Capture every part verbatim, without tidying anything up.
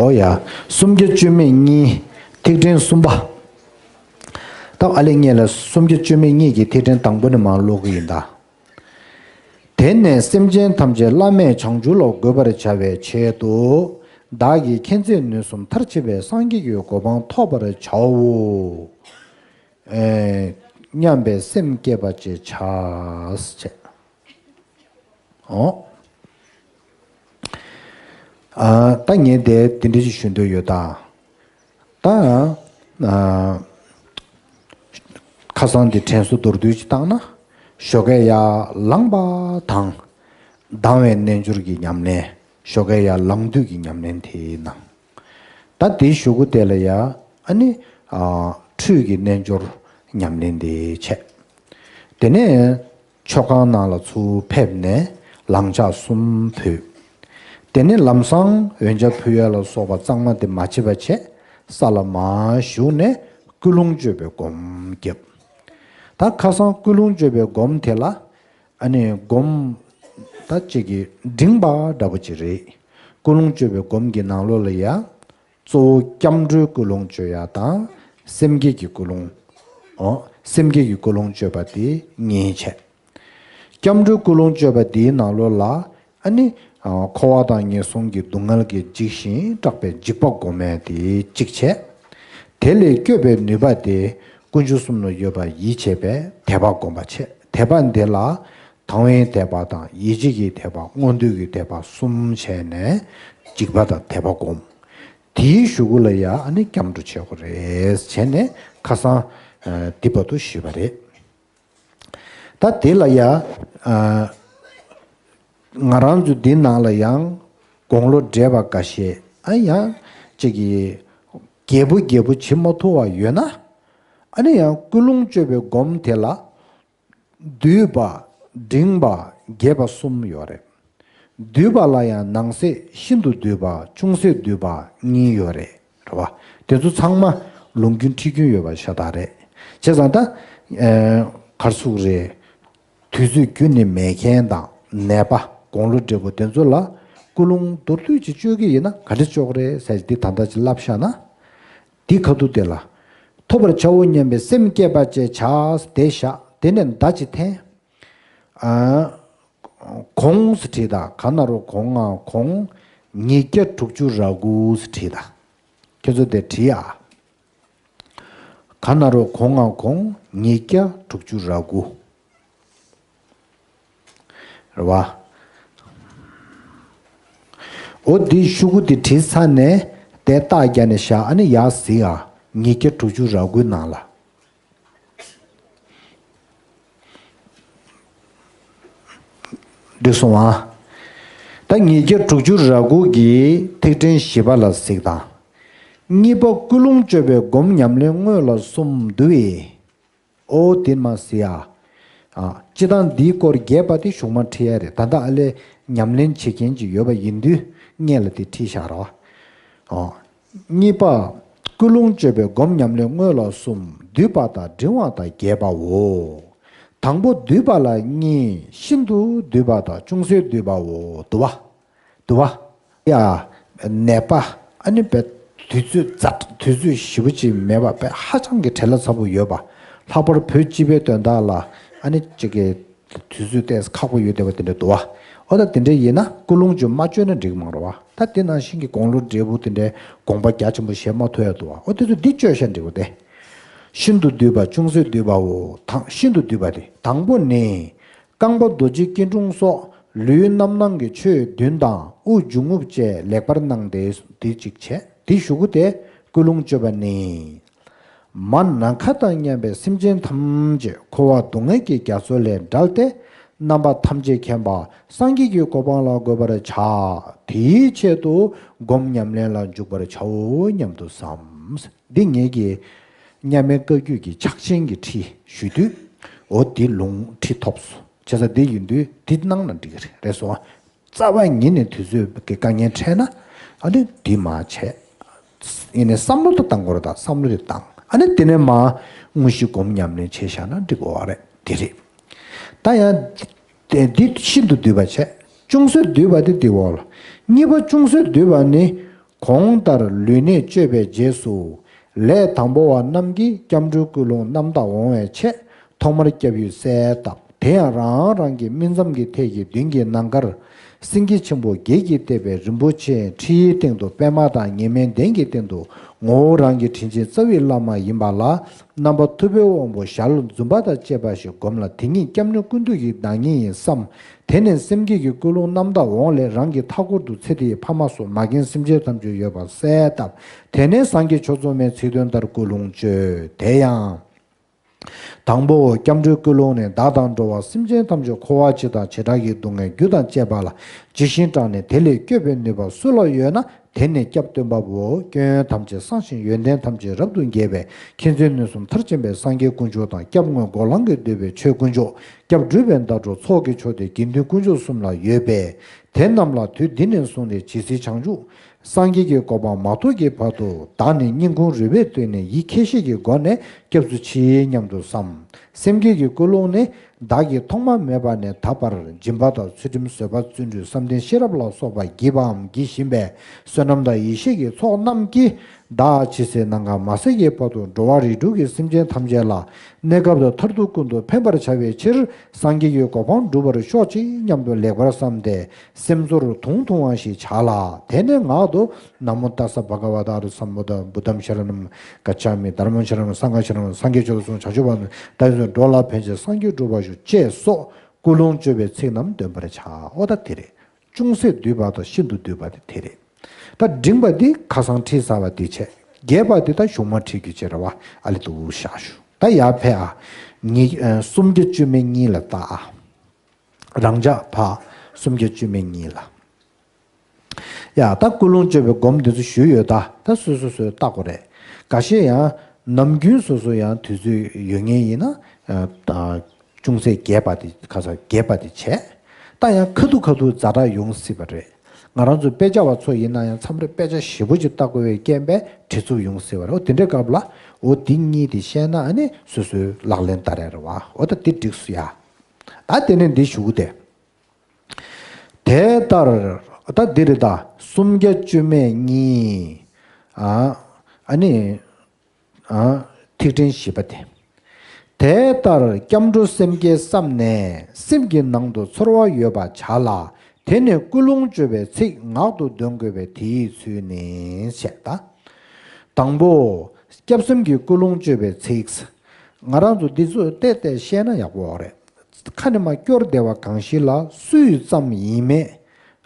ཨོ་ཡ། སུམ་བརྒྱ་བཅུ་མེད་གཉིས། ཐིག་ཕྲེང་གསུམ་པ། ད་ཨ་ལེ་ངས་ལ་སུམ་བརྒྱ་བཅུ་མེད་གཉིས་ཀྱི་ཐིག་ཕྲེང་དང་པོ་ནས་མར་ཀློག་གི་ཡིན་ད། དེ་ནས་སེམས་ཅན་ཐམས་ཅད་བླ་མེད་བྱང་ཆུབ་ལ་འགོད་པར་བྱ་བའི་ཆེད་དུ། བདག་གིས་མཁྱེན་བརྩེ་ནུས་གསུམ་མཐར་ཕྱིན་པའི་སངས་རྒྱས་ཀྱི་གོ་འཕང་ཐོབ་པར་བྱའོ། ཨེ། སྙམ་པའི་སེམས་བསྐྱེད་པ་ཅེས་བྱ། ཨོ། ཨ། ད་ངས་དེ་དེ་འདྲ་ཞིག་ཞུ་འདོད་ཡོད་ད། ད། ཨ། ཁ་སང་འདི་དྲན་གསོ་མདོར་བསྡུས་ཅིག་བཏང་ན། ཞོགས་ཀས་ཡར་ལངས་པ་དང་། ལྡང་བའི་རྣལ་འབྱོར་གྱི་ཉམས་ལེན། ཞོགས་ཀས་ཡར་ལངས་དུས་ཀྱི་ཉམས་ལེན་དེའི་ནང་། ད་དེའི་གཞུག་གུ་དེ་ལ་ཡ། ཨ་ནི། ཨ། ཁྲུས་ཀྱི་རྣལ་འབྱོར་ཉམས་ལེན་དེ་བྱས། དེ་ནས། མཆོད་ཁང་ནང་ལ་ཚུར་ཕེབས་ནས་ལང་ཕྱག་གསུམ་ཕུལ། དེ་ནས་ལམ་སང་འོན་ཆ་ཕུལ་ཡ་ལ་སོགས་པ་གཙང་མ་དེ་མ་བྱེད་པ་བྱས། ས་ལ་མར་ཞུགས་ནས་ཀུན་སློང་བཅོས་པའི་སྒོམ་བརྒྱབ། ད་ཁ་སང་ཀུན་སློང་བཅོས་པའི་སྒོམ་དེ་ལ། ཨ་ནི་སྒོམ། ད་ཅིག་གི་འབྲིང་པ་འདྲ་པོ་ཅིག་རེད། ཀུན་སློང་བཅོས་པའི་སྒོམ་གྱི་ནང་ལོགས་ལ་ཡ། གཙོ་བོ་སྐྱབས་འགྲོའི་ཀུན་སློང་བཅོ་ཡ་དང་། སེམས་བསྐྱེད་ཀྱི་ཀུན་སློང་། ཨོ། སེམས་བསྐྱེད་ཀྱི་ཀུན་སློང་བཅོས་པ་དེ་གཉིས་བྱས། སྐྱབས་འགྲོའི་ཀུན་སློང་བཅོས་པ་དེའི་ནང་ལོགས་ལ། ཨ་ནི། ཨ། འཁོར་བ་དང་ངན་སོང་གི་སྡུག་བསྔལ་གྱིས་འཇིགས་ཤིང་སྐྲག་པའི་འཇིགས་པ་སྒོམ་ཡ་དེ་གཅིག་བྱས། དེ་ལས་སྐྱོབ་པའི་ནུས་པ་དེ་དཀོན་མཆོག་གསུམ་ལ་ཡོད་པར་ཡིད་ཆེས་པའི་དད་པ་སྒོམ་པ་བྱས། དད་པ་འདི་ལ། དང་བའི་དད་པ་དང་ཡིད་ཆེས་ཀྱི་དད་པ། མངོན་འདོད་ཀྱི་དད་པ་གསུམ་བྱས་ནས་འཇིགས་པ་དང་དད་པ་སྒོམ། དེའི་གཞུག་གུ་ལ་ཡ། ཨ་ནི་སྐྱབས་འགྲོ་བྱེད་དགོས་རེད་བྱས་ནས་ཁ་སང་། ཨ། འདི་བར་དུ་ཞུས་པ་རེད། ད་དེ་ལ་ཡ། ཨ། ང་རང་ཚོ་འདི་ནང་ལ་ཡང་དགུང་ལོ་བགྲེས་པ་འགའ་ཤས། ཨ། ཡང་ཅིག་གི་རྒྱས་པོ་རྒྱས་པོ་བྱེད་མ་ཐུབ་པ་ཡོད་ན། ཨ་ནི་ཡང་ཀུན་སློང་བཅོས་པའི་སྒོམ་དེ་ལ། བསྡུས་པ། འབྲིང་བ། རྒྱས་པ་གསུམ་ཡོད་རེད། བསྡུས་པ་ལ་ཡང་ནང་གསེས་ཤིན་ཏུ་བསྡུས་པ། ཅུང་ཟད་བསྡུས་པ་གཉིས་ཡོད་རེད། རེད་བ། དེ་ཚོ་ཚང་མ་ལུང་རྒྱུན་ཁྲིད་རྒྱུན་ཡོད་པ་ཤ་སྟག་རེད། བྱས་ཙང་ད། ཨེ། ག་རེ་ཟེར་དགོས་རེད། དུས་ཚོད་རྒྱུན་ནས་མེད་མཁན་དང་ནད་པ། དགུང་ལོ་བགྲེས་པོ་དེ་ཚོ་ལ་ཀུན་སློང་མདོར་བསྡུས་ཅིག་བཅོས་ཀྱི་ཡིན་ན་ག་འདྲ་བཅོས་དགོས་རེད་ཟེར་འདི་ད་ལྟ་ཅིག་ལབ་བཞག་ན། འདི་ཁ་ཐུག་དེ་ལ། ཐོབ་པར་བྱའོ་སྙམ་པའི་སེམས་བསྐྱེད་པ་ཅེས་བྱ། དེ་བཞག་དེ་ནས་མདའ་ཅིག་འཐེན། ཨ། གོང་ཟེར་བྲིས་དང་། ག་ན་རོ་གོ་ང་གོང་། ཉིས་བརྒྱ་དྲུག་ཅུ་ར་དགུ་ཟེར་བྲིས་དང་། ཁྱེད་ཚོ་དེ་བྲིས་ཨ། ག་ན་རོ་གོ་ང་གོང་། ཉིས་བརྒྱ་དྲུག་ཅུ་ར་དགུ། རེད་བ། འོ་འདི་ཤོག་གུ་འདི་བྲིས་ཚར་ནས་དེ་རྟགས་རྒྱག་ནས་བཞག་ཨ་ནི་ཡར་གཟིགས་ཨ། ཉིས་བརྒྱ་དྲུག་ཅུ་ར་དགུའི་ནང་ལ། འགྲིག་སོང་ཨ། ད་ཉིས་བརྒྱ་དྲུག་ཅུ་ར་དགུ་གི་ཐིག་ཕྲེང་བཞི་པ་ལ་གཟིགས་དང་། གཉིས་པ་ཀུན་སློང་བཅོས་པའི་སྒོམ་ཉམས་ལེན་དངོས་ལ་གསུམ་འདུ་བས། ཨོ་དེ་མ་ཟེར་ཡ། ཨ། སྤྱིར་བཏང་འདིའི་སྐོར་རྒྱས་པ་དེ་གཞུག་མ་ཁྲིད་ཡ་རེད། ད་ལྟ་ཨ་ལས་ཉམས་ལེན་བྱེད་མཁན་ཅིག་ཡོད་པ་ཡིན་དུས་སྔོན་ལ་དེ་ཁྲིད་བཞག་རོགས། ཨ། གཉིས་པ། ཀུན་སློང་བཅོས་པའི་སྒོམ་ཉམས་ལེན་དངོས་ལ་གསུམ། བསྡུས་པ་དང་འབྲིང་བ་དང་རྒྱས་པའོ། དང་པོ་བསྡུས་པ་ལ་གཉིས། ཤིན་ཏུ་བསྡུས་པ་དང་ཅུང་ཟད་བསྡུས་པའོ། འདུག་བ། འདུག་བ། ཡ། ནད་པ། ཨ་ནི་བས་དུས་ཚོད་ཛ་དུས་ཚོད་ཞེ་པོ་ཅིག་མེད་པ་བས་ཧ་ཅང་གི་བྲེལ་བ་ཚ་པོ་ཡོད་པ། ལྷག་པར་བོད་སྤྱི་པའི་དོན་དག་ལ་ཨ་ནི་ཅིག་གི་དུས་ཚོད་ཏོག་ཙམ་ཁག་པོ་ཡོད་བསྡད་པ་དེ་འདྲ་འདུག་བ། ཨོ་ད་དེ་འདྲ་ཡིན་ན་ཀུན་སློང་ཅིག་མ་བཅོས་ན་འགྲིག་མ་རེད་བ། ད་དེ་ནང་བཞིན་གྱི་དགུང་ལོ་བགྲེས་པོ་དེ་འདྲའི་དགོངས་པ་རྒྱ་ཆེན་པོ་བཞེས་མ་ཐུབ་ཡ་འདུག་བ། ཨོ་དེ་ཚོ་འདི་བཅོས་ཤ་འགྲིག་གོ་དེ། ཤིན་ཏུ་བསྡུས་པ་ཅུང་ཟད་བསྡུས་པའོ། དང་ཤིན་ཏུ་བསྡུས་པ་དེ་དང་པོ་ནི། རྐང་པ་རྡོ་རྗེ་སྐྱིལ་ཀྲུང་སོགས་ལུས་རྣམ་སྣང་གི་ཆོས་བདུན་དང་དབུགས་འབྱུང་རྔུབ་བཅས་ལེགས་པར་སྣང་སྟེ་འདི་གཅིག་བྱས། དེའི་གཞུག་གུ་དེ་ཀུན་སློང་བཅོས་པ་ནི། མ་ནམ་མཁའ་དང་མཉམ་པའི་སེམས་ཅན་ཐམས་ཅད་འཁོར་བ་སྡུག་བསྔལ་གྱི་རྒྱ་མཚོ་ལས་བསྒྲལ་ཏེ་རྣམ་པ་ཐམས་ཅད་མཁྱེན་པ་སངས་རྒྱས་ཀྱི་གོ་འཕང་ལ་འགོད་པར་བྱ། དེའི་ཆེད་དུ་སྒོམ་ཉམས་ལེན་ལ་འཇུག་པར་བྱའོ་སྙམ་དུ་བསམ། འདི་ངེད་ཀྱི་མཉམ་མེད་བཀའ་བརྒྱུད་ཀྱི་ཕྱག་ཆེན་གྱི་ཁྲིད་ཞུ་དུས། འོ་འདི་ལུང་ཁྲིད་ཐོབ་སོང་། བྱས་ཙང་འདི་ཡིན་དུས་འདི་གནང་ན་འགྲིག་གི་རེད། རེད་སོང་། རྩ་བ་ཉིད་ནས་དུས་ཚོད་ཀྱི་དཀའ་ངལ་འཕྲད་ན་ཨ་ནི་འདི་མ་བྱས། ཡིན་ནའི་བསམ་བློ་དེ་བཏང་དགོས་རེད། ད་བསམ་བློ་དེ་བཏང་ཨ་ནི་དེ་ནས་མ་དངོས་གཞི་སྒོམ་ཉམས་ལེན་བྱས་བཞག་ན་འགྲིག་གི་རེད། དེ་རེད། ད་ཡང་དེ་འདི་ཤིན་ཏུ་བསྡུས་པ་བྱས། ཅུང་ཟད་བསྡུས་པ་དེ་འདི་འོག་ལ། གཉིས་པ་ཅུང་ཟད་བསྡུས་པ་ནི། གོང་ལྟར་ལུས་གནད་བཅོས་པའི་རྗེས་སུ། ལས་དང་པོ་བ་རྣམས་ཀྱིས་སྐྱབས་འགྲོའི་ཀུན་སློང་རྣམ་དག་འོང་བའི་ཆེད། ཐོག་མར་སྐྱབས་ཡུལ་གསལ་བཏབ། དེ་ཡང་རང་རང་གི་སྨིན་མཚམས་ཀྱི་ཐད་ཀྱི་མདུན་གྱི་ནམ་མཁར། སེང་གེ་ཆེན་པོ་བརྒྱད་ཀྱིས་བཏེགས་པའི་རིན་པོ་ཆེའི་ཁྲི་ཡི་སྟེང་དུ་པདྨ་དང་ཉི་མའི་གདན་གྱི་སྟེང་དུ་ངོ་བོ་རང་གི་དྲིན་ཅན་རྩ་བའི་བླ་མ་ཡིན་པ་ལ་རྣམ་པ་ཐུབ་པའི་དབང་པོ་ཞལ་འཛུམ་པ་དང་བཅས་པ་ཞིག་བསྒོམས་ལ། དེ་ཉིད་སྐྱབས་གནས་ཀུན་འདུས་ཀྱི་བདག་ཉིད་ཡིན་བསམ། དེ་ནས་སེམས་བསྐྱེད་ཀྱི་ཀུན་སློང་རྣམ་དག་འོང་ལས། རང་གི་མཐའ་འཁོར་དུ་ཚེ་འདིའི་ཕ་མ་སོགས་མ་རྒན་སེམས་ཅན་ཐམས་ཅད་ཡོད་པ་གསལ་བཏབ། དེ་ནས་སངས་རྒྱས་ཆོས་ཚོགས་མའི་ཚིག་དོན་ལྟར་ཀུན་སློང་བཅོས། དེ་ཡང་། དང་པོ། སྐྱབས་འགྲོའི་ཀུན་སློང་ནི། བདག་དང་འགྲོ་བ་སེམས་ཅན་ཐམས་ཅད་འཁོར་བ་སྤྱི་དང་བྱེ་བྲག་གི་སྡུག་བསྔལ་རྒྱུ་དང་བཅས་པ་ལ་ཇི་བཞིན་སྐྲག་ནས་དེ་ལས་སྐྱོབ་པའི་ནུས་པ་སུ་ལ་ཡོད་ན། དེ་ནི་སྐྱབས་སྟོན་པ་པོ། སྐྱོན་ཡོན་ཐམས་ཅད་སངས་ཤིང་ཡོན་ཏན་ཐམས་ཅད་རབ་ཏུ་རྒྱས་པའི་མཁྱེན་བརྩེ་ནུས་གསུམ་མཐར་ཕྱིན་པའི་སངས་རྒྱས་དཀོན་མཆོག་དང་། སྐྱབས་དངོས་གོ་ལང་གིས་འདུས་པའི་ཆོས་དཀོན་མཆོག་སྐྱབས་སྒྲུབ་པའི་ཟླ་གྲོགས་ཚོགས་ཀྱི་མཆོག་སྟེ་དགེ་འདུན་དཀོན་མཆོག་གསུམ་ལ་ཡོད་པས། དེ་རྣམས་ལ་དུས་འདི་ནས་བཟུང་སྟེ་ཇི་སྲིད་བྱང་ཆུབ་སངས་རྒྱས་ཀྱི་གོ་འཕང་མ་ཐོབ་ཀྱི་བར་དུ། བདག་ནི་སྙིང་ཁུང་རུས་པའི་གཏིང་ནས་ཡིད་ཁྱེད་ཤེས་ཀྱི་སྒོ་ནས་སྐྱབས་སུ་མཆི་སྙམ་དུ་བསམ། སེམས་བསྐྱེད་ཀྱི་ཀུན་སློང་ནི། བདག་གིས་ཐོག་མ་མེད་པ་ནས་ད་བར་སྦྱིན་པ་དང་ཚུལ་ཁྲིམས་བཟོད་པ་བརྩོན་འགྲུས་བསམ་གཏན་ཤེས་རབ་ལ་སོགས་པ་བགྱིས་པའམ་བགྱི་བཞིན་པའི་བསོད་ནམས་དང་ཡེ་ཤེས་ཀྱི་ཚོགས་རྣམས་ཀྱིས། བདག་ཇི་སྲིད་ནམ་མཁའ་མ་ཟད་ཀྱི་བར་དུ་འགྲོ་བ་རིགས་དྲུག་གི་སེམས་ཅན་ཐམས་ཅད་ལ་གནས་སྐབས་དང་མཐར་ཐུག་ཀུན་ཏུ་ཕན་པར་བྱ་བའི་ཕྱིར། སངས་རྒྱས་ཀྱི་གོ་འཕང་འགྲུབ་པར་ཤོག་ཅིག་སྙམ་དུ་ལེགས་པར་བསམས་ཏེ། སེམས་ཚོར་དུང་དུང་བ་ཞིག་བྱ་ལ། དེ་ནས་ངག་ཏུ། ན་མོ་ཏཱ་ས་བྷ་ག་ཝ་ཏཱ་ཨ་རྷ་སཾ་བུ་དྷ། བུདྡྷཾ་ཤ་ར་ནམ་གཱ་ཙཱ་མི། དྷརྨཾ་ཤ་ར་ནམ། སངྒྷཾ་ཤ་ར་ནམ། སངས་རྒྱས་ཆོས་སུ་བྱང་ཆུབ་བར་དུ་ད་ཡོད་འགྲོ་ལ་ཕན་ཕྱིར་སངས་རྒྱས་འགྲུབ་པར་ཤོག་ཅེས་སོགས་ཀུན་སློང་བཅོས་པའི་ཚིག་རྣམས་འདོན་པར་བྱ། ཨོ་ད་དེ་རེད། ཅུང་ཟད་བསྡུས་པ་དང་ཤིན་ཏུ་བསྡུས་པ་དེ་དེ་རེད། ད་འབྲིང་བ་འདི་ཁ་སང་ཁྲིད་ཚར་བ་འདི་བྱས། རྒྱས་པ་འདི་ད་གཞུང་མ་ཁྲིད་རྒྱུ་བྱས་རེད་བ། ཨ་ལི་འདུག་བཞག་ཞུ། ད་ཡར་ཕེབས་ཨ། ཉི་ཨ་སུམ་བརྒྱ་བཅུ་མེད་གཉིས་ལ་བལྟ་ཨ། རང་འཇགས་ཕ་སུམ་བརྒྱ་བཅུ་མེད་གཉིས་ལ། ཡ་ད་ཀུན་སློང་བཅོས་པའི་སྒོམ་འདི་ཚོ་ཞུས་ཡོད་ད། ད་སོ་སོ་སོས་བལྟ་དགོས་རེད། འགའ་ཤས་ཡང་ནམ་རྒྱུན་སོ་སོ་ཡང་དུས་ཚོད་ཡོད་མཁན་ཡིན་ན། ཨ་ད་ཅུང་ཟད་རྒྱས་པ་དེ་ཁ་སང་རྒྱས་པ་དེ་བྱས། ད་ཡང་ཁ་ཐུག་ཁ་ཐུག་ཛ་དྲག་ཡོང་སྲིད་པ་རེད། ང་རང་ཚོ་དཔེ་ཆ་བ་ཚོ་ཡིན་ན་ཡང་མཚམས་རེ་དཔེ་ཆ་ཞིབ་པོ་ཅིག་བལྟ་དགོས་པའི་རྐྱེན་པས་བྲེལ་འཚུབ་ཡོང་སྲིད་པ་རེད། འོ་དེ་འདྲའི་སྐབས་ལ་འོ་འདི་གཉིས་དེ་ཤེས་ན་ཨ་ནི་སོ་སོའི་ལག་ལེན་བསྟར་ཡ་རེད་བ། འོ་ད་འདི་འགྲིགས་སོང་ཡ། ད་དེ་ནས་འདི་ཞུ་གི་དེ། དེ་ལྟར་ད་འདི་རེད་ད། སུམ་བརྒྱ་བཅུ་མེད་གཉིས། ཨ་ཨ་ནི། ཨ་ཐིག་ཕྲེང་བཞི་པ་དེ། དེ་ལྟར་སྐྱབས་འགྲོ་སེམས་བསྐྱེད་བསམས་ནས་སེམས་ཀྱི་ནང་དུ་ཚོར་བ་ཡོད་པ་བྱ་ལ། དེ་ནས་ཀུན་སློང་བཅོས་པའི་ཚིག་ངག་ཏུ་འདོན་དགོས་པའི་དེའི་ཚུལ་ནི་ཞེས་ད། དང་པོ། སྐྱབས་སེམས་ཀྱི་ཀུན་སློང་བཅོས་པའི་ཚིག་ང་རང་ཚོ་འདི་ཚོ་བལྟས་བལྟས་བཤད་ན་ཡག་པོ་རེད། ཁ་ནས་མར་སྐྱོར་བསྡད་པ་གང་ཞིག་ལ་སུས་བརྩམས་ཡིན་མེད།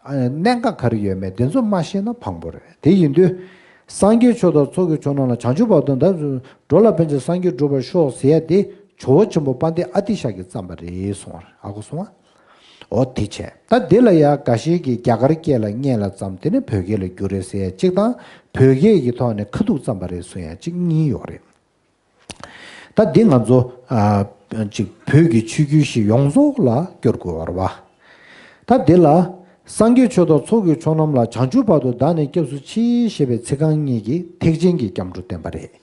ཨ་གནད་འགག་ག་རེ་ཡོད་མེད་དེ་ཚོ་མ་ཤེས་ན་ཕངས་པོ་རེད། དེ་ཡིན་དུས། སངས་རྒྱས་ཆོས་དང་ཚོགས་ཀྱི་མཆོག་རྣམས་ལ། བྱང་ཆུབ་བར་དུ་ད་འགྲོ་ལ་ཕན་ཕྱིར་སངས་རྒྱས་འགྲུབ་པར་ཤོག་ཟེར་ཡ་དེ་ཇོ་བོ་ཆེན་པོ་དཔལ་ལྡན་ཨ་ཏི་ཤ་གིས་བརྩམས་པ་རེད་གསུངས་པ་རེད། ཨ་གོ་སོང་ཨ། འོ་དེ་བྱས། ད་དེ་ལ་ཡ་འགའ་ཤས་ཀྱིས་རྒྱ་གར་སྐད་ལ་སྔོན་ལ་བརྩམས་དེ་ནས་བོད་སྐད་ལ་བསྒྱུར་རེད་ཟེར་ཡ་གཅིག་དང་། བོད་སྐད་ཀྱི་ཐོག་ནས་ཁ་ཐུག་བརྩམས་པ་རེད་གསུང་ཡ་གཅིག་གཉིས་ཡོད་རེད། ད་འདི་ང་ཚོ་ཨ་ཅིག་བོད་ཀྱི་ཆོས་བརྒྱུད་བཞི་ཡོངས་རྫོགས་ལ་སྐྱོར་དགོས་པ་རེད་བ། ད་འདི་ལ། སངས་རྒྱས་ཆོས་དང་ཚོགས་ཀྱི་མཆོག་རྣམས་ལ། བྱང་ཆུབ་བར་དུ་བདག་ནི་སྐྱབས་སུ་མཆི་ཞེས་པའི་ཚིག་རྐང་གཉིས་ཀྱིས་ཐེག་ཆེན་གྱི་སྐྱབས་འགྲོ་བསྟན་པ་རེད།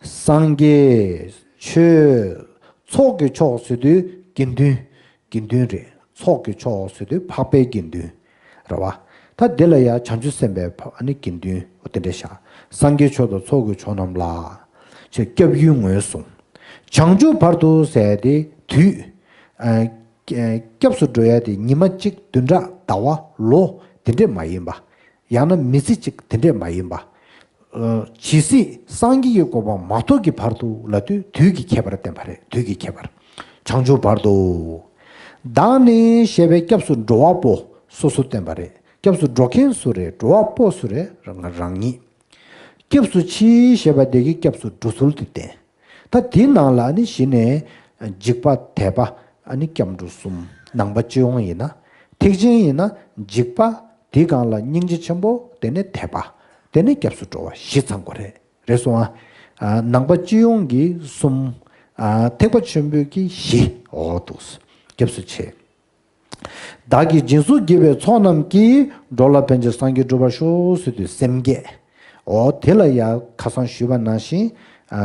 སངས་རྒྱས། ཆོས། ཚོགས་ཀྱི་མཆོག་ཟེར་དུས་དགེ་འདུན། དགེ་འདུན་རེད། ཚོགས་ཀྱི་མཆོག་ཟེར་དུས་འཕགས་པའི་དགེ་འདུན། རེད་བ། ད་འདི་ལ་ཡང་བྱང་ཆུབ་སེམས་དཔའི་ཨ་ནི་དགེ་འདུན་འོ་དེ་འདྲ་བཞག་སངས་རྒྱས་ཆོས་དང་ཚོགས་ཀྱི་མཆོག་རྣམས་ལ། ཅེས་སྐྱབས་ཡུལ་ངོས་བཟུང་། བྱང་ཆུབ་བར་དུ་ཟེར་ཏེ་དུས། ཨ་སྐྱབས་སུ་འགྲོ་ཡ་དེ་ཉི་མ་གཅིག་བདུན་ཕྲག་ཟླ་བ་ལོ་དེ་འདྲས་མ་ཡིན་པ། ཡང་ན་མི་ཚེ་གཅིག་དེ་འདྲས་མ་ཡིན་པ། ཨ་ཇི་སྲིད་སངས་རྒྱས་ཀྱི་གོ་འཕང་མ་ཐོབ་ཀྱི་བར་དུ་ལབ་དུས་དུས་ཀྱི་ཁྱད་པར་བསྟན་པ་རེད། དུས་ཀྱི་ཁྱད་པར། བྱང་ཆུབ་བར་དུ། བདག་ནི་ཞེས་པའི་སྐྱབས་སུ་འགྲོ་བ་པོ་སོ་སོ་བསྟན་པ་རེད། སྐྱབས་སུ་འགྲོ་མཁན་སུ་རེད། འགྲོ་བ་པོ་སུ་རེད། རང་རང་ཉིད། སྐྱབས་སུ་མཆི་ཞེས་པ་དེ་གིས་སྐྱབས་སུ་འགྲོ་ཚུལ་དེ་བསྟན། ད་དེའི་ནང་ལ་ནི་གཞི་ནས་འཇིགས་པ་དད་པ་ཨ་ནི་སྐྱབས་འགྲོ་གསུམ། ནང་པ་སྤྱི་ཡོངས་ཡིན་ན། ཐེག་ཆེན་ཡིན་ན་འཇིགས་པ། དེའི་སྒང་ལ་སྙིང་རྗེ་ཆེན་པོ། དེ་ནས་དད་པ། དེ་ནས་སྐྱབས་སུ་འགྲོ་བ་བཞི་ཚང་དགོས་རེད། རེད་སོང་ཨ། ཨ་ནང་པ་སྤྱི་ཡོངས་ཀྱི་གསུམ། ཨ་ཐེག་པ་ཆེན་པོའི་གི་བཞི། འོ་འདུག་སྐྱབས་སུ་མཆི། བདག་གིས་སྦྱིན་སོགས་བགྱིས་པའི་ཚོགས་རྣམས་ཀྱིས། འགྲོ་ལ་ཕན་ཕྱིར་སངས་རྒྱས་འགྲུབ་པར་ཤོག་ཟེར་དུས་སེམས་བསྐྱེད། འོ་དེ་ལ་ཡང་ཁ་སང་ཞུས་པ་ནང་བཞིན། ཨ་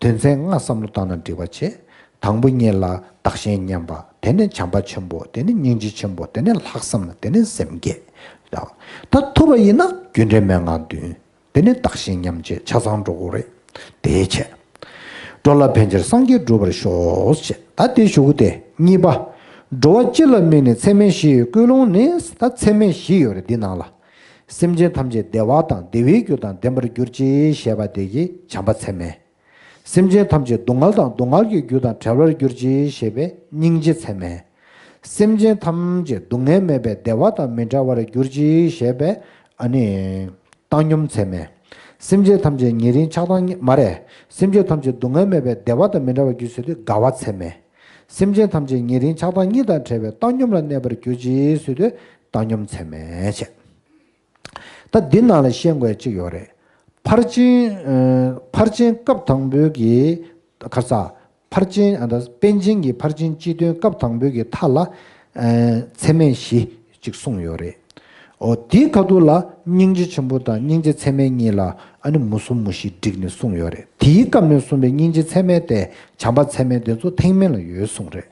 དོན་ཚན་ལྔ་བསམ་བློ་བཏང་ན་འགྲིག་པ་བྱེད། དང་པོ་ཉིད་ལ་བདག་གཞན་མཉམ་པ། དེ་ནས་བྱམས་པ་ཆེན་པོ། དེ་ནས་སྙིང་རྗེ་ཆེན་པོ། དེ་ནས་ལྷག་བསམ། དེ་ནས་སེམས་བསྐྱེད། ད་ཐུབ་པ་ཡིན་ན་རྒྱུ་འབྲས་མན་ངག་བདུན། དེ་ནི་བདག་གཞན་མཉམ་བརྗེ་ཆ་ཚང་འགྲོ་གི་རེད། དེའི་ཆེད། འགྲོ་ལ་ཕན་ཕྱིར་སངས་རྒྱས་འགྲུབ་པར་ཤོག་ཅེས། ད་དེ་ཞུ་གི་དེ་གཉིས་པ། འགྲོ་བ་སྤྱི་ལ་དམིགས་ནས་ཚད་མེད་བཞི་ཡི་ཀུན་སློང་ནི། ད་ཚད་མེད་བཞི་ཡོད་རེད་འདི་ནང་ལ། སེམས་ཅན་ཐམས་ཅད་བདེ་བ་དང་བདེ་བའི་རྒྱུ་དང་ལྡན་པར་གྱུར་ཅིག་ཞེས་པ་དེ་གིས་བྱམས་པ་ཚད་མེད། སེམས་ཅན་ཐམས་ཅད་སྡུག་བསྔལ་དང་སྡུག་བསྔལ་གྱི་རྒྱུ་དང་བྲལ་བར་གྱུར་ཅིག་ཞེས་པས་སྙིང་རྗེ་ཚད་མེད། སེམས་ཅན་ཐམས་ཅད་སྡུག་བསྔལ་མེད་པའི་བདེ་བ་དང་མི་འབྲལ་བར་གྱུར་ཅིག་ཞེས་པས་ཨ་ནི། བཏང་སྙོམས་ཚད་མེད། སེམས་ཅན་ཐམས་ཅད་ཉེ་རིང་ཆགས་སྡང་གཉིས་མ་རེད། སེམས་ཅན་ཐམས་ཅད་སྡུག་བསྔལ་མེད་པའི་བདེ་བ་དང་མི་འབྲལ་བར་གྱུར་ཟེར་དུས་དགའ་བ་ཚད་མེད། སེམས་ཅན་ཐམས་ཅད་ཉེ་རིང་ཆགས་སྡང་གཉིས་དང་བྲལ་བའི་བཏང་སྙོམས་ལ་གནས་པར་གྱུར་ཅིག་ཟེར་དུས་བཏང་སྙོམས་ཚད་མེད་བྱས། ད་འདི་ནང་ལ་ཤེས་དགོས་ཡ་གཅིག་ཡོད་རེད། ཕར་ཕྱིན། ཨ། ཕར་ཕྱིན་སྐབས་དང་པོའི་གི། ཁ་ས། ཕར་ཕྱིན། ཨ། ད་པཎ་ཆེན་གྱི་ཕར་ཕྱིན་སྤྱི་དོན་སྐབས་དང་པོའི་གི་མཐའ་ལ། ཨ། ཚད་མེད་བཞི་ཅིག་གསུངས་ཡོད་རེད། འོ་དེའི་ཁ་ཐུག་ལ་སྙིང་རྗེ་ཆེན་པོ་དང་སྙིང་རྗེ་ཚད་མེད་གཉིས་ལ་ཨ་ནི་མུ་གསུམ་མུ་བཞི་བསྒྲིགས་ནས་གསུངས་ཡོད་རེད། དེའི་སྐབས་ནས་གསུངས་པའི་སྙིང་རྗེ་ཚད་མེད་དེ་བྱམས་པ་ཚད་མེད་དེ་ཚོ་ཐེག་དམན་ལ་ཡོད་གསུངས་རེད།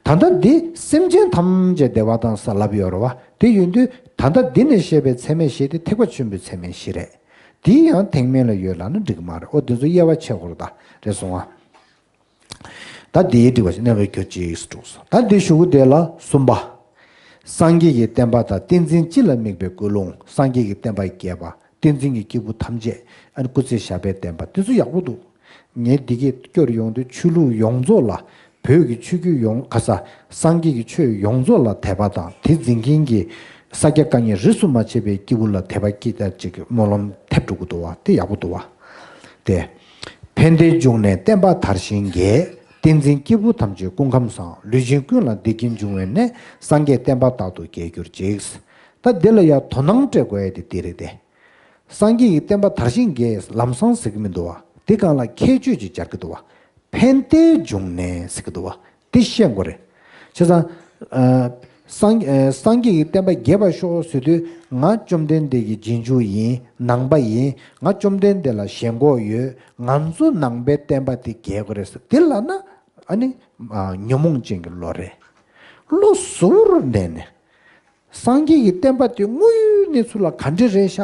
ད་ལྟ་འདི་སེམས་ཅན་ཐམས་ཅད་བདེ་བ་དང་ས་ལབ་ཡོད་རེད་བ། དེ་ཡིན་དུས་ད་ལྟ་འདི་ནས་བཤད་པའི་ཚད་མེད་བཞི་དེ་ཐེག་པ་ཆེན་པོའི་ཚད་མེད་བཞི་རེད། དེ་ཡང་ཐེག་དམན་ལ་ཡོད་ལབ་ན་འགྲིག་གི་མ་རེད། ཨོ་དེ་ཚོ་དབྱེ་བ་ཕྱེ་དགོས་རེད། ད་རེད་སོང་ཨ། ད་དེའི་འགྲིག་པ་ཞིག་གནས་པའི་ཁྱོད་ཅིག་སུ་འགྲོ་སོང་། ད་འདི་ཞུ་གུ་དེ་ལ་གསུམ་པ། སངས་རྒྱས་ཀྱི་བསྟན་པ་དང་བསྟན་འཛིན་སྤྱི་ལ་དམིགས་པའི་ཀུན་སློང་། སངས་རྒྱས་ཀྱི་བསྟན་པ་རྒྱས་པ། བསྟན་འཛིན་གྱི་སྐྱེས་བུ་ཐམས་ཅད་ཨ་ནི་སྐུ་ཚེ་ཞབས་པད་བརྟན་པ་དེ་ཚོ་ཡག་པོ་འདུག་ངས་འདི་གས་སྐྱོར་ཡོང་དུས་ཆོས་ལུགས་ཡོངས་རྫོགས་ལ། བོད་ཀྱི་ཆོས་བརྒྱུད་ཡོངས་ཁ་ས། སངས་རྒྱས་ཀྱི་ཆོས་ཡོངས་རྫོགས་ལ་དད་པ་དང་དེ་འཛིན་མཁན་གྱི་ས་སྐྱ་བཀའ་རྙིང་རིས་སུ་མ་ཆད་པའི་སྐྱེས་བུ་ལ་དད་པ་སྐྱེ་ལྟར་ཅིག་སྨོན་ལམ་ཐེབས་འགྲོ་གི་འདུག་བ། དེ་ཡག་པོ་འདུག་བ། དེ། ཕན་བདེའི་འབྱུང་གནས་བསྟན་པ་དར་ཞིང་རྒྱས། བསྟན་འཛིན་སྐྱེས་བུ་ཐམས་ཅད་སྐུ་ཁམས་བཟང་། ལུས་ཅན་ཀུན་ལ་བདེ་སྐྱིད་འབྱུང་བའི་གནས། སངས་རྒྱས་བསྟན་པ་རྟག་ཏུ་རྒྱས་གྱུར་ཅིག་ད་འདི་ལ་ཡང་དོ་སྣང་སྤྲད་དགོས་ཡ་དེ་འདི་རེད་དེ། སངས་རྒྱས་ཀྱི་བསྟན་པ་དར་ཞིང་རྒྱས་ལམ་སང་ཟེར་གྱི་མི་འདུག་བ། དེ་སྒང་ལ་ཁྱད་ཆོས་ཅིག་སྦྱར་གྱི་འདུག་བ། ཕན་བདེའི་འབྱུང་གནས་ཟེར་གྱི་འདུག་བ། དེ་ཤེས་དགོས་རེད། བྱས་ཙང་། ཨ། སངས། ཨ། སངས་རྒྱས་ཀྱི་བསྟན་པ་རྒྱས་པར་ཤོག་ཟེར་དུས་ང་བཅོམ་ལྡན་འདས་ཀྱི་རྗེས་འཇུག་ཡིན། ནང་པ་ཡིན། ང་བཅོམ་ལྡན་འདས་ལ་ཞེན་ཁོག་ཡོད། ང་ཚོ་ནང་པའི་བསྟན་པ་དེ་རྒྱས་དགོས་རེད་ཟེར་དེ་ལབ་ན་ཨ་ནི། ཨ། ཉོན་མོངས་ཅན་གྱི་བློ་རེད། བློ་གཟུ་བོར་གནས་ནས། སངས་རྒྱས་ཀྱི་བསྟན་པ་དེ་དངོས་ཡོད་གནས་ཚུལ་ལ་ག་འདྲ་རེད་ཤག་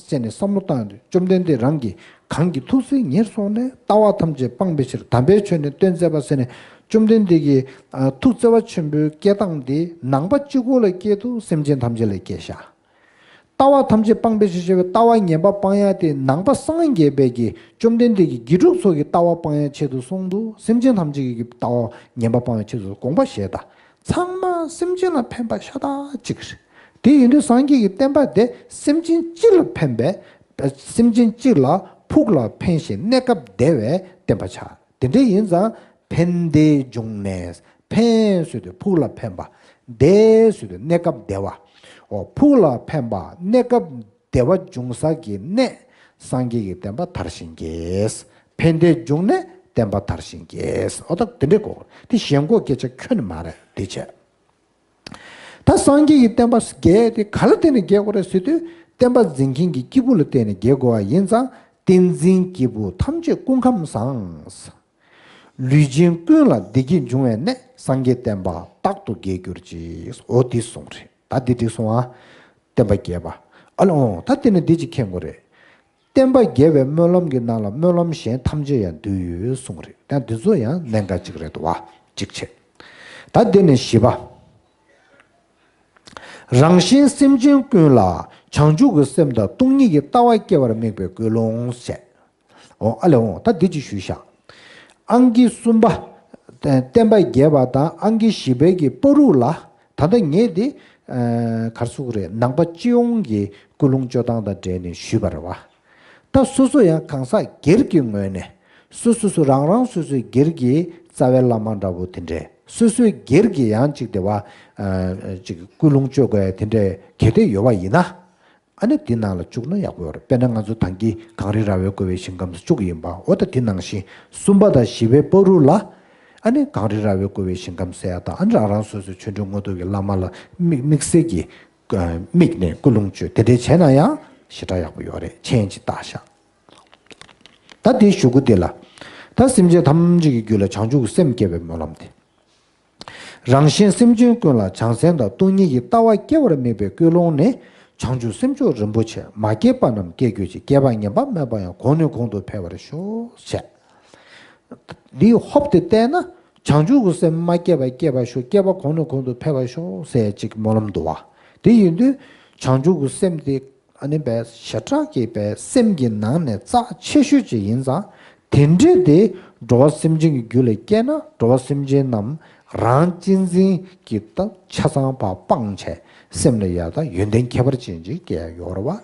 ཟེར་ནས་བསམ་བློ་བཏང་དུས་བཅོམ་ལྡན་འདས་རང་གིས་གང་གིས་ཐུགས་བརྩེ་ཉེར་བཟུང་ནས་ལྟ་བ་ཐམས་ཅད་སྤངས་པའི་ཕྱིར་དམ་པའི་ཆོས་ནི་སྟོན་མཛད་པ་ཟེར་ནས་བཅོམ་ལྡན་འདས་ཀྱིས་ཐུགས་བརྩེ་བ་ཆེན་པོའི་སྐྱེ་སྟངས་དེ་ནང་པ་གཅིག་པོ་ལ་སྐྱེས་འདུག་སེམས་ཅན་ཐམས་ཅད་ལ་སྐྱེས་ཤག་ལྟ་བ་ཐམས་ཅད་སྤངས་པའི་ཕྱིར་ཞེས་པའི་ལྟ་བ་ངན་པ་སྤང་ཡ་དེ་ནང་པ་སངས་རྒྱས་པའི་གི་བཅོམ་ལྡན་འདས་ཀྱི་དགེ་ཕྲུག་ཚོ་གི་ལྟ་བ་སྤང་ཡ་ཆེད་དུ་གསུངས་འདུག་སེམས་ཅན་ཐམས་ཅད་ཀྱི་ལྟ་བ་ངན་པ་སྤང་བའི་ཆེད་དུ་དགོངས་པ་བཞེས་དང་། ཚང་མ་སེམས་ཅན་ལ་ཕན་པ་ཤ་སྟག་གཅིག་རེད། དེ་ཡིན་དུས་སངས་རྒྱས་ཀྱི་བསྟན་པ་དེ་སེམས་ཅན་སྤྱི་ལ་ཕན་པའི། སེམས་ཅན་སྤྱི་ལ་ཕུགས་ལ་ཕན་ཞིང་གནས་སྐབས་བདེ་བའི་བསྟན་པ་ཆགས། དེ་འདྲ་ཡིན་ཙང་ཕན་བདེའི་འབྱུང་གནས། ཕན་ཟེར་དུས་ཕུགས་ལ་ཕན་པ། བདེ་ཟེར་དུས་གནས་སྐབས་བདེ་བ། འོ་ཕུགས་ལ་ཕན་པ་གནས་སྐབས་བདེ་བ་འབྱུང་ས་གི་གནས། སངས་རྒྱས་ཀྱི་བསྟན་པ་དར་ཞིང་རྒྱས། ཕན་བདེའི་འབྱུང་གནས་བསྟན་པ་དར་ཞིང་རྒྱས། འོ་ད་དེ་འདྲའི་གོ་དེ་ཞེན་ཁོག་སྐད་ཆ་ཁྱོན་ནས་མ་རེད་དེ་བྱས། ད་སངས་རྒྱས་ཀྱི་བསྟན་པ་རྒྱས་དེ་ག་ལ་བརྟེན་ནས་རྒྱས་དགོས་རེད་ཟེར་དུས་བསྟན་པ་འཛིན་མཁན་གྱི་སྐྱེས་བུ་ལ་བརྟེན་ནས་རྒྱས་དགོས་པ་ཡིན་ཙང་བསྟན་འཛིན་སྐྱེས་བུ་ཐམས་ཅད་སྐུ་ཁམས་བཟང་། ལུས་ཅན་ཀུན་ལ་བདེ་སྐྱིད་འབྱུང་བའི་གནས། སངས་རྒྱས་བསྟན་པ་རྟག་ཏུ་རྒྱས་གྱུར་ཅིག་འོ་འདི་གསུངས་རེད། ད་འདི་འགྲིག་སོང་ཨ། བསྟན་པ་རྒྱས་པ། ཨ་ལ་འོང་ད་དེ་ནས་འདི་ཅིག་མཁྱེན་དགོས་རེད། བསྟན་པ་རྒྱས་པའི་སྨོན་ལམ་གྱི་ནང་ལ་སྨོན་ལམ་གཞན་ཐམས་ཅད་ཡང་འདུས་ཡོད་གསུངས་རེད། ད་འདི་ཚོ་ཡང་གནད་འགག་ཅིག་རེད་འདུག་བ། གཅིག་བྱས། ད་འདི་ནས་བཞི་པ། རང་གཞན་སེམས་ཅན་ཀུན་ལ་བྱང་ཆུབ་ཀྱི་སེམས་དང་སྟོང་ཉིད་ཀྱི་ལྟ་བ་སྐྱེ་བར་དམིགས་པའི་ཀུན་སློང་བྱས། འོ་ཨ་ལས་འོང་ད་འདི་ཅིག་ཞུས་ཤག་ཨང་ཀི་གསུམ་པ། བསྟན་པ་རྒྱས་པ་དང་ཨང་ཀི་བཞི་པའི་གི་བར་དུ་ལ། ད་ལྟ་ངས་འདི། ཨ། ག་རེ་ཟེར་དགོས་རེད། ནང་པ་སྤྱི་ཡོངས་ཀྱི་ཀུན་སློང་སྤྱོད་སྟངས་དང་འབྲེལ་ནས་ཞུས་པ་རེད་བ། ད་སོ་སོ་ཡང་གང་ཟག་སྒེར་གྱི་ངོས་ནས། སོ་སོ་སོ་རང་རང་སོ་སོའི་སྒེར་གྱི་རྩ་བའི་བླ་མ་འདྲ་བོ་དེ་འདྲས་སོ་སོའི་སྒེར་གྱི་ཡང་ཅིག་དེ་བ། ཨ། ཅིག་ཀུན་སློང་སྤྱོད་དགོས་ཡ་དེ་འདྲས་གལ་ཏེ་ཡོད་པ་ཡིན་ན། ཨ་ནི་དེ་ནང་ལ་བཅུག་ན་ཡག་པོ་ཡོད་རེད། དཔེར་ན་ང་ཚོ་ད་གིན་གངས་རི་ར་བས་བསྐོར་བའི་ཞིང་ཁམས་སུ་བཅུག་ཡིན་པ། འོ་ད་དེ་ནང་བཞིན་གསུམ་པ་དང་བཞི་པའི་བར་དུ་ལ། ཨ་ནི་གངས་རི་ར་བས་བསྐོར་བའི་ཞིང་ཁམས་ཟེར་ཡ་དང་། ཨ་ནི་རང་རང་སོ་སོའི་ཆོ་འཕྲུལ་དངོས་སྟོབས་ཀྱི་བླ་མ་ལ་དམིགས་དམིགས་བསལ་གྱི་དམིགས་ནས་ཀུན་སློང་བཅོས་དེ་འདྲའི་བྱས་ན་ཡང་ཞེ་དྲག་ཡག་པོ་ཡོད་རེད། མཆན་ཅིག་བཏགས་ཤག་ད་དེ་ཞུ་གུ་དེ་ལ། ད་སེམས་ཅན་ཐམས་ཅད་ཀྱི་རྒྱུད་ལ་བྱང་ཆུབ་ཀྱི་སེམས་སྐྱེ་བའི་སྨོན་ལམ་དེ། རང་གཞན་སེམས་ཅན་ཀུན་ལ་བྱང་སེམས་དང་སྟོང་ཉིད་ཀྱི་ལྟ་བ་སྐྱེ་བར་དམིགས་པའི་ཀུན་སློང་ནི། བྱང་ཆུབ་སེམས་མཆོག་རིན་པོ་ཆེ། མ་སྐྱེས་པ་རྣམས་སྐྱེ་གྱུར་ཅིག། སྐྱེས་པ་ཉམས་པ་མེད་པ་ཡང་། གོང་ནས་གོང་དུ་འཕེལ་བར་ཤོག། ཞེས། འདི་ཧོབ་སྟེ་བལྟས་ན། བྱང་ཆུབ་ཀྱི་སེམས་མ་སྐྱེས་པ་སྐྱེ་བར་ཤོག། སྐྱེས་པ་གོང་ནས་གོང་དུ་འཕེལ་བར་ཤོག་ཟེར་ཅིག་སྨོན་ལམ་འདུག་བ། དེ་ཡིན་དུས་བྱང་ཆུབ་ཀྱི་སེམས་དེ་ཨ་ནི་པའི་ཞེ་དྲག་གི་པའི་སེམས་ཀྱི་ནང་ནས་རྩ་ཆེ་ཤོས་ཅིག་ཡིན་ཙང་། དེ་འདྲས་དེ་འགྲོ་བ་སེམས་ཅན་གྱི་རྒྱུད་ལ་སྐྱེས་ན། འགྲོ་བ་སེམས་ཅན་རྣམས་རང་གཅེས་འཛིན་གྱི་སྟབས་ཆ་ཚང་བ་སྤངས་བྱས། སེམས་ལ་ཡང་དག་ཡོན་ཏན་ཁྱད་པར་ཅན་ཅིག་སྐྱེ་ཡ་ཡོད་རེད་བ།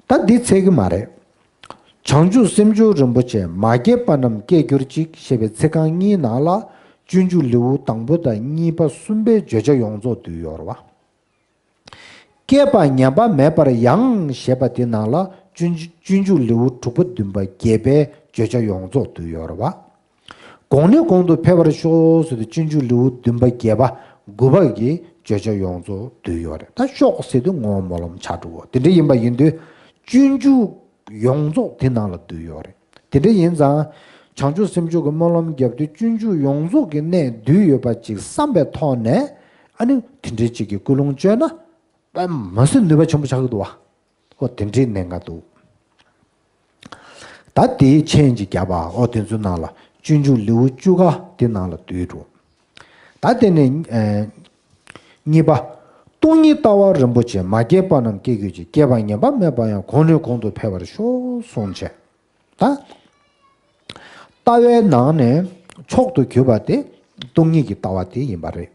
ད་འདི་ཚད་ཀྱི་མ་རེད། བྱང་ཆུབ་སེམས་མཆོག་རིན་པོ་ཆེ། མ་སྐྱེས་པ་རྣམས་སྐྱེ་གྱུར་ཅིག། ཞེས་པའི་ཚིག་རྐང་གཉིས་ནང་ལ། སྤྱོད་འཇུག་ལེའུ་དང་པོ་དང་གཉིས་པ་གསུམ་པའི་བརྗོད་བྱ་ཡོངས་རྫོགས་འདུས་ཡོད་རེད་བ། སྐྱེས་པ་ཉམས་པ་མེད་པར་ཡང་ཞེས་པ་དེ་ནང་ལ། སྤྱོད་སྤྱོད་འཇུག་ལེའུ་དྲུག་པ་བདུན་པ་བརྒྱད་པའི་བརྗོད་བྱ་ཡོངས་རྫོགས་འདུས་ཡོད་རེད་བ། གོང་ནས་གོང་དུ་འཕེལ་བར་ཤོག་ཟེར་དུས། སྤྱོད་འཇུག་ལེའུ་བདུན་པ་བརྒྱད་པ་དགུ་པ་གི་བརྗོད་བྱ་ཡོངས་རྫོགས་འདུས་ཡོད་རེད། ད་ཤོག་ཟེར་དུས་ངོ་བོ་སྨོན་ལམ་ཆགས་འགྲོ་གོ། དེ་འདྲ་ཡིན་པ་ཡིན་དུས་སྤྱོད་འཇུག་ཡོངས་རྫོགས་དེ་ནང་ལ་འདུས་ཡོད་རེད། དེ་འདྲ་ཡིན་ཙང་། བྱང་ཆུབ་སེམས་མཆོག་གི་སྨོན་ལམ་བརྒྱབ་དུས་སྤྱོད་འཇུག་ཡོངས་རྫོགས་ཀྱི་གནད་འདུས་ཡོད་པ་ཅིག་བསམ་པའི་ཐོག་ནས། ཨ་ནི་དེ་འདྲའི་ཅིག་གི་ཀུན་སློང་བཅོས་ན། ཨ། མ་སྲིད་ནུས་པ་ཆེན་པོ་ཆགས་ཀྱི་འདུག་བ། ཨོ་དེ་འདྲའི་གནད་འགག་འདུག། ད་དེའི་མཆན་ཅིག་བརྒྱབ་པ། ཨོ་དེ་ཚོའི་ནང་ལ་སྤྱོད་འཇུག་ལེའུ་བཅུ་ཀ་དེ་ནང་ལ་འདུས་འགྲོ། ད་དེ་ནས་ཨ་གཉིས་པ། སྟོང་ཉིད་ལྟ་བ་རིན་པོ་ཆེ། མ་སྐྱེས་པ་རྣམས་སྐྱེ་གྱུར་ཅིག། སྐྱེས་པ་ཉམས་པ་མེད་པ་ཡང་། གོང་ནས་གོང་དུ་འཕེལ་བར་ཤོག་གསུངས་བྱས། ད་ལྟ་བའི་ནང་ནས་མཆོག་ཏུ་གྱུར་པ་དེ་སྟོང་ཉིད་ཀྱི་ལྟ་བ་དེ་ཡིན་པ་རེད།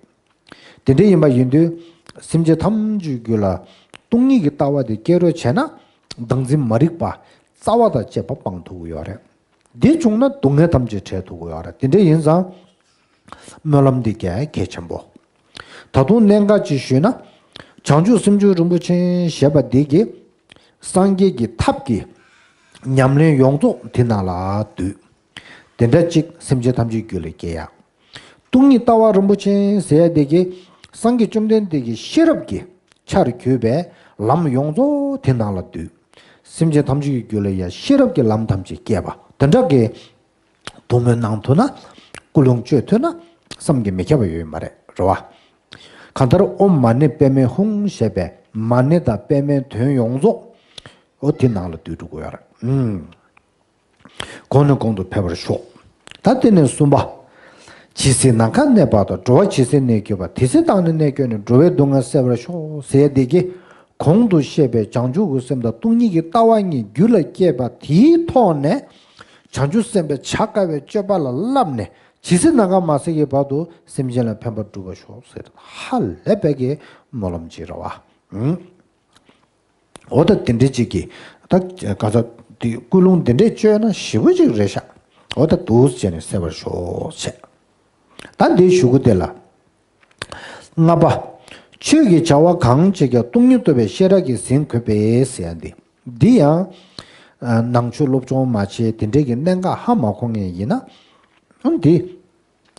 དེ་འདྲ་ཡིན་པ་ཡིན་དུས། སེམས་ཅན་ཐམས་ཅད་རྒྱུད་ལ་སྟོང་ཉིད་ཀྱི་ལྟ་བ་དེ་སྐྱེ་རོགས་བྱས་ན། བདག་འཛིན་མ་རིག་པ་རྩ་བ་དང་བཅས་པ་སྤང་ཐུབ་ཀྱི་ཡོད་རེད། འདི་བྱུང་ན་སྡུག་བསྔལ་ཐམས་ཅད་བྲལ་ཐུབ་ཀྱི་ཡོད་རེད། དེ་འདྲ་ཡིན་ཙང་། སྨོན་ལམ་འདི་གལ་གལ་ཆེན་པོ། ད་དུང་གནད་འགག་ཅིག་ཞུས་ན། བྱང་ཆུབ་སེམས་མཆོག་རིན་པོ་ཆེ་ཞེས་པ་འདི་གི་སངས་རྒྱས་ཀྱི་ཐབས་ཀྱི་ཉམས་ལེན་ཡོངས་རྫོགས་འདི་ནང་ལ་འདུས། དེ་འདྲ་ཅིག་སེམས་ཅན་ཐམས་ཅད་རྒྱུད་ལ་སྐྱེ་ཡ། སྟོང་ཉིད་ལྟ་བ་རིན་པོ་ཆེ་ཟེར་ཡ་འདི་གི་སངས་རྒྱས་བཅོམ་ལྡན་འདས་ཀྱི་ཤེས་རབ་ཀྱི་ཆར་གྱུར་པའི་ལམ་ཡོངས་རྫོགས་དེ་ནང་ལ་འདུས། སེམས་ཅན་ཐམས་ཅད་ཀྱི་རྒྱུད་ལ་ཡང་ཤེས་རབ་ཀྱི་ལམ་ཐམས་ཅད་སྐྱེས་པ་དེ་འདྲ་གི་ཐུགས་སྨོན་གནང་ཐུབ་ན། ཀུན་སློང་བཅོས་ཐུབ་ན། བསམ་གྱིས་མི་ཁྱབ་པ་ཡོད་མ་རེད། རེད་བ། གང་ལྟར་ཨོཾ་མ་ཎི་པདྨེ་ཧཱུྃ་ཞེས་པའི་མ་ཎི་དང་པདྨའི་དོན་ཡོངས་རྫོགས། ཨོ་དེ་ནང་ལ་འདུས་འགྲོ་གི་ཡོད་རེད། ཨུམ། གོང་ནས་གོང་དུ་འཕེལ་བར་ཤོག། ད་དེ་ནས་གསུམ་པ། ཇི་སྲིད་ནམ་མཁའ་གནས་པ་དང་། འགྲོ་བ་ཇི་སྲིད་གནས་གྱུར་པ། དེ་སྲིད་བདག་ནི་གནས་གྱུར་ནས། འགྲོ་བའི་སྡུག་བསྔལ་སེལ་བར་ཤོག། ཟེར་ཡ་འདི་གི་གོང་དུ་བཤད་པའི་བྱང་ཆུབ་ཀྱི་སེམས་དང་སྟོང་ཉིད་ཀྱི་ལྟ་བ་གཉིས་རྒྱུད་ལ་སྐྱེས་པ་དེའི་ཐོག་ནས། བྱང་ཆུབ་སེམས་དཔའི་བྱ་དཀའ་བའི་སྤྱོད་པ་ལ་བསླབས་ནས། ཇི་སྲིད་ནམ་མཁའ་མ་ཟད་ཀྱི་བར་དུ་སེམས་ཅན་ལ་ཕན་པ་བསྒྲུབ་པར་ཤོག་ཟེར། ཧ་ལས་པའི་གི་སྨོན་ལམ་ཅིག་རེད་བ། ཨུང་། འོ་ད་དེ་འདྲ་ཅིག་གིས་ད་ག་ས་དེ་ཀུན་སློང་དེ་འདྲས་བཅོས་ན་ཞེ་པོ་ཅིག་རེད་ཤག། འོ་ད་འདུག་སེ་བྱས་ནས་སེལ་བར་ཤོག་བྱས། ད་འདིའི་གཞུག་གུ་དེ་ལ། ལྔ་པ། ཆོས་ཀྱི་བྱ་བ་གང་བྱེད་ཀྱང་། སྟོང་ཉིད་རྟོགས་པའི་ཤེས་རབ་ཀྱིས་ཟིན་དགོས་པས་ཟེར་ཡ་འདི། འདི་ཡང་། ཨ། ནང་ཆོས་སློབ་སྦྱོང་མ་བྱས་དེ་འདྲས་ཀྱི་གནད་འགག་ཧ་མ་གོ་མཁན་ཡིན་ན། འདི།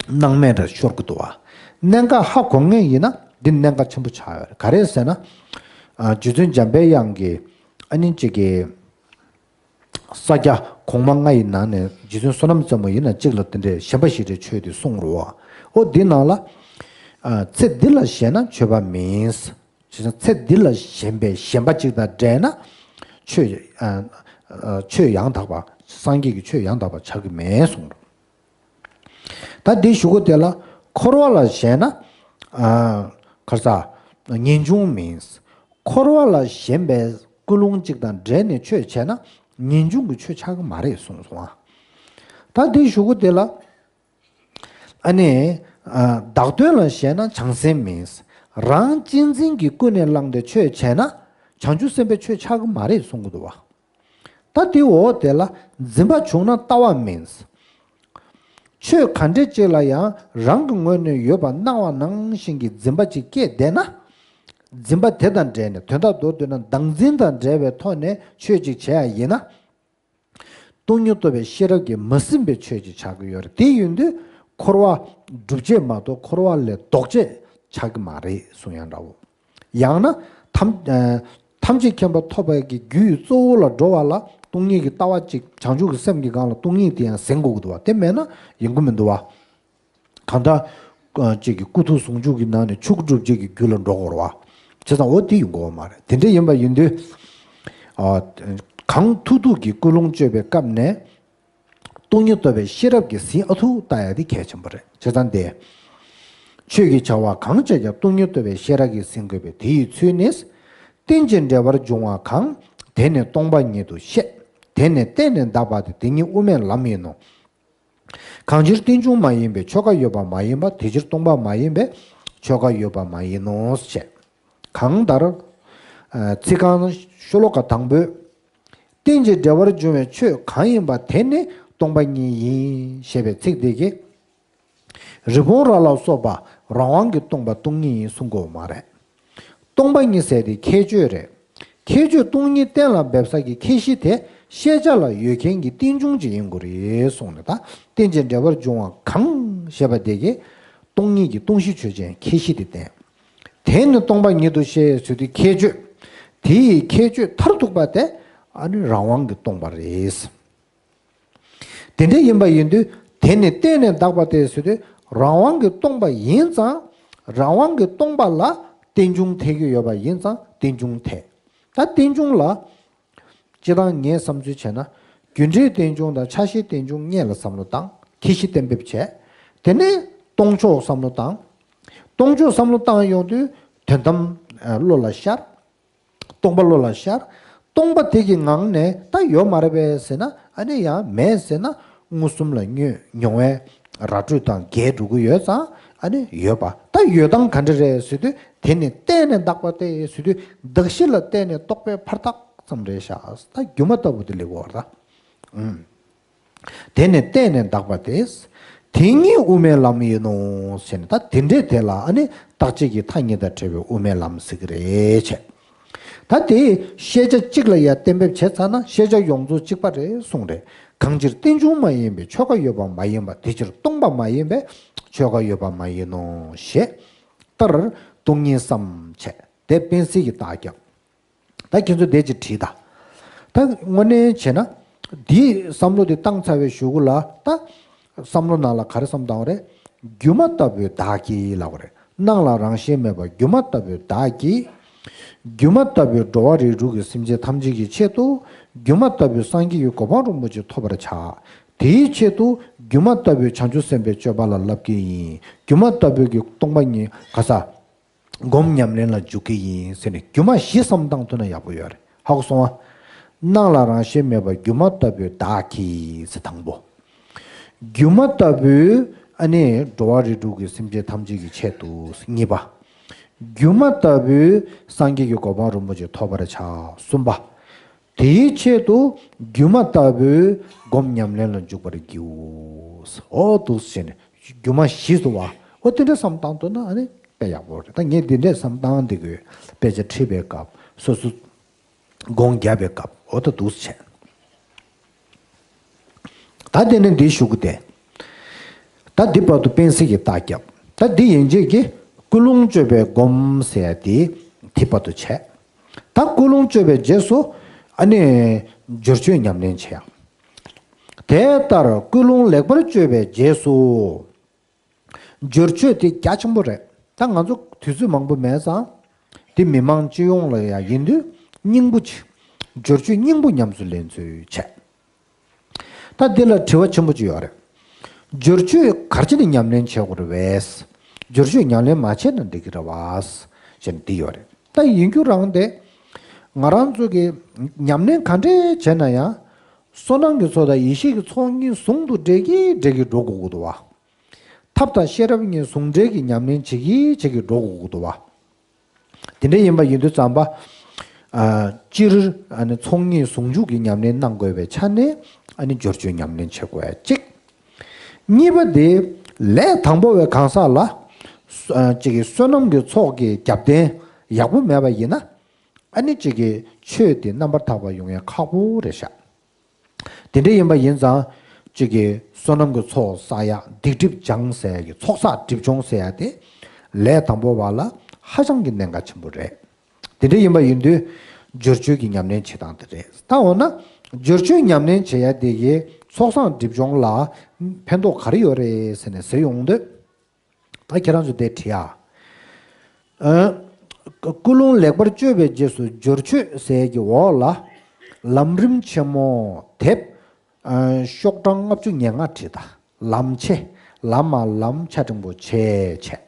སྣང་མེད་དུ་ཤོར་གྱི་འདུག་བ། གནད་འགག་ཧ་གོ་མཁན་ཡིན་ན་འདི་གནད་འགག་ཆེན་པོ་ཆགས་ཡོད་རེད། ག་རེ་ཟེར་ན། ཨ། རྗེ་བཙུན་འཇམ་པའི་དབྱངས་ཀྱིས་ཨ་ནི་གཅིག་གི་ས་སྐྱ་གོང་མ་ལྔ་ཡི་ནང་ནས་རྗེ་བཙུན་བསོད་ནམས་རྩེ་མོ་ཡིན་ན་གཅིག་ལ་དེ་འདྲའི་ཞེན་པ་ཞེ་དྲག་ཆོས་དེ་གསུངས་རོ། ཨོ་འདི་ནང་ལ། ཨ། ཚེ་འདི་ལ་ཞེན་ན་ཆོས་པ་མིན། བྱས་ཙང་ཚེ་འདི་ལ་ཞེན་པའི་ཞེན་པ་གཅིག་དང་འབྲེལ་ན་ཆོས། ཨ། ཨ། ཆོས་ཡང་དག་པ། སངས་རྒྱས་ཀྱི་ཆོས་ཡང་དག་པ་ཆགས་ཀྱི་མེད་གསུངས་རོ། ད་འདིའི་གཞུག་གུ་དེ་ལ་འཁོར་བ་ལ་ཞེན་ན། ཨ། ག་རེ་ཟ། ངེས་འབྱུང་མིན། འཁོར་བ་ལ་ཞེན་པའི་ཀུན་སློང་གཅིག་དང་འབྲེལ་ནས་ཆོས་བྱས་ན་ངེས་འབྱུང་གི་ཆོས་ཆགས་ཀྱི་མ་རེད་གསུངས་སོང་ཨ། ད་འདིའི་གཞུག་གུ་དེ་ལ། ཨ་ནི། ཨ། བདག་དོན་ལ་ཞེན་ན་བྱང་སེམས་མིན། རང་གཅེས་འཛིན་གྱིས་ཀུན་ནས་བསླངས་ཏེ་ཆོས་བྱས་ན་བྱང་ཆུབ་སེམས་དཔའི་ཆོས་ཆགས་ཀྱི་མ་རེད་གསུང་གི་འདུག་བ། ད་དེའི་འོག་དེ་ལ་འཛིན་པ་བྱུང་ན་ལྟ་བ་མིན། ཆོས་ག་འདྲ་ཅིག་ལ་ཡང་རང་གི་ངོས་ནས་ཡོད་པ་སྣང་བ་ནང་བཞིན་གྱི་འཛིན་པ་ཅིག་སྐྱེས་བསྡད་ན། འཛིན་པ་དེ་དང་འབྲེལ་ནས་དོན་དག་མདོར་བསྡུས་ན་བདག་འཛིན་དང་འབྲེལ་བའི་ཐོག་ནས་ཆོས་ཅིག་བྱས་ཡ་ཡིན་ན། སྟོང་ཉིད་རྟོགས་པའི་ཤེས་རབ་ཀྱིས་མ་ཟིན་པའི་ཆོས་ཅིག་ཆགས་ཀྱི་ཡོད་རེད། དེ་ཡིན་དུས་འཁོར་བ་སྒྲུབ་བྱེད་མ་གཏོགས་འཁོར་བ་ལས་ལྡོག་བྱེད་ཆགས་ཀྱི་མ་རེད་གསུང་ཡ་འདྲ་བོ། ཡང་ན་ཐམས། ཨ། ཐམས་ཅད་མཁྱེན་པ་ཐོབ་པའི་གི་རྒྱུ་ཡི་གཙོ་བོ་ལ་འགྲོ་བ་ལ་སྟོང་ཉིད་ཀྱི་ལྟ་བ་ཅིག། བྱང་ཆུབ་ཀྱི་སེམས་ཀྱི་སྒང་ལ་སྟོང་ཉིད་དེ་ཡང་ཟིན་དགོས་ཀྱི་འདུག་བ། དེ་མེད་ན་ཡོང་གི་མི་འདུག་བ། གང་ལྟར། ཨ། ཅིག་གི་སྐུ་ཐུགས་ཟུང་འཇུག་གི་ནང་ནས་ཆོས་སྐུ་སྒྲུབ་བྱེད་ཀྱི་རྒྱུ་ལ་འགྲོ་དགོས་རེད་བ། བྱས་ཙང་འོ་དེ་ཡོང་གི་ཡོད་མ་རེད། དེ་འདྲ་ཡིན་པ་ཡིན་དུས། ཨ། གང་ཐུག་ཐུག་གི་ཀུན་སློང་བཅོས་པའི་སྐབས་ནས། སྟོང་ཉིད་རྟོགས་པའི་ཤེས་རབ་ཀྱིས་ཟིན་ཨ་ཐུར་བལྟ་ཡ་དེ་གལ་ཆེན་པོ་རེད། བྱས་ཙང་དེ། ཆོས་ཀྱི་བྱ་བ་གང་བྱས་ཀྱང་སྟོང་ཉིད་རྟོགས་པའི་ཤེས་རབ་ཀྱིས་ཟིན་དགོས་པས། དེ་ཡི་ཚུལ་ནི། རྟེན་ཅིང་འབྲེལ་བར་འབྱུང་བ་གང་། དེ་ནི་སྟོང་པ་ཉིད་དུ་བཤད། དེ་ནི་བརྟེན་ནས་འདག་པ་སྟེ། དེ་ཉིད་དབུ་མའི་ལམ་ཡིན་ནོ། གང་ཕྱིར་རྟེན་འབྱུང་མ་ཡིན་པས་ཆོས་འགའ་ཡོད་པ་མ་ཡིན་པ། དེ་ཕྱིར་སྟོང་པ་མ་ཡིན་པས་ཆོས་འགའ་ཡོད་པ་མ་ཡིན་ནོ། ཞེས། གང་ལྟར། ཚིག་རྐང་ཤོ་ལོ་ཀ་དང་པོས། རྟེན་ཅིང་འབྲེལ་བར་འབྱུང་བའི་ཆོས་གང་ཡིན་པ་དེ་ནི་སྟོང་པ་ཉིད་ཡིན་ཞེས་པའི་ཚིག་འདི་གིས། རི་བོང་རྭ་ལ་སོགས་པ་རང་དབང་གིས་སྟོང་པ་སྟོང་ཉིད་ཡིན་གསུང་གི་ཡོད་མ་རེད། སྟོང་པ་ཉིད་ཟེར་དེ་ཁྱད་ཆོས་རེད། ཁྱད་ཆོས་སྟོང་ཉིད་གཏན་ལ་འབེབས་ས་ཀྱི་ཁྱད་གཞི་དེ་ཤེས་བྱ་ལ་ཡོད་མཁན་གྱི་རྟེན་འབྱུང་ཅིག་ཡིན་དགོས་རེད་གསུངས་ནས། ད་རྟེན་ཅིང་འབྲེལ་བར་འབྱུང་བ་གང་ཞེས་པ་དེ་གིས་སྟོང་ཉིད་ཀྱི་སྟོང་གཞི་ཆོས་ཅན་ཁྱད་གཞི་དེ་བསྟན། དེ་ནི་སྟོང་པ་ཉིད་དུ་བཤད་ཟེར་དུས་ཁྱད་ཆོས། དེ་ཡི་ཁྱད་ཆོས་མཐར་ཐུག་པ་དེ་ཨ་ནི་རང་དབང་གིས་སྟོང་པ་རེད། དེ་འདྲ་ཡིན་པ་ཡིན་དུས། དེ་ནི་བརྟེན་ནས་འདག་པ་སྟེ་ཟེར་དུས། རང་དབང་གིས་སྟོང་པ་ཡིན་ཙང་། རང་དབང་གིས་སྟོང་པ་ལ་རྟེན་འབྱུང་འཐད་ཀྱི་ཡོད་པ་ཡིན་ཙང་རྟེན་འབྱུང་འཐད། ད་རྟེན་འབྱུང་ལ། སྤྱིར་བཏང་ངས་བསམ་ཚུལ་བྱས་ན། རྒྱུ་འབྲས་རྟེན་འབྱུང་དང་ཆ་ཤས་རྟེན་འབྱུང་གཉིས་ལ་བསམ་བློ་བཏང་། ཁྱད་གཞི་གཏན་འབེབས་བྱས། དེ་ནས་སྟོང་ཕྱོགས་བསམ་བློ་བཏང་། སྟོང་ཕྱོགས་བསམ་བློ་བཏང་ཡོང་དུས་དོན་དམ་བློ་ལ་ཤར། སྟོང་པ་བློ་ལ་ཤར། སྟོང་པ་དེ་གི་ངང་ནས་ད་ཡོད་མ་རེད་པས་ཟེར་ན། ཨ་ནི་ཡང་མེད་ཟེར་ན། མངོན་སུམ་ལ་མྱོང་མྱོང་བའི་ར་སྤྲོད་དང་འགལ་འགྲོ་གི་ཡོད་ཙང་། ཨ་ནི་ཡོད་པ། ད་ཡོད་སྟངས་ག་འདྲ་རེད་ཟེར་དུས། དེ་ནི་བརྟེན་ནས་འདག་པ་སྟེ་ཟེར་དུས། གདགས་གཞི་ལ་བརྟེན་ནས་རྟོགས་པའི་ཕར་ཐག་ཙམ་རེད་ཤག་ད་སྒྱུ་མ་ལྟ་བུ་དེ་ལེགས་པར་ད། ཨུམ། དེ་ནི་བརྟེན་ནས་འདག་པ་སྟེ། དེ་ཉིད་དབུ་མའི་ལམ་ཡིན་ནོ། ཟེར་ནས། ད་དེ་འདྲའི་དེ་ལ་ཨ་ནི་རྟག་གཅིག་གི་མཐའ་གཉིས་དང་བྲལ་བའི་དབུ་མའི་ལམ་ཟེར་གི་རེད་བྱས། ད་དེ་ཤེས་བྱ་གཅིག་ལ་ཡ་གཏན་འབེབས་བྱས་ཚར་ན་ཤེས་བྱ་ཡོངས་རྫོགས་གཅིག་པ་རེད་གསུངས་རེད། གང་ཕྱིར་རྟེན་འབྱུང་མ་ཡིན་པས་ཆོས་འགའ་ཡོད་པ་མ་ཡིན་པ། དེ་ཕྱིར་སྟོང་པ་མ་ཡིན་པས་ཆོས་འགའ་ཡོད་པ་མ་ཡིན་ནོ། ཞེས་ལྟར་སྟོང་ཉིད་བསམ་བྱས། དེ་སྤེན་སྲིད་ཀྱིས་རྟགས་བརྒྱབ། ད་ཁྱེད་ཚོ་དེ་ཅིག་བྲིས་ད། ད་དངོས་གནས་བྱས་ན། འདིའི་བསམ་བློ་དེ་བཏང་ཚར་བའི་གཞུག་གུ་ལ། ད་བསམ་བློ་ནང་ལ་ག་རེ་བསམ་བཏང་བ་རེད། སྒྱུ་མ་ལྟ་བུའི་བདག་གིས་ལབ་པ་རེད། སྣང་ལ་རང་བཞིན་མེད་པ་སྒྱུ་མ་ལྟ་བུའི་བདག་གིས། སྒྱུ་མ་ལྟ་བུའི་འགྲོ་བ་རིགས་དྲུག་གི་སེམས་ཅན་ཐམས་ཅད་ཀྱི་ཆེད་དུ། སྒྱུ་མ་ལྟ་བུའི་སངས་རྒྱས་ཀྱི་གོ་འཕང་རིན་པོ་ཆེ་ཐོབ་པར་བྱ། དེའི་ཆེད་དུ་སྒྱུ་མ་ལྟ་བུའི་བྱང་ཆུབ་སེམས་དཔའི་སྤྱོད་པ་ལ་བསླབ་ཀྱི་ཡིན། སྒྱུ་མ་ལྟ་བུའི་གི་སྟོང་པ་ཉིད་ག་ས། སྒོམ་ཉམས་ལེན་ལ་འཇུག་གི་ཡིན་ཟེར་ནས་སྒྱུ་མ་བཞི་བསམ་བཏང་ཐུབ་ན་ཡག་པོ་ཡོད་རེད། ཧ་གོ་སོང་ང་། སྣང་ལ་རང་བཞིན་མེད་པ་སྒྱུ་མ་ལྟ་བུའི་བདག་གིས་ཟེར་དང་པོ། སྒྱུ་མ་ལྟ་བུའི་ཨ་ནི་འགྲོ་བ་རིགས་དྲུག་གི་སེམས་ཅན་ཐམས་ཅད་ཀྱི་ཆེད་དུ་གཉིས་པ། སྒྱུ་མ་ལྟ་བུའི་སངས་རྒྱས་ཀྱི་གོ་འཕང་རིན་པོ་ཆེ་ཐོབ་པར་བྱ། གསུམ་པ། དེའི་ཆེད་དུ་སྒྱུ་མ་ལྟ་བུའི་སྒོམ་ཉམས་ལེན་ལ་འཇུག་པར་བགྱིའོ། འོ་འདུག་ཟེར་ནས་སྒྱུ་མ་བཞི་ཟེར་བ། འོ་དེ་འདྲ་བསམ་བཏང་ཐུབ་ན་ཨ་ནི་དཔེ་ཡག་པོ་རེད། ད་ངས་འདི་འདྲས་བསམ་བཏང་འདི་གི་དཔེ་ཆ་ཁྲིད་པའི་སྐབས། སོ་སོ་སྒོམ་རྒྱབ་པའི་སྐབས། འོ་ད་འདུག་ཟེར། ད་དེ་ནས་འདིའི་གཞུག་གུ་དེ། ད་འདི་བར་དུ་སྤེན་སྲིད་ཀྱིས་རྟགས་བརྒྱབ། ད་འདི་ཡན་ཆད་ཀྱིས་ཀུན་སློང་བཅོས་པའི་སྒོམ་ཟེར་ཡ་དེ་དེ་བར་དུ་བྱས། ད་ཀུན་སློང་བཅོས་པའི་རྗེས་སུ་ཨ་ནི་སྦྱོར་ཆོས་ཉམས་ལེན་བྱེད་ཡ། དེ་ལྟར་ཀུན་སློང་ལེགས་པར་བཅོས་པའི་རྗེས་སུ། སྦྱོར་ཆོས་དེ་རྒྱ་ཆེན་པོ་རེད། ད་ང་ཚོ་དུས་ཚོད་མང་པོ་མེད་ཙང་། དེ་མི་མང་སྤྱི་ཡོངས་ལ་ཡང་ཡིན་དུས་སྙིང་པོ་ཅིག་སྦྱོར་ཆོས་སྙིང་པོ་ཉམས་སུ་ལེན་ཚུལ་བྱས། ད་འདི་ལ་དྲི་བ་ཆེན་པོ་ཅིག་ཡོད་རེད། སྦྱོར་ཆོས་ག་རེ་བྱས་ནས་ཉམས་ལེན་བྱེད་དགོས་རེད་པས། སྦྱོར་ཆོས་ཉམས་ལེན་མ་བྱས་ན་འགྲིག་གི་རེད་པས། ཅེས་འདི་ཡོད་རེད། ད་ཡིན་རྒྱུ་རང་དེ། ང་རང་ཚོ་གི་ཉམས་ལེན་ག་འདྲས་བྱས་ན་ཡང་། བསོད་ནམས་ཀྱི་ཚོགས་དང་ཡེ་ཤེས་ཀྱི་ཚོགས་གཉིས་ཟུང་དུ་འབྲེལ་གྱིན་འབྲེལ་གྱིན་འགྲོ་དགོས་ཀྱི་འདུག་བ། ཐབས་དང་ཤེས་རབ་གཉིས་ཟུང་འབྲེལ་གྱིས་ཉམས་ལེན་བྱེད་ཀྱིན་བྱེད་ཀྱིན་འགྲོ་དགོས་ཀྱི་འདུག་བ། དེ་འདྲ་ཡིན་པ་ཡིན་དུས་ཙམ་པ། ཨ། སྤྱིར་ཨ་ནི་ཚོགས་གཉིས་ཟུང་འཇུག་གི་ཉམས་ལེན་གནང་དགོས་པའི་ཆ་ནས་ཨ་ནི་སྦྱོར་ཆོས་ཉམས་ལེན་བྱེད་དགོས་ཡ་གཅིག་གཉིས་པ་དེ། ལས་དང་པོ་བའི་གང་ཟག་ལ། ཨ། གཅིག་གི་བསོད་ནམས་ཀྱི་ཚོགས་ཀྱི་རྒྱབ་རྟེན་ཡག་པོ་མེད་པ་ཡིན་ན། ཨ་ནི་གཅིག་གི་ཆོས་དེ་རྣམ་པར་དག་པ་ཡོང་ཡ་ཁག་པོ་རེད་ཤག་དེ་འདྲ་ཡིན་པ་ཡིན་ཙང་། གཅིག་གི་བསོད་ནམས་ཀྱི་ཚོགས་བསགས་ཡ། སྡིག་སྒྲིབ་སྦྱང་ཟེར་ཡ་གི་ཚོགས་བསགས་སྒྲིབ་སྦྱོང་ཟེར་ཡ་དེ། ལས་དང་པོ་བ་ལ་ཧ་ཅང་གི་གནད་འགག་ཆེན་པོ་རེད། དེ་འདྲ་ཡིན་པ་ཡིན་དུས། སྦྱོར་ཆོས་ཀྱི་ཉམས་ལེན་བྱེད་སྟངས་དེ་རེད། ད་འོ་ན། སྦྱོར་ཆོས་ཉམས་ལེན་བྱེད་ཡ་དེ་གི་ཚོགས་བསགས་སྒྲིབ་སྦྱོང་ལ་ཕན་ཐོགས་ག་རེ་ཡོད་རེད་ཟེར་ནས་ཟེར་ཡོང་དུས། ད་ཁྱེད་རང་ཚོ་དེ་བྲིས་ཨ། ཨ། ཀུན་སློང་ལེགས་པར་བཅོས་པའི་རྗེས་སུ་སྦྱོར་ཆོས་ཟེར་གྱི་འོག་ལ། ལམ་རིམ་ཆེན་མོ་དེབ་ཤོག་གྲངས་ལྔ་བཅུ་ང་ལྔ་བྲིས་དང་། ལམ་ཆེ། ལ་མ་ལམ་ཆ་འགྲེང་བུ་ཆེ་བྱས།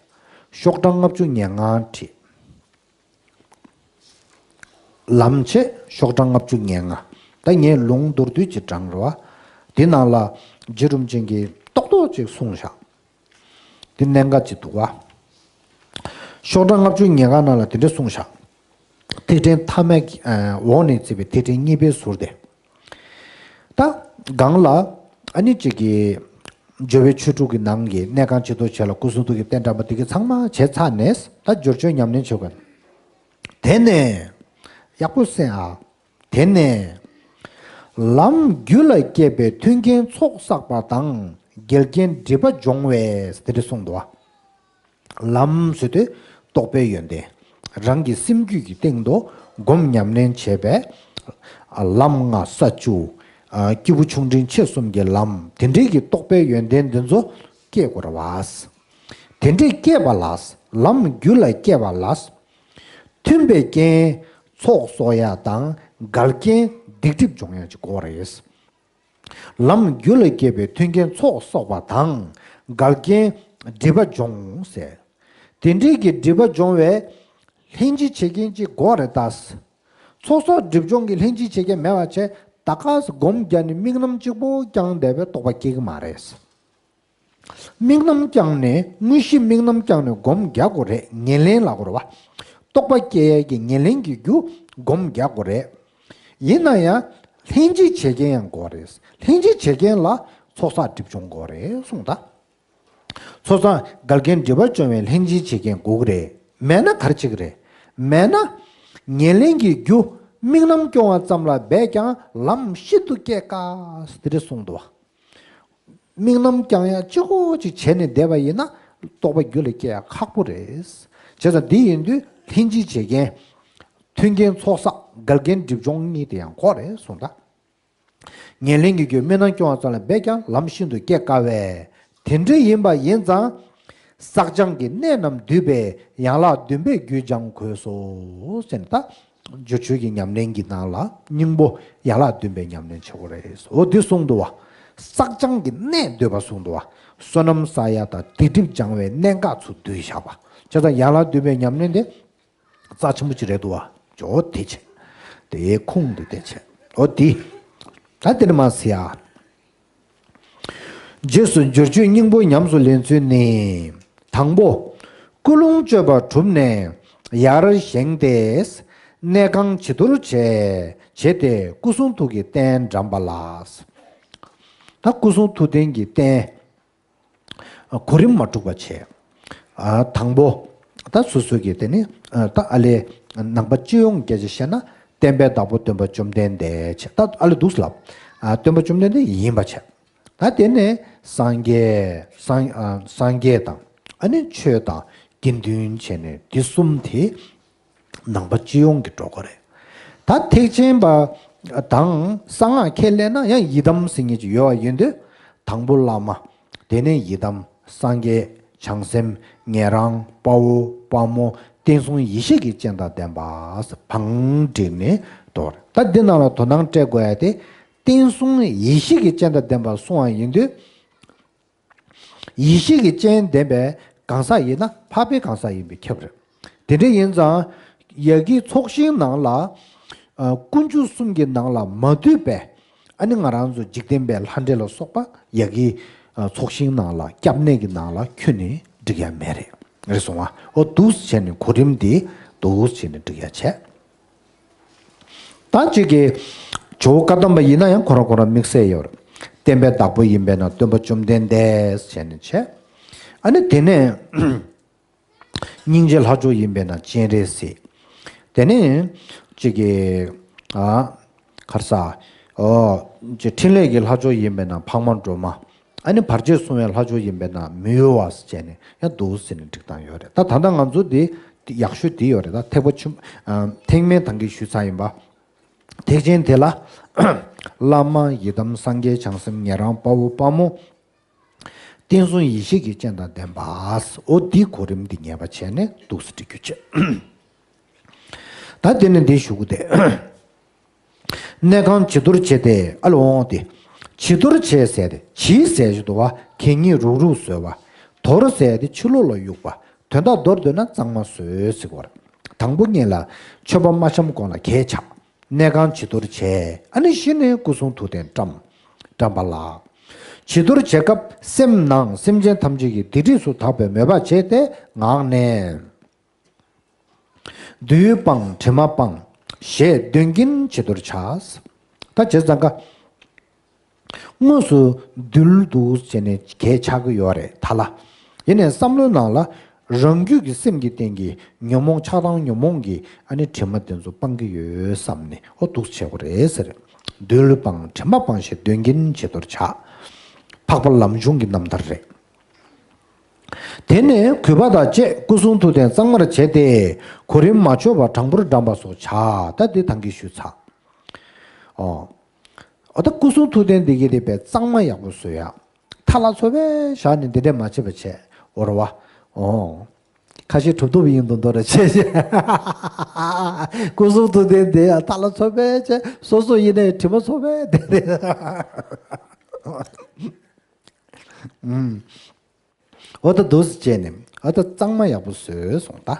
ཤོག་གྲངས་ལྔ་བཅུ་ང་ལྔ་བྲིས། ལམ་ཆེ་ཤོག་གྲངས་ལྔ་བཅུ་ང་ལྔ། ད་ངས་ལུང་མདོར་བསྡུས་ཅིག་དྲངས་རེད་བ། དེ་ནང་ལ་རྗེ་རིན་པོ་ཆེ་གིས་ཏོག་ཏོག་ཅིག་གསུངས་བཞག་དེ་གནད་འགག་ཅིག་འདུག་བ། ཤོག་གྲངས་ལྔ་བཅུ་ང་ལྔ་ནང་ལ་དེ་འདྲ་གསུངས་བཞག་ཐིག་ཕྲེང་ཐ་མའི་ཨ་འོག་ནས་བརྩིས་པའི་ཐིག་ཕྲེང་གཉིས་པའི་ཟུར་དེ། ད་སྒང་ལ་ཨ་ནི་གཅིག་གི་སྦྱོར་བའི་ཆོས་དྲུག་གི་ནང་གི་གནས་ཁང་བྱི་དོར་བྱེད་ལ་སྐུ་གསུང་ཐུགས་ཀྱི་རྟེན་དྲངས་པ་དེ་གི་ཚང་མ་བྱས་ཚར་ནས། ད་སྦྱོར་ཆོས་ཉམས་ལེན་བྱེད་དགོས། དེ་ནས་ཡག་པོ་གསན་ཨ། དེ་ནས་ལམ་རྒྱུད་ལ་སྐྱེས་པའི་མཐུན་རྐྱེན་ཚོགས་བསགས་པ་དང་འགལ་རྐྱེན་སྒྲིབ་པ་སྦྱོང་བས། དེ་འདྲ་གསུངས་འདུག་བ། ལམ་ཟེར་དུས་རྟོགས་པའི་ཡོན་ཏན། རང་གི་སེམས་རྒྱུད་ཀྱི་སྟེང་དུ་སྒོམ་ཉམས་ལེན་བྱས་པས། ལམ་ལྔ་ས་བཅུ། སྐྱེས་བུ་ཆུང་འབྲིང་ཆེ་གསུམ་གྱི་ལམ་དེ་འདྲའི་གི་རྟོགས་པའི་ཡོན་ཏན་འདི་ཚོ་སྐྱེ་དགོས་རེད་བ། དེ་འདྲའི་སྐྱེས་པ་ལ། ལམ་རྒྱུད་ལ་སྐྱེས་པ་ལ། མཐུན་པའི་རྐྱེན་ཚོགས་གསོག་ཡ་དང་འགལ་རྐྱེན་སྡིག་སྒྲིབ་སྦྱོང་ཡ་ཅིག་དགོས་རེད། ལམ་རྒྱུད་ལ་སྐྱེས་པའི་མཐུན་རྐྱེན་ཚོགས་གསོག་པ་དང་འགལ་རྐྱེན་སྒྲིབ་པ་སྦྱོང་ཟེར། དེ་འདྲའི་གི་སྒྲིབ་པ་སྦྱོང་བའི་ལྷན་ཅིག་བྱེད་མཁན་ཅིག་དགོས་རེད་ད། ཚོགས་གསོག་སྒྲིབ་སྦྱོང་གི་ལྷན་ཅིག་བྱེད་མཁན་མེད་པ་བྱས། ད་ག་སེ་སྒོམ་རྒྱག་ནས་དམིགས་རྣམ་གཅིག་པོ་བསྐྱངས་བསྡད་པའི་རྟོགས་པ་སྐྱེ་གི་མ་རེད། དམིགས་རྣམ་བསྐྱངས་ནས། དངོས་གཞི་དམིགས་རྣམ་བསྐྱངས་ནས་སྒོམ་རྒྱག་དགོས་རེད། ཉེར་ལེན་ལབ་དགོས་རེད་བ། རྟོགས་པ་སྐྱེ་ཡས་ཀྱི་ཉེར་ལེན་གྱི་རྒྱུ་སྒོམ་རྒྱག་དགོས་རེད། ཡིན་ན་ཡང་ལྷན་ཅིག་བྱེད་མཁན་ཡང་དགོས་རེད། ལྷན་ཅིག་བྱེད་མཁན་ལ་ཚོགས་བསགས་སྒྲིབ་སྦྱོང་དགོས་རེད་གསུངས་ད། ཚོགས་བསགས་འགལ་རྐྱེན་སྒྲིབ་པ་སྦྱོང་བའི་ལྷན་ཅིག་བྱེད་མཁན་དགོས་ཀྱི་རེད། མེད་ན་ག་རེ་བྱེད་ཀྱི་རེད། མེད་ན་ཉེར་ལེན་གྱི་རྒྱུ་དམིགས་རྣམ་སྐྱོང་བ་ཙམ་ལ་འབད་ཀྱང་ལམ་ཤིན་ཏུ་སྐྱེ་དཀའ་ཟེར་དེ་འདྲ་གསུངས་འདུག་བ། དམིགས་རྣམ་བསྐྱང་ཡ་གཅིག་པོ་ཅིག་བྱས་ནས་བསྡད་པ་ཡིན་ན་རྟོགས་པ་རྒྱུད་ལ་སྐྱེ་ཡ་ཁག་པོ་རེད། བྱས་ཙང་འདི་ཡིན་དུས་ལྷན་ཅིག་བྱེད་མཁན། མཐུན་རྐྱེན་ཚོགས་བསགས་འགལ་རྐྱེན་སྒྲིབ་སྦྱོང་གཉིས་དེ་ཡང་དགོས་རེད་གསུངས་ད། ཉེར་ལེན་གྱི་རྒྱུ་དམིགས་རྣམ་སྐྱོང་བ་ཙམ་ལ་འབད་ཀྱང་ལམ་ཤིན་ཏུ་སྐྱེ་དཀའ་བས། དེ་འདྲ་ཡིན་པ་ཡིན་ཙང་། བསགས་སྦྱང་གི་གནད་རྣམས་བསྡུས་པའི་ཡན་ལག་བདུན་པའི་རྒྱུད་སྦྱང་དགོས་སོ་ཟེར་ནས་ད། སྦྱོར་ཆོས་ཀྱི་ཉམས་ལེན་གྱི་ནང་ལ་སྙིང་པོ་ཡན་ལག་བདུན་པའི་ཉམས་ལེན་བྱེད་དགོས་རེད། འོ་འདི་གསུངས་འདུག་བ། བསགས་སྦྱང་གི་གནད་བསྡུས་པ་གསུངས་འདུག་བ། བསོད་ནམས་བསགས་ཡ་དང་སྡིག་སྒྲིབ་སྦྱང་བའི་གནད་འགག་ཚུར་བསྡུས་བཞག་པ། བྱས་ཙང་ཡན་ལག་བདུན་པའི་ཉམས་ལེན་དེ་རྩ་ཆེན་པོ་ཅིག་རེད་འདུག་བ། འོ་དེ་བྱས། དེའི་ཁུངས་དེ་དེ་བྱས། འོ་དེ། ད་དེ་ནས་མར་ཟེར་ཡ། རྗེས་སུ་སྦྱོར་ཆོས་སྙིང་པོ་ཉམས་སུ་ལེན་ཚུལ་ནི། དང་པོ། ཀུན་སློང་བཅོས་པ་གྲུབ་ནས་ཡར་བཞེངས་ཏེ། གནས་ཁང་བྱི་དོར་བྱས། བྱས་ཏེ་སྐུ་གསུང་ཐུགས་ཀྱི་རྟེན་དྲངས་པ་ལ། ད་སྐུ་གསུང་ཐུགས་རྟེན་གྱི་རྟེན། གོ་རིམ་མ་འཁྲུགས་པ་བྱས། དང་པོ། ད་སོ་སོ་གི་དེ་ནི་ད་ཨ་ལས་ནང་པ་སྤྱི་ཡོངས་སྐད་ཆ་བཤད་ན་བསྟན་པའི་བདག་པོ་སྟོན་པ་བཅོམ་ལྡན་འདས་བྱས། ད་ཨ་ལས་འདུག་ལབ། སྟོན་པ་བཅོམ་ལྡན་འདས་ཡིན་པ་བྱས། ད་དེ་ནས་སངས་རྒྱས་སངས་སངས་རྒྱས་དང་ཨ་ནི་ཆོས་དང་དགེ་འདུན་བྱས་ནས་འདི་གསུམ་དེ། ནང་པ་སྤྱི་ཡོངས་ཀྱི་འགྲོ་སྒོ་རེད། ད་ཐེག་ཆེན་པ་དང་གསང་སྔགས་ཁས་ལེན་ན་ཡང་ཡི་དམ་ཟེར་མཁན་ཅིག་ཡོད་པ་ཡིན་དུས། དང་པོ་བླ་མ། དེ་ནས་ཡི་དམ། སངས་རྒྱས། བྱང་སེམས། ཉན་རང་། དཔའ་བོ། དཔའ་མོ། བསྟན་སྲུང་ཡེ་ཤེས་ཀྱི་སྤྱན་དང་ལྡན་པ། བང་བསྒྲིགས་ནས་འགྲོ་བ་རེད། ད་འདི་ནང་ལ་དོ་སྣང་སྤྲད་དགོས་ཡ་དེ། བསྟན་སྲུང་ཡེ་ཤེས་ཀྱི་སྤྱན་དང་ལྡན་པ་གསུང་བ་ཡིན་དུས། ཡེ་ཤེས་ཀྱི་སྤྱན་ལྡན་པའི་གང་ཟག་ཡིན་ན་འཕགས་པའི་གང་ཟག་ཡིན་པས་ཁྱབ་རེད། དེ་འདྲ་ཡིན་ཙང་། ཡ་གིའི་ཚོགས་ཞིང་ནང་ལ། ཨ། ཀུན་འབྱུང་གསུམ་གྱི་ནང་ལ་མ་འདུས་པའི། ཨ་ནི་ང་རང་ཚོ་འཇིག་རྟེན་པའི་ལྷ་འདྲེ་ལ་སོགས་པ་ཡ་གིའི། ཨ། ཚོགས་ཞིང་ནང་ལ་སྐྱབས་གནས་ཀྱི་ནང་ལ་ཁྱོན་ནས་འགྲིག་ཡ་མེད་རེད། རེད་སོང་ང་། འོ་འདུག་སེ་བྱས་ནས་གོ་རིམ་འདི་འདུག་སེ་བྱས་ནས་འགྲིག་ཡ་བྱས། ད་གཅིག་གིས་ཇོ་བོ་བཀའ་གདམས་པ་ཡིན་ན་ཡང་ཁོ་རང་ཁོ་རང་དམིགས་བསལ་ཡོད་རེད། བསྟན་པའི་བདག་པོ་ཡིན་པས་ན་སྟོན་པ་བཅོམ་ལྡན་འདས་ཟེར་ནས་བྱས། ཨ་ནི་དེ་ནས་སྙིང་རྗེའི་ལྷ་མཆོག་ཡིན་པས་ན་སྤྱན་རས་གཟིགས། དེ་ནས་གཅིག་གིས་ཨ་ག་རེ་ཟ། ཨོ། གཅིག་འཕྲིན་ལས་ཀྱི་ལྷ་མཆོག་ཡིན་པས་ན་འཕགས་མ་སྒྲོལ་མ། ཨ་ནི་བར་ཆད་སྲུང་བའི་ལྷ་མཆོག་ཡིན་པས་ན་མི་གཡོ་བ་ཟེར་བྱས་ནས་ཡང་འདུག་ཟེར་ནས་སྒྲིག་སྟངས་ཡོད་རེད། ད་ད་ལྟ་ང་ཚོ་འདི་ཡག་ཤོས་འདི་ཡོད་རེད། ད་ཐེག་པ་ཆུང་། ཨ། ཐེག་དམན་ད་གིན་ཞུས་ཚར་ཡིན་པ། ཐེག་ཆེན་དེ་ལ་བླ་མ། ཡི་དམ། སངས་རྒྱས། བྱང་སེམས། ཉན་རང་། དཔའ་བོ། དཔའ་མོ། བསྟན་སྲུང་ཡེ་ཤེས་ཀྱི་སྤྱན་དང་ལྡན་པ། འོ་འདིའི་གོ་རིམ་འདི་ངེས་པ་བྱས་ནས་འདུག་སེ་འགྲིག་རྒྱུ་བྱས། ད་དེ་ནས་འདི་ཞུ་གི་དེ། གནས་ཁང་བྱི་དོར་བྱེད་དེ་ཨ་ལོ་འོང་དེ། བྱི་དོར་བྱེད་ཟེར་དེ་བྱི་ཟེར་ཞིག་འདུག་བ། གད་སྙིགས་རུག་རུག་བཟོས་བ། དོར་ཟེར་དེ་ཕྱི་ལོགས་ལ་གཡུག་པ། དོན་དག་མདོར་བསྡུས་ན་གཙང་མ་བཟོས་ཟེར་བ་རེད། དང་པོ་ཉིད་ལ་མཆོད་པ་མ་བཤམས་གོང་ལ་གད་ཆག་གནས་ཁང་བྱི་དོར་བྱས། ཨ་ནི་གཞི་ནས་སྐུ་གསུང་ཐུགས་རྟེན་བཀྲམ། བཀྲམ་པ་ལ། བྱི་དོར་བྱེད་སྐབས་སེམས་ནང་སེམས་ཅན་ཐམས་ཅད་ཀྱི་སྡིག་སྒྲིབ་སུ་དག་པའི་མོས་པ་བྱས་ཏེ་ངག་ནས། བདུད་སྤངས་དྲི་མ་སྤངས། ཞེས་འདོན་གྱིན་བྱི་དོར་བྱ། ད་བྱས་ཙང་ཀ། དངོས་སུ་རྡུལ་འདུག་བྱས་ནས་གད་ཆག་གི་ཡོད་རེད་ད་ལ། ཡིན་ནའི་བསམ་བློའི་ནང་ལ་རང་རྒྱུད་ཀྱི་སེམས་ཀྱི་སྟེང་གི་ཉོན་མོངས་ཆགས་སྡང་ཉོན་མོངས་ཀྱི་ཨ་ནི་དྲི་མ་དེ་ཚོ་སྤང་གི་ཡོད་བསམ་ནས་ཨོ་འདུག་བྱེད་དགོས་རེད་ཟེར། རྡུལ་སྤངས་དྲི་མ་སྤངས་ཞེས་འདོན་གྱིན་བྱི་དོར་བྱ། འཕགས་པ་ལམ་བྱུང་གི་རྣམ་ཐར་རེད། དེ་ནས་གུས་པ་དང་བཅས་སྐུ་གསུང་ཐུགས་རྟེན་གཙང་མར་བྱས་ཏེ། གོ་རིམ་མ་ཆོད་པར་དྲང་པོར་བགྲམ་པ་སོགས་བྱ། ད་འདི་ཐང་གིས་ཞུས་ཚར། ཨོ། ཨོ་ད་སྐུ་གསུང་ཐུགས་རྟེན་འདི་གི་རིགས་པའི་གཙང་མ་ཡག་པོ་བཟོ་ཡ། ཐ་ལ་ཚོ་བས་བཞག་ནས་འདི་འདྲས་མ་བྱེད་པ་བྱས་འོ་ར་བ། ཨོ། ཁ་ཤས་གྲུབ་ཐོབ་ཡིན་དུ་འདོད་ར་བྱས་བྱས། སྐུ་གསུང་ཐུགས་རྟེན་འདི་ཡ་ཐ་ལ་ཚོ་བས་བྱས་སོ་སོ་ཡིན་ནའི་དྲི་མ་ཚོ་བས་འདི་རེད། ཨུམ། འོ་ད་འདུག་སེ་བྱས་ནས་འོ་ད་གཙང་མ་ཡག་པོ་བཟོས་སོང་ད།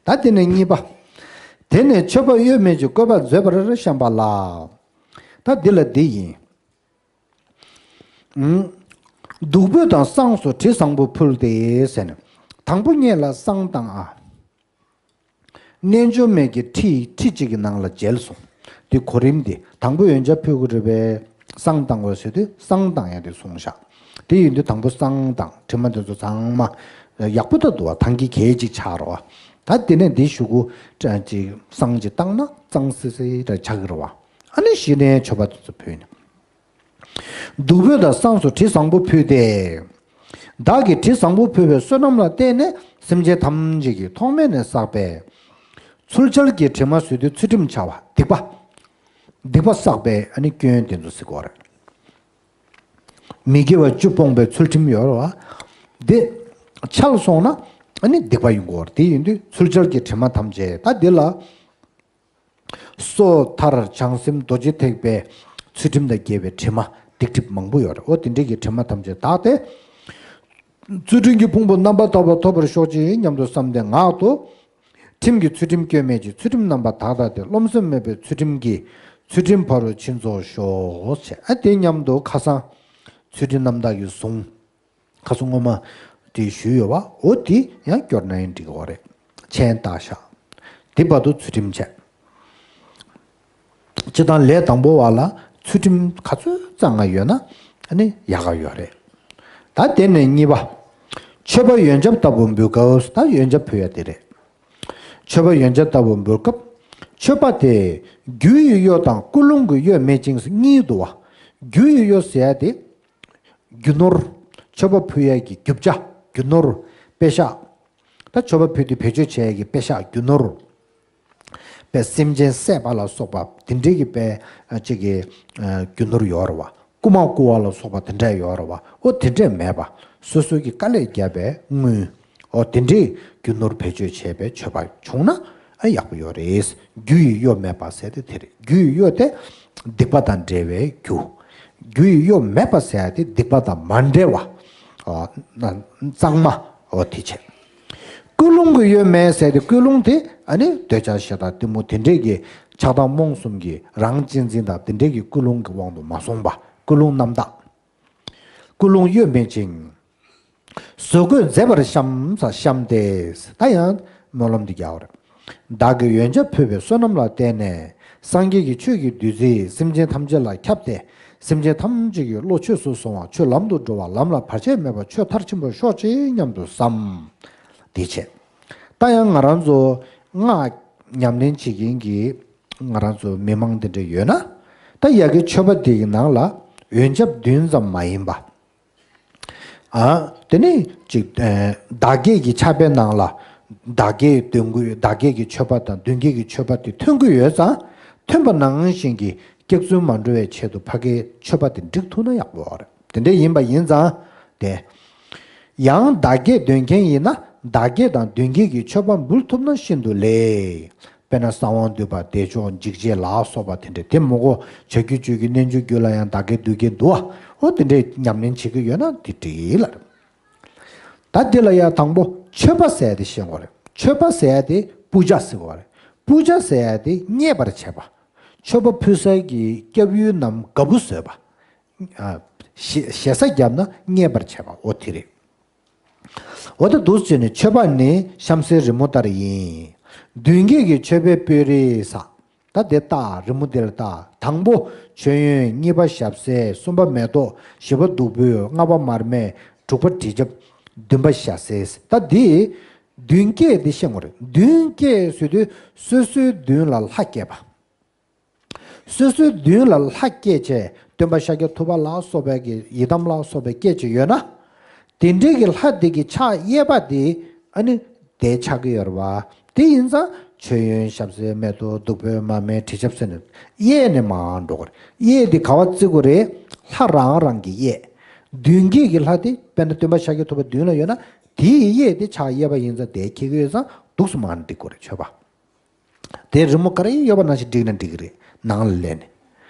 ད་དེ་ནས་གཉིས་པ། དེ་ནས་མཆོད་པ་གཡོ་མེད་ཀྱི་བཀོད་པ་མཛོད་པར་བཤམས་པ་ལ། ད་འདི་ལ་འདི་ཡིན། ཨུམ། བདུག་སྤོས་དང་བསངས་སོགས་དྲི་བཟང་པོ་ཕུལ་ཏེ་ཟེར་ནས། དང་པོ་ཉིད་ལ་བསངས་དང་ཨ། རྣལ་འབྱོར་མའི་གི་ཁྲི་ཁྲི་གཅིག་གི་ནང་ལ་མཇལ་སོང་། དེ་གོ་རིམ་དེ་དང་པོ་ཡོན་ཆབ་ཕུལ་དགོས་རེད་པས། བསངས་བཏང་དགོས་ཟེར་དུས་བསངས་བཏང་ཡ་དེ་གསུངས་ཤག་དེ་ཡིན་དུས་དང་པོ་བསངས་དང་དྲི་མ་དེ་ཚོ་ཚང་མ་ཡག་པོ་ད་འདུག་བ། ཐང་གི་གས་གཅིག་ཆགས་རོགས། ད་དེ་ནས་འདི་ཞུ་གུ་ཅིག་བསངས་ཅིག་བཏང་ན་གཙང་སི་སི་ར་ཆགས་ཀྱི་རེད་བ། ཨ་ནི་གཞི་ནས་མཆོད་པ་དེ་ཚོ་ཕུལ་ནས། བདུག་སྤོས་དང་བསངས་སོགས་དྲི་བཟང་པོ་ཕུལ་ཏེ། བདག་གིས་དྲི་བཟང་པོ་ཕུལ་བའི་བསོད་ནམས་ལ་བརྟེན་ནས་སེམས་ཅན་ཐམས་ཅད་ཀྱིས་ཐོག་མེད་ནས་བསགས་པའི་ཚུལ་འཆལ་གྱི་དྲི་མ་བཟོད་དུས་ཚུལ་ཁྲིམས་འཆལ་བ་སྡིག་པ། སྡིག་པ་བསགས་པའི་ཨ་ནི་སྐྱོན་དེ་ཚོ་ཟེར་གོ་རེད། མི་དགེ་བ་བཅུ་སྤོང་བའི་ཚུལ་ཁྲིམས་ཡོད་རེད་བ། འདི་འཆལ་སོང་ན་ཨ་ནི་སྡིག་པ་ཡོང་གི་ཡོད་རེད། དེ་ཡིན་དུས་ཚུལ་འཆལ་གྱི་དྲི་མ་ཐམས་ཅད་ད་འདི་ལ། སོ་ཐར་བྱང་སེམས་རྡོ་རྗེ་ཐེག་པའི་ཚུལ་ཁྲིམས་དང་འགལ་བའི་དྲི་མ་སྡིག་སྒྲིབ་མང་པོ་ཡོད་རེད། འོ་དེ་འདྲའི་གི་དྲི་མ་ཐམས་ཅད་དག་སྟེ། ཚུལ་ཁྲིམས་ཀྱི་ཕུང་པོ་རྣམ་པར་དག་པ་ཐོབ་པར་ཤོག་ཅིག་སྙམ་དུ་བསམས་ཏེ་ངག་ཏུ། ཁྲིམས་ཀྱི་ཚུལ་ཁྲིམས་སྐྱོན་མེད་ཅིང་ཚུལ་ཁྲིམས་རྣམ་པར་དག་དག་སྟེ་རློམ་སེམས་མེད་པའི་ཚུལ་ཁྲིམས་ཀྱིས་ཚུལ་ཁྲིམས་ཕ་རོལ་ཕྱིན་རྫོགས་ཤོག་ཟེར། ཨ་དེ་སྙམ་དུ་ཁ་སང་ཚུལ་ཁྲིམས་རྣམ་དག་གི་གཟུངས། ཁ་སང་སྔོན་མ་དེ་ཞུས་ཡོད་པ། འོ་དེ་ཡང་སྐྱོར་ན་ཡང་འགྲིག་གི་རེད། མཆན་བཏགས་ཤག་དེ་བར་དུ་ཚུལ་ཁྲིམས་བྱས། སྤྱིར་བཏང་ལས་དང་པོ་བ་ལ་ཚུལ་ཁྲིམས་ག་ཚོད་གཙང་ང་ཡོད་ན་ཨ་ནི་ཡག་ག་ཡོད་རེད། ད་དེ་ནས་གཉིས་པ། མཆོད་པ་ཡོན་ཆབ་ལྟ་བུ་འབུལ་སྐབས། ད་ཡོན་ཆབ་ཕུལ་ཡ་དེ་རེད། མཆོད་པ་ཡོན་ཆབ་ལྟ་བུ་འབུལ་སྐབས། མཆོད་པ་དེ་རྒྱུ་ཡི་གཡོ་དང་ཀུན་སློང་གི་གཡོ་མེད་ཅིང་གཉིས་འདུ་བ། རྒྱུ་ཡི་གཡོ་ཟེར་ཡ་དེ། རྒྱུ་ནོར། མཆོད་པ་ཕུལ་ཡས་ཀྱི་རྒྱུ་ཆ། རྒྱུ་ནོར། པེ་ཤག་ད་མཆོད་པ་ཕུལ་དུས་བེད་སྤྱོད་བྱེད་ཡས་ཀྱི་པེ་ཤག་རྒྱུ་ནོར། པའི་སེམས་ཅན་བསད་པ་ལ་སོགས་པ་དེ་འདྲའི་གི་པའི་ཅིག་གི་རྒྱུ་ནོར་ཡོད་རེད་བ། རྐུ་མ་རྐུ་བ་ལ་སོགས་པ་དེ་འདྲ་ཡོད་རེད་བ། ཨོ་དེ་འདྲས་མེད་པ། སོ་སོ་གི་དཀའ་ལས་བརྒྱབ་པའི་དངུལ། ཨོ་དེ་འདྲའི་རྒྱུ་ནོར་བེད་སྤྱོད་བྱས་པའི་མཆོད་པ་བྱུང་ན་ཨ་ཡག་པོ་ཡོད་རེད། རྒྱུ་ཡི་གཡོ་མེད་པ་ཟེར་དེ་དེ་རེད། རྒྱུ་ཡི་གཡོ་དེ་སྡིག་པ་དང་འབྲེལ་བའི་རྒྱུ། རྒྱུ་ཡི་གཡོ་མེད་པ་ཟེར་ཡ་དེ་སྡིག་པ་དང་མ་འབྲེལ་བ། ཨོ་གཙང་མ། ཨོ་དེ་བྱས། ཀུན་སློང་གི་གཡོ་མེད་ཟེར་དེ་ཀུན་སློང་དེ་ཨ་ནི་འདོད་ཆགས་ཞེ་སྡང་གཏི་མུག་དེ་འདྲས་ཀྱི་ཆགས་སྡང་རྨོངས་གསུམ་གྱི་རང་གཅེས་འཛིན་དང་དེ་འདྲས་ཀྱི་ཀུན་སློང་གི་དབང་དུ་མ་སོང་བ། ཀུན་སློང་རྣམ་དག་ཀུན་སློང་གཡོ་མེད་ཅིང་། བཟོད་དགོས་མཛད་པར་བཤམས་ས་བཤམས་ཏེ། ད་ཡང་སྨོན་ལམ་འདི་རྒྱག་པ་རེད། བདག་གིས་ཡོན་ཆབ་ཕུལ་བའི་བསོད་ནམས་ལ་བརྟེན་ནས་སངས་རྒྱས་ཀྱི་ཆོས་ཀྱི་བདུད་རྩིས་སེམས་ཅན་ཐམས་ཅད་ལ་ཁྱབ་སྟེ། སེམས་ཅན་ཐམས་ཅད་ཀྱི་བློ་ཆོས་སུ་སོང་བ། ཆོས་ལམ་དུ་འགྲོ་བ། ལམ་ལ་བར་ཆད་མེད་པ། ཆོས་མཐར་ཕྱིན་པར་ཤོག་ཅིག་སྙམ་དུ་བསམ། འདི་བྱས། ད་ཡང་ང་རང་ཚོ་སྔགས་ཉམས་ལེན་བྱེད་མཁན་གྱི་ང་རང་ཚོ་མི་མང་འདི་འདྲ་ཡོད་ན། ད་ཡ་གི་མཆོད་པ་འདི་གི་ནང་ལ་ཡོན་ཆབ་བདུན་ཙམ་མ་ཡིན་པ། ཨ། དེ་ནས་ཅིག་ཨ། བདག་བསྐྱེད་ཀྱི་ཕྱག་དཔེའི་ནང་ལ་བདག་བསྐྱེད་མདུན་གྱི་བདག་བསྐྱེད་ཀྱི་མཆོད་པ་དང་མདུན་བསྐྱེད་ཀྱི་མཆོད་པ་དེ་ཐོན་གྱི་ཡོད་ཙང་། ཐོན་པ་ནང་བཞིན་གྱི་སྐྱག་རྫུན་མ་འགྲོ་བའི་ཆེད་དུ་ཕ་གིའི་མཆོད་པ་དེ་འགྲིག་ཐུབ་ན་ཡག་པོ་རེད། དེ་འདྲ་ཡིན་པ་ཡིན་ཙང་དེ། ཡང་བདག་བསྐྱེད་འདོན་མཁན་ཡིན་ན་བདག་བསྐྱེད་དང་མདུན་བསྐྱེད་ཀྱི་མཆོད་པ་འབུལ་ཐུབ་ན་ཤིན་ཏུ་ལེགས། དཔེར་ན་གསང་བ་འདུས་པ་བདེ་མཆོག་འཇིགས་བྱེད་ལ་སོགས་པ་དེ་འདྲ་དེ་མོ་གོ་བྱ་རྒྱུད་སྤྱོད་རྒྱུད་རྣལ་འབྱོར་རྒྱུད་ལ་ཡང་བདག་བསྐྱེད་འདུས་བསྐྱེད་འདུག་ཨ། འོ་དེ་འདྲའི་ཉམས་ལེན་བྱེད་ཀྱི་ཡོད་ན་དེ་འགྲིག་ལ། ད་འདི་ལ་ཡང་དང་པོ་མཆོད་པ་ཟེར་ཡ་དེ་ཤེས་དགོས་རེད། མཆོད་པ་ཟེར་ཡ་དེ་པུ་ཇ་ཟེར་དགོས་རེད། པུ་ཇ་ཟེར་ཡ་དེ་མཉེས་པར་བྱེད་པ། མཆོད་པ་ཕུལ་སའི་གི་སྐྱབས་ཡུལ་རྣམས་དགའ་པོ་བཟོས་པ། ཞེ་ཞེ་ས་བརྒྱབ་ན་མཉེས་པར་བྱེད་པ་འོ་དེ་རེད། འོ་ད་འདུག་སེ་བྱས་ནས་མཆོད་པ་ནི་བཤམས་སའི་རི་མོ་ལྟར་ཡིན། མདུན་བསྐྱེད་ཀྱི་མཆོད་པའི་དཔོན་རིགས་ས། ད་དེ་ལྟ་རི་མོ་འདི་ལ་ལྟ། དང་པོ་མཆོད་ཡོན། གཉིས་པ་ཞབས་བསིལ། གསུམ་པ་མེ་ཏོག་བཞི་པ་བདུག་སྤོས། ལྔ་པ་མར་མེ། དྲུག་པ་དྲི་ཆབ། བདུན་པ་ཞལ་བསིལ། ད་འདི་མདུན་བསྐྱེད་འདི་ཤེས་དགོས་རེད། མདུན་བསྐྱེད་ཟེར་དུས་སོ་སོའི་མདུན་ལ་ལྷ་བསྐྱེད་པ། སོ་སོའི་མདུན་ལ་ལྷ་བསྐྱེད་བྱས་སྟོན་པ་ཤཱཀྱ་ཐུབ་པ་ལ་སོགས་པའི་གི་ཡི་དམ་ལ་སོགས་པའི་བསྐྱེད་བྱས་ཡོད་ན། དེ་འདྲའི་གི་ལྷ་དེ་གི་ཕྱག་གཡས་པ་དེ་ཨ་ནི་དེ་ཆགས་ཀྱི་ཡོད་རེད་བ། དེ་ཡིན་ཙང་མཆོད་ཡོན་ཞབས་བསིལ་མེ་ཏོག་བདུག་སྤོས་མར་མེ་དྲི་ཆབ་ཟེར་ནས་གཡས་ནས་མར་འགྲོ་དགོས་རེད། གཡས་དེ་ག་བ་བརྩི་དགོས་རེད། ལྷ་རང་རང་གི་གཡས། མདུན་བསྐྱེད་ཀྱི་ལྷ་དེ་དཔེར་ན་སྟོན་པ་ཤཱཀྱ་ཐུབ་པ་མདུན་ལ་ཡོད་ན་དེའི་གཡས་དེ་ཕྱག་གཡས་པ་ཡིན་ཙང་དེ་འཁྱེར་གྱི་ཡོད་ཙང་འདུག་སེ་མར་འགྲིག་དགོས་རེད་མཆོད་པ། དེ་རི་མོ་ག་རེ་ཡོད་པ་ནང་བཞིན་བསྒྲིགས་ན་འགྲིག་གི་རེད། ནང་ལ་སླེབས་ནས།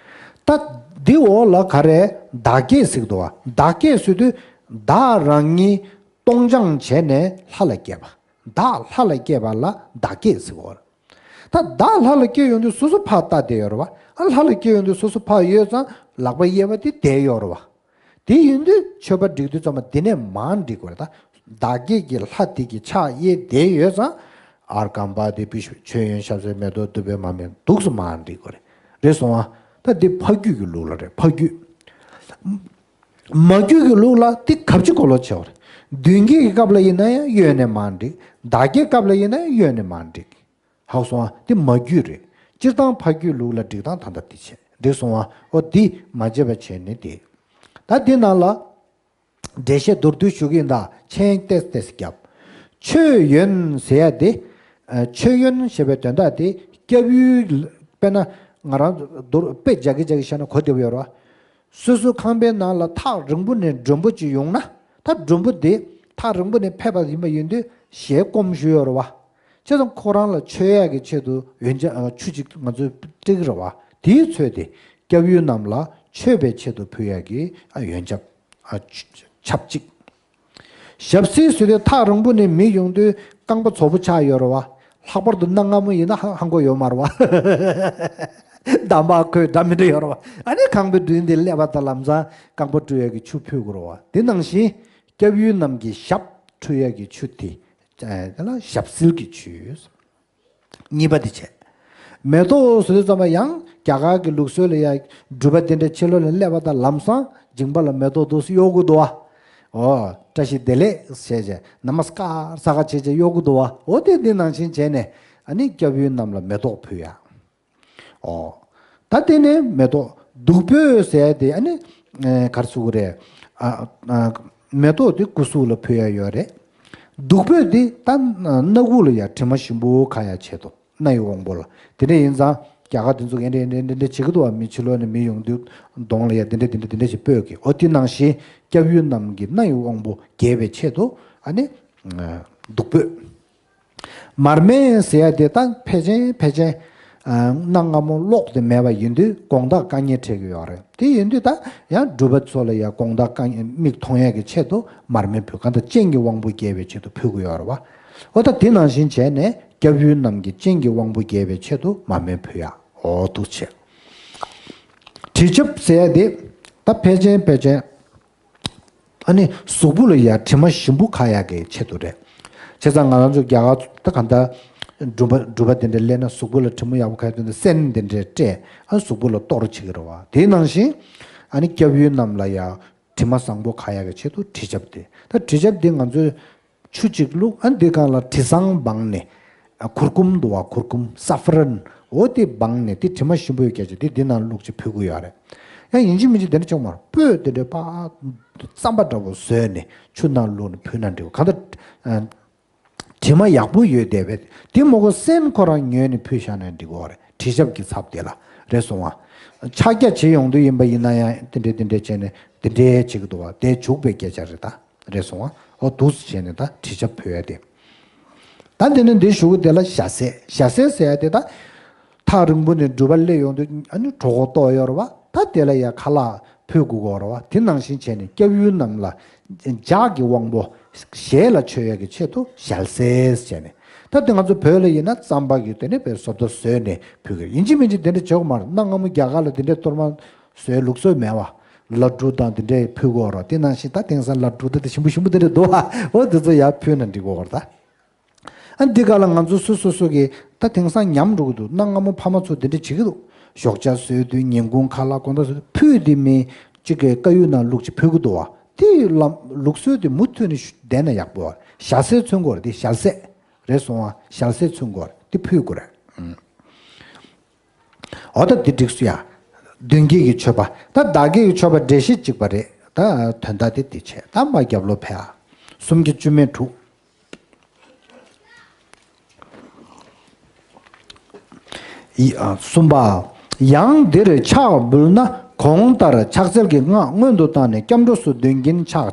ད་འདི་འོག་ལ་ག་རེ་བདག་བསྐྱེད་ཟེར་གྱི་འདུག་བ། བདག་བསྐྱེད་ཟེར་དུས་བདག་རང་ཉིད་གཏོང་སྦྱང་བྱས་ནས་ལྷ་ལ་བསྐྱེད་པ། བདག་ལྷ་ལ་བསྐྱེད་པ་ལ་བདག་བསྐྱེད་ཟེར་གྱི་ཡོད་རེད། ད་བདག་ལྷ་ལ་བསྐྱེད་ཡོང་དུས་སོ་སོ་ཕར་ལྟ་བསྡད་ཡོད་རེད་བ། ཨ་ལྷ་ལ་བསྐྱེད་ཡོང་དུས་སོ་སོ་ཕར་ཡོད་ཙང་ལག་པ་གཡས་པ་དེ་བསྡད་ཡོད་རེད་བ། དེ་ཡིན་དུས་མཆོད་པ་སྒྲིག་དུས་ཙམ་པ་དེ་ནས་མར་སྒྲིག་དགོས་རེད་ད། བདག་བསྐྱེད་ཀྱི་ལྷ་དེ་གི་ཕྱག་གཡས་བསྡད་ཡོད་ཙང་། ཨརྒྷཾ་པ་དེ་པུ་ཤ་མཆོད་ཡོན་ཞབས་བསིལ་མེ་ཏོག་བདུག་སྤོས་མར་མེ་འདུག་སེ་མར་སྒྲིག་དགོས་རེད། རེད་སོང་ཨ། ད་འདི་ཕ་རྒྱུད་ཀྱི་ལུགས་ལ་རེད་ཕ་རྒྱུད། མ་རྒྱུད་ཀྱི་ལུགས་ལ་དེ་གབ་ཅི་གོ་ལོ་བྱེད་པ་རེད། མདུན་བསྐྱེད་ཀྱི་སྐབས་ལ་ཡིན་ན་ཡང་གཡོན་ནས་མར་སྒྲིག་བདག་བསྐྱེད་སྐབས་ལ་ཡིན་ན་ཡང་གཡོན་ནས་མར་སྒྲིག་ཧ་གོ་སོང་ཨ། དེ་མ་རྒྱུད་རེད། སྤྱིར་བཏང་ཕ་རྒྱུད་ལུགས་ལ་སྒྲིག་སྟངས་ད་ལྟ་དེ་བྱས་འགྲིག་སོང་ཨ། ཨོ་འདི་མ་བརྗེད་པ་བྱས་ནས་དེ། ད་དེ་ནང་ལ་འགྲེལ་བཤད་མདོར་བསྡུས་ཞུ་གི་ཡིན་ད། མཆན་ཏེས་ཏེས་བརྒྱབ། མཆོད་ཡོན་ཟེར་ཡ་དེ། ཨ་མཆོད་ཡོན་ཞེས་པའི་དོན་དག་དེ་སྐྱབས་ཡུལ། དཔེར་ན་ང་རང་མདོར་དཔེ་རྒྱག་གི་རྒྱག་གི་བཤད་ན་གོ་བདེ་པོ་ཡོད་རེད་བ། སོ་སོའི་ཁང་པའི་ནང་ལ་ཐག་རིང་པོ་ནས་མགྲོན་པོ་ཅིག་ཡོང་ན། ད་མགྲོན་པོ་དེ་ཐག་རིང་པོ་ནས་ཕེབས་པ་ཡིན་པ་ཡིན་དུས་ཞལ་སྐོམ་ཞུ་ཡོད་རེད་བ། བྱས་ཙང་ཁོ་རང་ལ་མཆོད་ཡག་གི་ཆེད་དུ་ཡོན་ཆབ་ཨ་ཆུ་གཅིག་ང་ཚོས་སྤྲད་ཀྱི་རེད་བ། དེའི་ཚོད་དེ་སྐྱབས་ཡུལ་རྣམས་ལ་མཆོད་པའི་ཆེད་དུ་ཕུལ་ཡག་གི་ཨ་ཡོན་ཆབ་ཨ་ཆུ་ཆབ་གཅིག་ཞབས་བསིལ་ཟེར་དུས་ཐག་རིང་པོ་ནས་མི་ཡོང་དུས་རྐང་པ་རྫོགས་པོ་ཆགས་ཡོད་རེད་བ། ལྷག་པར་དུ་གནའ་སྔ་མོ་ཡིན་ན་ཧ་ཧ་གོ་ཡོད་མ་རེད་བ། འདམ་བག་ཁོས་འདྲ་མི་འདྲ་ཡོད་རེད་བ། ཨ་ནི་ཁང་པའི་མདུན་དེ་སླེབས་པ་དང་ལམ་སང་རྐང་པ་བཀྲུ་ཡག་གི་ཆུ་ཕུལ་དགོས་རེད་བ། དེ་ནང་བཞིན་སྐྱབས་ཡུལ་རྣམས་ཀྱི་ཞབས་འཁྲུ་ཡག་གི་ཆུ་དེ། ཨ་དེ་ལ་ཞབས་བསིལ་གྱི་ཆུ། གཉིས་པ་དེ་བྱས། མེ་ཏོག་ཟེར་དུས་ཙམ་པ་ཡང་རྒྱ་གར་གྱི་ལུགས་སྲོལ་ལ་ཡང་སྒྲུབ་པ་དེ་འདྲ་ཕྱི་ལོགས་ལ་སླེབས་པ་དང་ལམ་སང་མཇིང་པ་ལ་མེ་ཏོག་འདུག་སེ་གཡོག་གི་འདུག་བ། ཨོ་བཀྲ་ཤིས་བདེ་ལེགས་ཟེར་བྱས་ནམ་སྐར་ས་ཁ་བྱས་བྱས་གཡོག་གི་འདུག་བ། ཨོ་དེ་འདི་ནང་བཞིན་བྱས་ནས་ཨ་ནི་སྐྱབས་ཡུལ་རྣམས་ལ་མེ་ཏོག་ཕུལ་ཡག་ཨོ། ད་དེ་ནས་མེ་ཏོག་བདུག་སྤོས་ཟེར་དེ་ཨ་ནི་ཨེ་ག་རེ་ཟེར་དགོས་རེད། ཨ་ཨ་མེ་ཏོག་དེ་སྐུ་གཟུགས་ལ་ཕུལ་ཡག་ཡོད་རེད། བདུག་སྤོས་དེ་ད་སྣ་ཁུག་ལ་ཡ་དྲི་མ་ཞིམ་པོ་ཁ་ཡག་ཆེད་དུ་སྣ་ཡི་དབང་པོ་ལ། དེ་འདྲ་ཡིན་ཙང་རྒྱ་གར་དེ་ཚོ་ག་འདྲ་འདྲ་འདྲ་འདྲ་བྱེད་ཀྱི་འདུག་བ། མི་ཕྱི་ལོགས་ནས་མི་ཡོང་དུས་གདོང་ལ་ཡ་དེ་འདྲ་དེ་འདྲ་དེ་འདྲ་ཞིག་སྤོས་ཀྱི། ཨོ་དེ་ནང་བཞིན་སྐྱབས་ཡུལ་རྣམས་ཀྱི་སྣ་ཡི་དབང་པོ་རྒྱས་པའི་ཆེད་དུ་ཨ་ནི་བདུག་སྤོས། མར་མེ་ཟེར་ཡ་དེ་ད་ཕལ་ཆེར་ཕལ་ཆེར་ཨ་གནའ་སྔ་མོ་གློག་དེ་མེད་པ་ཡིན་དུས་དགོང་དག་དཀའ་ངལ་འཕྲད་ཀྱི་ཡོད་རེད། དེ་ཡིན་དུས་ད་ཡང་སྒྲུབ་པ་ཚོ་ལ་ཡང་དགོང་དག་དཀའ་ངལ་མིག་མཐོང་ཡ་གི་ཆེད་དུ་མར་མེ་ཕུལ། གང་ལྟར་སྤྱན་གྱི་དབང་པོ་རྒྱས་པའི་ཆེད་དུ་ཕུལ་གྱི་ཡོད་རེད་བ། འོ་ད་དེ་ནང་བཞིན་བྱས་ནས་སྐྱབས་ཡུལ་རྣམས་ཀྱི་སྤྱན་གྱི་དབང་པོ་རྒྱས་པའི་ཆེད་དུ་མར་མེ་ཕུལ་ཡ། འོ་འདུག་བྱས། དྲི་ཆབ་ཟེར་ཡ་དེ་ད་ཕལ་ཆེར་ཕལ་ཆེར། ཨ་ནི་གཟུགས་པོ་ལ་ཡ་དྲི་མ་ཞིམ་པོ་ཁ་ཡག་གི་ཆེད་དུ་རེད། བྱས་ཙང་ང་རང་ཚོ་རྒྱ་གར་ད་གང་ལྟར་སྒྲུབ་པ་སྒྲུབ་པ་དེ་འདྲ་སླེབས་ན་གཟུགས་པོ་ལ་དྲི་མ་ཡག་པོ་ཁ་ཡག་དེ་འདྲ་སེན་དེ་འདྲ་སྤྲས་ཨ་གཟུགས་པོ་ལ་གཏོར་བྱེད་ཀྱི་རེད་བ། དེའི་ནང་བཞིན་ཨ་ནི་སྐྱབས་ཡུལ་རྣམས་ལ་ཡ་དྲི་མ་བཟང་པོ་ཁ་ཡག་གི་ཆེད་དུ་དྲི་ཆབ་དེ། ད་དྲི་ཆབ་དེ་ང་ཚོས་ཆུ་གཅིག་བླུགས། ཨ་འདི་སྒང་ལ་དྲི་བཟང་སྦངས་ནས། ཨ་གུར་གུམ་འདུག་བ། གུར་གུམ་སཱ་ཧྥ་རན། འོ་དེ་སྦངས་ནས་དེ་དྲི་མ་ཞིམ་པོ་ཡོད་སྐད་ཆ་དེ་འདི་ནང་བླུགས་ཅིག་ཕུལ་གི་ཡོད་རེད། ཡང་ཡིན་གཅིག་མིན་གཅིག་དེ་འདྲ་བྱུང་མ་རེད། སྤོས་དེ་འདྲ་ཕར་རྩམ་པ་འདྲ་པོ་བཟོས་ནས་ཆུ་ནང་བླུགས་ནས་ཕུལ་ན་འགྲིག་གི། གང་ལྟར་ཨ་དྲི་མ་ཡག་པོ་ཡོད་བསྡད་པས་དེ་མོ་གོ་སེན་ཁོ་རང་ཉོས་ནས་ཕུལ་བཞག་ན་འགྲིག་གི་རེད། དྲི་ཆབ་ཀྱི་ཚབ་དེ་ལ་རེད་སོང་བ། ཕྱག་རྒྱ་བྱེད་ཡོང་དུས་ཡིན་པ་ཡིན་ན་ཡང་དེ་འདྲ་དེ་འདྲ་བྱས་ནས་དེ་འདྲ་བྱེད་ཀྱི་འདུག་བ། དེ་བྱུག་པའི་སྐད་ཆ་རེད་ད། རེད་སོང་བ། ཨོ་འདུག་སེ་བྱས་ནས་ད་དྲི་ཆབ་ཕུལ་ཡ་དེ། ད་དེ་ནས་འདི་ཞུ་གི་དེ་ལ་ཞྭ་སེ། ཞྭ་སེ་ཟེར་ཡ་དེ་ད་ཐག་རིང་པོ་ནས་སྒྲུབ་པ་སླེབས་ཡོང་དུས་ཨ་ནི་གྲོད་ཁོག་ལྟོགས་ཡོད་རེད་བ། ད་དེ་ལ་ཡ་ཁ་ལག་ཕུལ་དགོས་ཀྱི་ཡོད་རེད་བ། དེ་ནང་བཞིན་བྱས་ནས་སྐྱབས་ཡུལ་རྣམས་ལ་ལྗགས་ཀྱི་དབང་པོ་ཞལ་ལ་མཆོད་ཡ་གི་ཆེད་དུ་ཞལ་ཟས་བྱས་ནས། ད་དེ་ང་ཚོ་བོད་ལ་ཡིན་ན་རྩམ་པ་གི་དེ་ནས་བོད་བཟོ་ལྟ་བཟོས་ནས་ཕུལ་གི་རེད། ཡིན་གཅིག་མིན་གཅིག་དེ་འདྲ་བྱེད་དགོས་མ་རེད། གནའ་སྔ་མོ་རྒྱ་གར་ལ་དེ་འདྲའི་གཏོར་མ་བཟོའི་ལུགས་སྲོལ་མེད་བ། ལ་ཕྲུག་དང་དེ་འདྲའི་ཕུལ་གི་ཡོད་རེད་བ། དེ་ནང་བཞིན་ད་དེང་སང་ལ་ཕྲུག་ད་དེ་ཞིམ་པོ་ཞིམ་པོ་དེ་འདྲ་འདུག་བ། འོ་དེ་ཚོ་ཡར་ཕུལ་ན་འགྲིག་གི་ཡོད་རེད་ད། ཨ་འདི་ག་ལ་ང་ཚོ་སོ་སོ་སོ་གི་ད་དེང་སང་ཉམས་འགྲོ་གི་འདུག་གནའ་སྔ་མོ་ཕ་མ་ཚོ་དེ་འདྲ་བྱེད་ཀྱི་འདུག་ཞོགས་ཇ་བཟོས་དུས་ཉིན་གུང་ཁ་ལག་དགོང་དག་བཟོས་དུས་ཕུད་དེ་མི་གཅིག་གི་དཀར་ཡོལ་ནང་བླུགས་ཅིག་ཕུལ་གྱི་འདུག་བ། དེ་ལམ་ལུགས་སྲོལ་དེ་མུ་མཐུད་ནས་བསྡད་ན་ཡག་པོ་བ། ཞྭ་སེ་མཚོན་དགོས་རེད། དེ་ཞལ་ཟས་རེད་སོང་བ། ཞལ་ཟས་མཚོན་དགོས་རེད། དེ་ཕུལ་དགོས་རེད། ཨུམ། འོ་ད་དེ་འགྲིགས་སོང་ཡ། མདུན་བསྐྱེད་ཀྱི་མཆོད་པ། ད་བདག་བསྐྱེད་ཀྱི་མཆོད་པ་འགྲེལ་བཤད་གཅིག་པ་རེད། ད་དོན་དག་དེ་དེ་བྱས། ད་མ་རྒྱབ་ལོགས་ཕེབས་ཨ། སུམ་བརྒྱ་བཅུ་མེད་དྲུག་ཡི་ཨ། གསུམ་པ། ཡང་འདིར་ཕྱག་འབུལ་ན་གོང་ལྟར་ཕྱག་འཚལ་གྱི་སྔགས་སྔོན་དུ་བཏང་ནས་སྐྱབས་འགྲོ་སུ་འདོན་གྱིན་ཕྱག་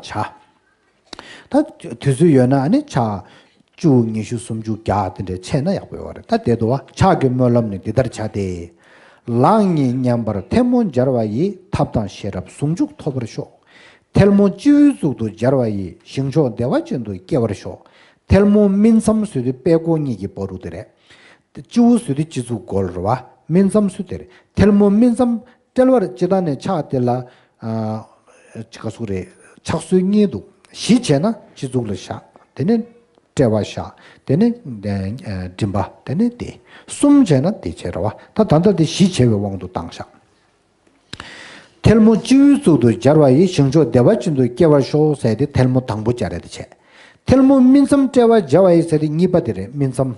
བྱ། ད་དུས་ཚོད་ཡོད་ན་ཨ་ནི་ཕྱག་བཅུ་ཉི་ཤུ་སུམ་ཅུ་བརྒྱ་དེ་འདྲ་བྱས་ན་ཡག་པོ་ཡོད་རེད། ད་དེ་འདུག་བ། ཕྱག་གི་སྨོན་ལམ་ནི་འདི་ལྟར་བྱ་སྟེ། ལག་གཉིས་མཉམ་པར་ཐལ་མོ་སྦྱར་བ་ཡིས། ཐབས་དང་ཤེས་རབ་ཟུང་འཇུག་ཐོབ་པར་ཤོག་ཐལ་མོ་སྤྱི་བོའི་གཙུག་ཏུ་སྦྱར་བ་ཡིས། ཞིང་མཆོག་བདེ་བ་ཅན་དུ་སྐྱེ་བར་ཤོག་ཐལ་མོ་སྨིན་མཚམས་ཟེར་དུས་པད་ཀོ་གཉིས་ཀྱི་བར་དུ་དེ་རེད། སྤྱི་བོ་ཟེར་དུས་སྤྱི་གཙུག་སྒོ་ལ་རེད་བ། སྨིན་མཚམས་སུ་དེར་ཐལ་མོ་སྨིན་མཚམས་དཔྲལ་བར་སྤྱི་བཏང་ནས་ཕྱག་དེ་ལ། ཨ། ཅི་ག་ཟུག་རེད། ཕྱག་སྲོལ་གཉིས་འདུག་བཞི་བྱས་ན་སྤྱི་གཙུག་ལ་བཞག་དེ་ནས་དཔྲལ་བར་བཞག་དེ་ནས་ཨ་མགྲིན་པ། དེ་ནས་དེ། གསུམ་བྱས་ན་དེ་བྱས་རེད་བ། ད་ད་ལྟ་དེ་བཞི་བྱས་པའི་དབང་དུ་བཏང་བཞག་ཐལ་མོ་སྤྱི་བོའི་གཙུག་ཏུ་སྦྱར་བ་ཡིས། ཞིང་མཆོག་བདེ་བ་ཅན་དུ་སྐྱེ་བར་ཤོག་ཟེར་ཏེ་ཐལ་མོ་དང་པོ་སྦྱར་ཡ་དེ་བྱས། ཐལ་མོ་སྨིན་མཚམས་དཔྲལ་བར་སྦྱར་བ་ཡིས་ཟེར་ཏེ་གཉིས་པ་དེ་རེད། སྨིན་མཚམས།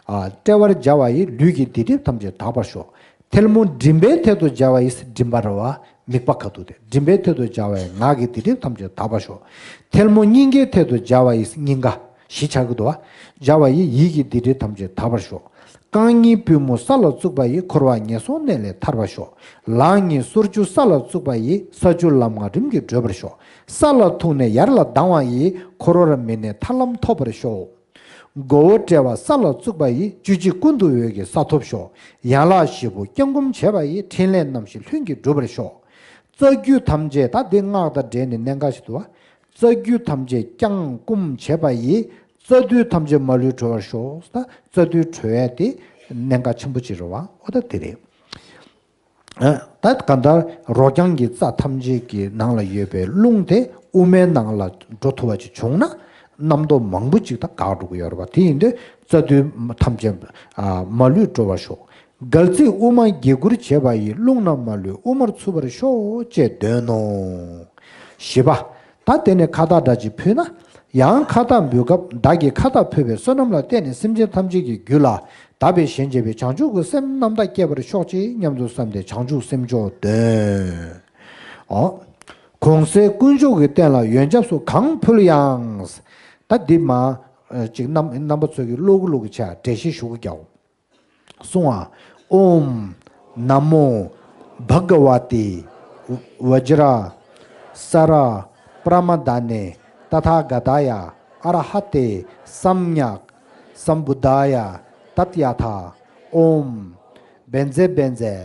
ཨ། དཔྲལ་བར་སྦྱར་བ་ཡིས། ལུས་ཀྱི་སྡིག་སྒྲིབ་ཐམས་ཅད་དག་པར་ཤོག་ཐལ་མོ་མགྲིན་པའི་ཐད་དུ་སྦྱར་བ་ཡིས། མགྲིན་པ་རེད་བ། མིད་པ་ཁ་ཐུག་དེ། མགྲིན་པའི་ཐད་དུ་སྦྱར་བ་ཡིས། ངག་གི་སྡིག་སྒྲིབ་ཐམས་ཅད་དག་པར་ཤོག་ཐལ་མོ་སྙིང་གའི་ཐད་དུ་སྦྱར་བ་ཡིས། སྙིང་ག་བཞི་ཆགས་ཀྱི་འདུག་བ། སྦྱར་བ་ཡིས། ཡིད་ཀྱི་སྡིག་སྒྲིབ་ཐམས་ཅད་དག་པར་ཤོག་རྐང་གཉིས་པུས་མོ་ས་ལ་བཙུགས་པ་ཡིས། འཁོར་བ་ངན་སོང་གནས་ལས་ཐར་བར་ཤོག་ལག་གཉིས་སོར་བཅུ་ས་ལ་བཙུགས་པ་ཡིས། ས་བཅུ་ལམ་ལྔ་རིམ་གྱིས་བགྲོད་པར་ཤོག་ས་ལ་ཐུག་ནས་ཡར་ལ་ལྡང་བ་ཡིས། འཁོར་བར་མི་གནས་ཐར་ལམ་ཐོབ་པར་ཤོག་མགོ་བོ་དཔྲལ་བ་ས་ལ་བཙུགས་པ་ཡིས། བཅུ་གཅིག་ཀུན་ཏུ་འོད་ཀྱི་ས་ཐོབ་ཤོག་ཡན་ལག་བཞི་པོ་བརྐྱང་བསྐུམ་བྱས་པ་ཡིས། ཕྲིན་ལས་རྣམ་བཞི་ལྷུན་གྱིས་གྲུབ་པར་ཤོག་རྩ་རྒྱུད་ཐམས་ཅད། ད་འདི་སྔགས་དང་འབྲེལ་ནས་གནད་འགག་ཞིག་འདུག་བ། རྩ་རྒྱུད་ཐམས་ཅད་བརྐྱང་བསྐུམ་བྱས་པ་ཡིས། རྩ་མདུད་ཐམས་ཅད་མ་ལུས་གྲོལ་བར་ཤོག་ད་རྩ་མདུད་གྲོལ་ཡས་དེ་གནད་འགག་ཆེན་པོ་ཅིག་རེད་བ། འོ་ད་དེ་རེད། ཨ། ད་གང་ལྟར་རོ་རྐྱང་གི་རྩ་ཐམས་ཅད་ཀྱི་ནང་ལ་ཡོད་པའི་རླུང་དེ་དབུ་མའི་ནང་ལ་འགྲོ་ཐུབ་པ་ཅིག་བྱུང་ན་རྣམ་རྟོག་མང་པོ་ཅིག་ད་འགག་འགྲོ་གི་ཡོད་རེད་བ། དེ་ཡིན་དུས་རྩ་མདུད་ཐམས་ཅད། ཨ། མ་ལུས་གྲོལ་བར་ཤོག་གལ་སྲིད་དབུ་མ་དགྱེས་དགུར་བྱས་པ་ཡིས། རླུང་རྣམས་མ་ལུས་དབུ་མར་ཚུད་པར་ཤོག་ཅེས་འདོན་ནོ། བཞི་པ། ད་དེ་ནས་ཁ་བཏགས་འདྲ་ཅིག་ཕུལ་ན། ཡང་ཁ་བཏགས་འབུལ་སྐབས་བདག་གིས་ཁ་བཏགས་ཕུལ་བའི་བསོད་ནམས་ལ་བརྟེན་ནས་སེམས་ཅན་ཐམས་ཅད་ཀྱི་རྒྱུད་ལ་དག་པའི་ཞིང་རྒྱས་པའི་བྱང་ཆུབ་ཀྱི་སེམས་རྣམ་དག་སྐྱེ་བར་ཤོག་ཅིག་སྙམ་དུ་བསམས་ཏེ་བྱང་ཆུབ་སེམས་མཆོག་འདོན། ཨོ། གོང་གསལ་དཀོན་མཆོག་གི་རྟེན་ལ་ཡོན་ཆབ་སོགས་གང་ཕུལ་ཡང་། ད་འདི་མ། ཅིག་རྣམ་རྣམ་པ་ཚོ་གི་ཀློག་གི་ཀློག་གི་བྱ་འགྲེལ་བཤད་ཞུ་གི་རྒྱག་གསུང་ང་། ཨོཾ་ན་མོ་བྷ་ག་ཝ་ཏི་བཛྲ་ས་ར་པྲ་མ་དྷ་ནེ་ཏ་ཐཱ་ག་ཏཱ་ཡ་ཨ་ར་ཧ་ཏེ་སམྱཀ་སམ་བུདྡྷཱ་ཡ། ཏདྱ་ཐཱ། ཨོཾ་བཛྲ་བཛྲ་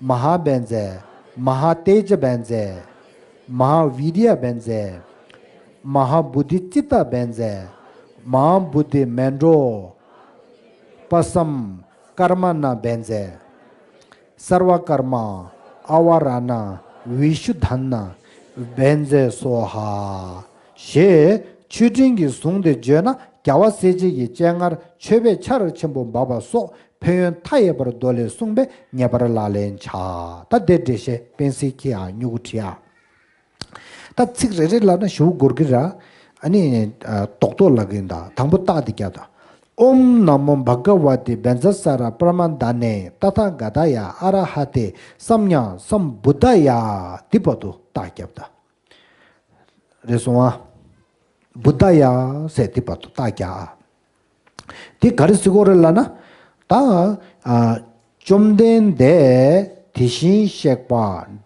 མ་ཧཱ་བཛྲ་མ་ཧཱ་ཏེ་ཇ་བཛྲ་མ་ཧཱ་བི་རི་ཡ་བཛྲ་མ་ཧཱ་བོ་དྷི་ཙིཏྟ་བཛྲ་མ་ཧཱ་བོ་དྷི་མཎྜོ་པ་སཾ་ཀརྨ་ཎ་བཛྲ། སརྦ་ཀརྨ་ཨ་ཝ་ར་ཎ་བི་ཤུདྡྷ་ཎ་བཛྲ་སྭཱ་ཧཱ། ཞེས་མཆོད་སྤྲིན་གྱི་གཟུངས་དེ་བརྗོད་ན་རྒྱལ་བ་སྲས་བཅས་ཀྱི་སྤྱན་སྔར་མཆོད་པའི་ཆར་ཆེན་པོ་འབབ་པ་སོགས་ཕན་ཡོན་མཐའ་ཡས་པར་མདོ་ལས་གསུངས་པས་ངེས་པར་ལག་ལེན་བྱ། ད་དེ་འགྲེལ་བཤད་སྤེན་སྲིད་ཀྱིས་ཨ་སྨྱུ་གུ་བྲིས་ཨ། ད་ཚིག་རེ་རེ་ལབ་ན་ཞེ་པོ་འགོར་གི་ར། ཨ་ནི། ཨ། རྡོག་རྡོག་ལབ་གི་ཡིན་ད། དང་པོ་རྟགས་དེ་རྒྱབ་ད། ཨོཾ་ན་མོ་བྷ་ག་ཝ་ཏི་བཛྲ་ས་ར་པྲ་མ་དྷ་ནེ་ཏ་ཐཱ་ག་ཏཱ་ཡ་ཨ་ར་ཧ་ཏེ་སམྱཀ་སམ་བུདྡྷཱ་ཡ། འདི་བར་དུ་རྟགས་རྒྱབ་ད། རེད་སོང་ཨ། བུདྡྷཱ་ཡ་ཟེར་འདི་བར་དུ་རྟགས་རྒྱག་ཨ། འདི་ག་རེ་ཟེར་གྱི་ཡོད་རེད་ལབ་ན། ད། ཨ། བཅོམ་ལྡན་འདས་དེ་བཞིན་གཤེགས་པ་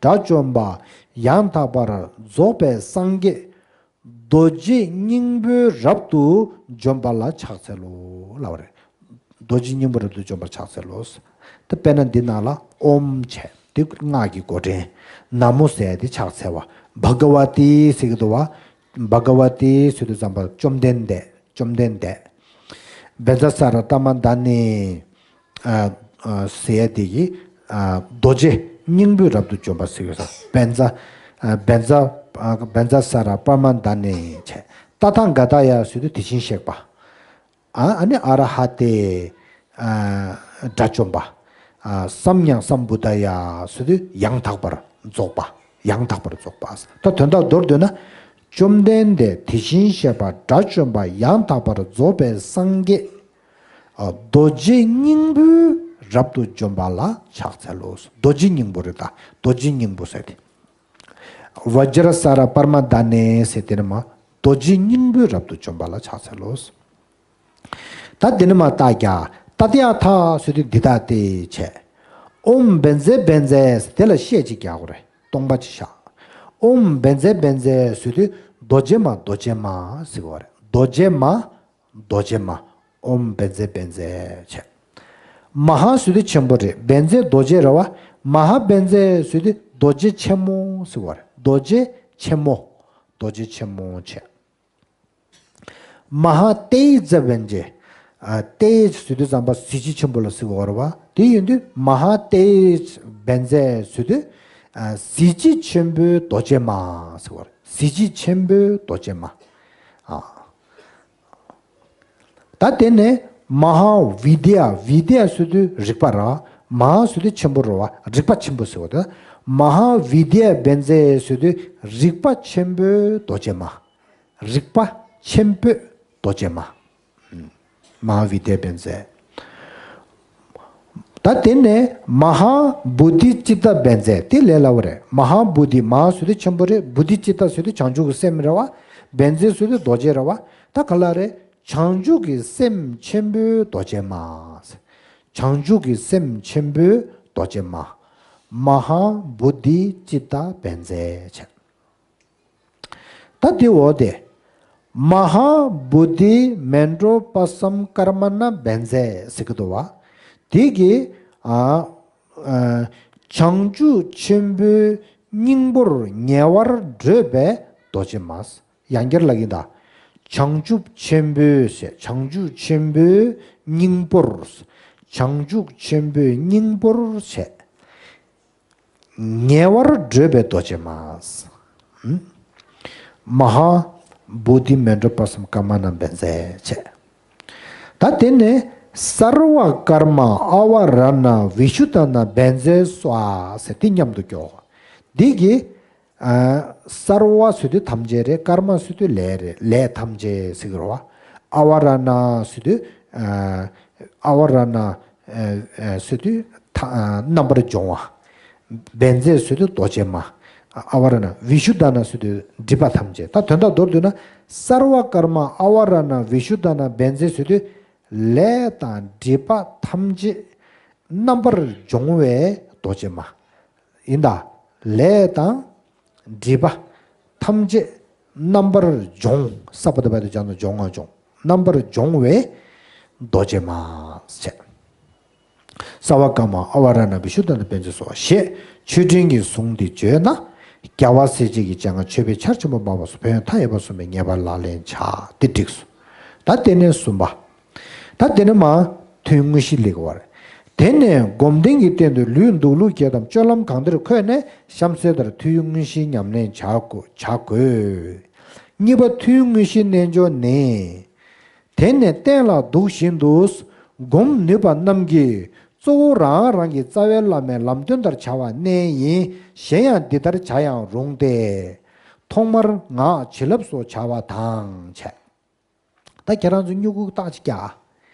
དགྲ་བཅོམ་པ་ཡང་དག་པར་རྫོགས་པའི་སངས་རྒྱས་རྡོ་ རྡོ་རྗེ་སྙིང་པོས་རབ་ཏུ་འཇོམས་པ་ལ་ཕྱག་འཚལ་ལོ་ལབ་པ་རེད། རྡོ་རྗེ་སྙིང་པོས་རབ་ཏུ་འཇོམས་པར་ཕྱག་འཚལ་ལོ། དེ་དཔེར་ན་འདི་ནང་ལ་ཨོཾ་བྱས། དེ་སྔགས་ཀྱི་མགོ་འདྲེན། ན་མོ་ཟེར་ཡ་དེ་ཕྱག་འཚལ་བ། བྷ་ག་ཝ་ཏི་ཟེར་གྱི་འདུག་བ། བྷ་ག་ཝ་ཏི་ཟེར་དུས་ཙམ་པ་བཅོམ་ལྡན་འདས། བཅོམ་ལྡན་འདས། བཛྲ་ས་ར་པྲ་མ་དྷ་ནི། ཨ་ཨ་ཟེར་ཡ་དེ་གི་ཨ་རྡོ་རྗེ་སྙིང་པོས་རབ་ཏུ་འཇོམས་པ་ཟེར་གྱི་ཡོད་ས། བཛྲ་ཨ་བཛྲ་ཨ་བཛྲ་ས་ར་པྲ་མ་དྷ་ནི་བྱས། ཏ་ཐཱ་ག་ཏཱ་ཡ་ཟེར་དུས་དེ་བཞིན་གཤེགས་པ། ཨ་ཨ་ནི་ཨ་ར་ཧ་ཏེ། ཨ་དགྲ་བཅོམ་པ། ཨ་སམྱཀ་སམ་བུདྡྷ་ཡ་ཟེར་དུས་ཡང་དག་པར་རྫོགས་པ། ཡང་དག་པར་རྫོགས་པ། ད་དོན་དག་མདོར་བསྡུས་ན། བཅོམ་ལྡན་འདས་དེ་བཞིན་གཤེགས་པ་དགྲ་བཅོམ་པ་ཡང་དག་པར་རྫོགས་པའི་སངས་རྒྱས། ཨ་རྡོ་རྗེ་སྙིང་པོས་རབ་ཏུ་འཇོམས་པ་ལ་ཕྱག་འཚལ་ལོ། རྡོ་རྗེ་སྙིང་པོ་རེད་ད། རྡོ་རྗེ་སྙིང་པོ་ཟེར་ཏེ། བཛྲ་ས་ར་པྲ་མ་དྷ་ནི་ཟེར་དེ་ནི་མ། རྡོ་རྗེ་སྙིང་པོས་རབ་ཏུ་འཇོམས་པ་ལ་ཕྱག་འཚལ་ལོ། ད་དེ་ནི་མ་ཏདྱ། ཏདྱ་ཐཱ་ཟེར་དུས་འདི་ལྟ་སྟེ་བྱས། ཨོཾ་བཛྲ་བཛྲ་དེ་ལ་ཤད་ཅིག་རྒྱག་དགོས་རེད། སྟོང་པ་ཅིག་བཞག་ཨོཾ་བཛྲ་བཛྲ་ཟེར་དུས་རྡོ་རྗེ་མ་རྡོ་རྗེ་མ་ཟེར་དགོས་རེད། རྡོ་རྗེ་མ། རྡོ་རྗེ་མ། ཨོཾ་བཛྲ་བཛྲ་བྱས། མ་ཧཱ་ཟེར་དུས་ཆེན་པོ་རེད། བཛྲ་རྡོ་རྗེ་རེད་བ། མ་ཧཱ་བཛྲ་ཟེར་དུས་རྡོ་རྗེ་ཆེན་མོ་ཟེར་དགོས་རེད། རྡོ་རྗེ་ཆེན་མོ། རྡོ་རྗེ་ཆེན་མོ་བྱས། མ་ཧཱ་ཏེ་ཛ་བཛྲ། ཨ་ཏེ་ཟེར་དུས་ཙམ་པ་གཟི་བརྗིད་ཆེན་པོ་ལ་ཟེར་དགོས་རེད་བ། དེ་ཡིན་དུས་མ་ཧཱ་ཏེ་ཛ་བཛྲ་ཟེར་དུས་ཨ་གཟི་བརྗིད་ཆེན་པོའི་རྡོ་རྗེ་མ་ཟེར་དགོས་རེད། གཟི་བརྗིད་ཆེན་པོའི་རྡོ་རྗེ་མ། ཨ་ད་དེ་ནས་མ་ཧཱ་བི་དྱ། བི་དྱ་ཟེར་དུས་རིག་པ་ར། མ་ཧཱ་ཟེར་དུས་ཆེན་པོ་རེད་བ། རིག་པ་ཆེན་པོ་ཟེར་བ་དེ། མ་ཧཱ་བི་དྱ་བཛྲ་ཟེར་དུས་རིག་པ་ཆེན་པོའི་རྡོ་རྗེ་མ། རིག་པ་ཆེན་པོའི་རྡོ་རྗེ་མ། མ་ཧཱ་བི་དྱ་བཛྲ། ད་དེ་ནས་མ་ཧཱ་བོ་དྷི་ཙིཏྟ་བཛྲ། དེ་ལས་སླ་བོ་རེད། མ་ཧཱ་བོ་དྷི། མ་ཧཱ་ཟེར་དུས་ཆེན་པོ་རེད། བོ་དྷི་ཙིཏྟ་ཟེར་དུས་བྱང་ཆུབ་ཀྱི་སེམས་རེད་བ། བཛྲ་ཟེར་དུས་རྡོ་རྗེ་རེད་བ། ད་ག་ལ་རེད། བྱང་ཆུབ་ཀྱི་སེམས་ཆེན་པོའི་རྡོ་རྗེ་མ། བྱང་ཆུབ་ཀྱི་སེམས་ཆེན་པོའི་རྡོ་རྗེ་མ། མ་ཧཱ་བོ་དྷི་ཙིཏྟ་བཛྲ་བྱས། ད་དེ་འོ་དེ། མ་ཧཱ་བོ་དྷི་མཎྜོ་པ་སཾ་ཀརྨ་ཎ་བཛྲ་ཟེར་གྱི་འདུག་བ། དེ་གི་ཨ་ཨ་བྱང་ཆུབ་ཆེན་པོའི་སྙིང་པོར་ཉེ་བར་བགྲོད་པའི་རྡོ་རྗེ་མ། ཡང་བསྐྱར་ལབ་ཀྱི་ཡིན་ད། བྱང་ཆུབ་ཆེན་པོའི་ཞེས། བྱང་ཆུབ་ཆེན་པོའི་སྙིང་པོར། བྱང་ཆུབ་ཆེན་པོའི་སྙིང་པོར་བྱས། ཉེ་བར་བགྲོད་པའི་རྡོ་རྗེ་མ། ཧུམ། མ་ཧཱ་བོ་དྷི་མཎྜོ་པ་སཾ་ཀརྨ་ཎ་བཛྲ་བྱས། ད་དེ་ནས་སརྦ་ཀརྨ་ཨ་བ་ར་ཎ་བི་ཤུདྡྷ་ཎ་བཛྲ་སྭཱ་ཧཱ་ཟེར་དེ་མཉམ་དུ་སྐྱོར། འདི་གི་ཨ་སརྦ་ཟེར་དུས་ཐམས་ཅད་རེད། ཀརྨ་ཟེར་དུས་ལས་རེད། ལས་ཐམས་ཅད་ཟེར་གྱི་རེད་བ། ཨ་བ་ར་ཎ་ཟེར་དུས་ཨ་ཨ་བ་ར་ཎ་ཨ་ཨ་ཟེར་དུས་ཐ་ཨ་རྣམ་པར་སྦྱོང་བ། བཛྲ་ཟེར་དུས་རྡོ་རྗེ་མ། ཨ་བ་ར་ཎ། བི་ཤུདྡྷ་ཎ་ཟེར་དུས་སྒྲིབ་པ་ཐམས་ཅད། ད་དོན་དག་མདོར་བསྡུས་ན་སརྦ་ཀརྨ་ཨ་བ་ར་ཎ་བི་ཤུདྡྷ་ཎ་བཛྲ་ཟེར་དུས་ལས་དང་སྒྲིབ་པ་ཐམས་ཅད་རྣམ་པར་སྦྱོང་བའི་རྡོ་རྗེ་མ། ཡིན་ད། ལས་དང་སྒྲིབ་པ་ཐམས་ཅད་རྣམ་པར་སྦྱོང་། ས་པ་ད་བ་ཏ་ཇ་ན་སྦྱོང་ང་སྦྱོང་། རྣམ་པར་སྦྱོང་བའི་རྡོ་རྗེ་མ་བྱས། སརྦ་ཀརྨ་ཨ་བ་ར་ཎ་བི་ཤུདྡྷ་ཎ་བཛྲ་སྭཱ་ཧཱ་ཞེས་མཆོད་སྤྲིན་གྱི་གཟུངས་འདི་བརྗོད་ན། རྒྱལ་བ་སྲས་བཅས་ཀྱི་སྤྱན་སྔར་མཆོད་པའི་ཆར་ཆེན་པོ་འབབ་པ་སོགས་ཕན་ཡོན་མཐའ་ཡས་པ་གསུངས་པས་ངེས་པར་ལག་ལེན་བྱ། འདི་འགྲིགས་སོ། ད་དེ་ནས་གསུམ་པ། ད་དེ་ནས་མ་ཐུན་དངོས་གཞི་ལེགས་པར། དེ་ནས་སྒོམ་ལྡན་གྱི་སྟེང་དུ་ལུས་འདུག་ལུགས་བརྒྱད་དམ་སྤྱོད་ལམ་གང་བདེར་འཁོད་ནས་གཤམ་གསལ་ལྟར་ཐུན་དངོས་གཞིའི་ཉམས་ལེན་བྱ་དགོས། བྱ་དགོས། གཉིས་པ་ཐུན་དངོས་གཞིའི་རྣལ་འབྱོར་ནི། དེ་ནས་སྟན་ལ་འདུག་བཞིན་དུ། སྒོམ་ནུས་པ་རྣམས་ཀྱིས་གཙོ་བོ་རང་རང་གི་རྩ་བའི་བླ་མའི་ལམ་སྟོན་ལྟར་བྱ་བ་གནད་ཡིན། གཞན་ཡང་འདི་ལྟར་བྱ་ཡང་རུང་སྟེ། ཐོག་མར་ངག་བྱིན་རླབས་སོགས་བྱ་བ་དང་བྱས། ད་ཁྱེད་རང་ཚོ་སྨྱུ་གུ་རྟགས་ཅིག་རྒྱག་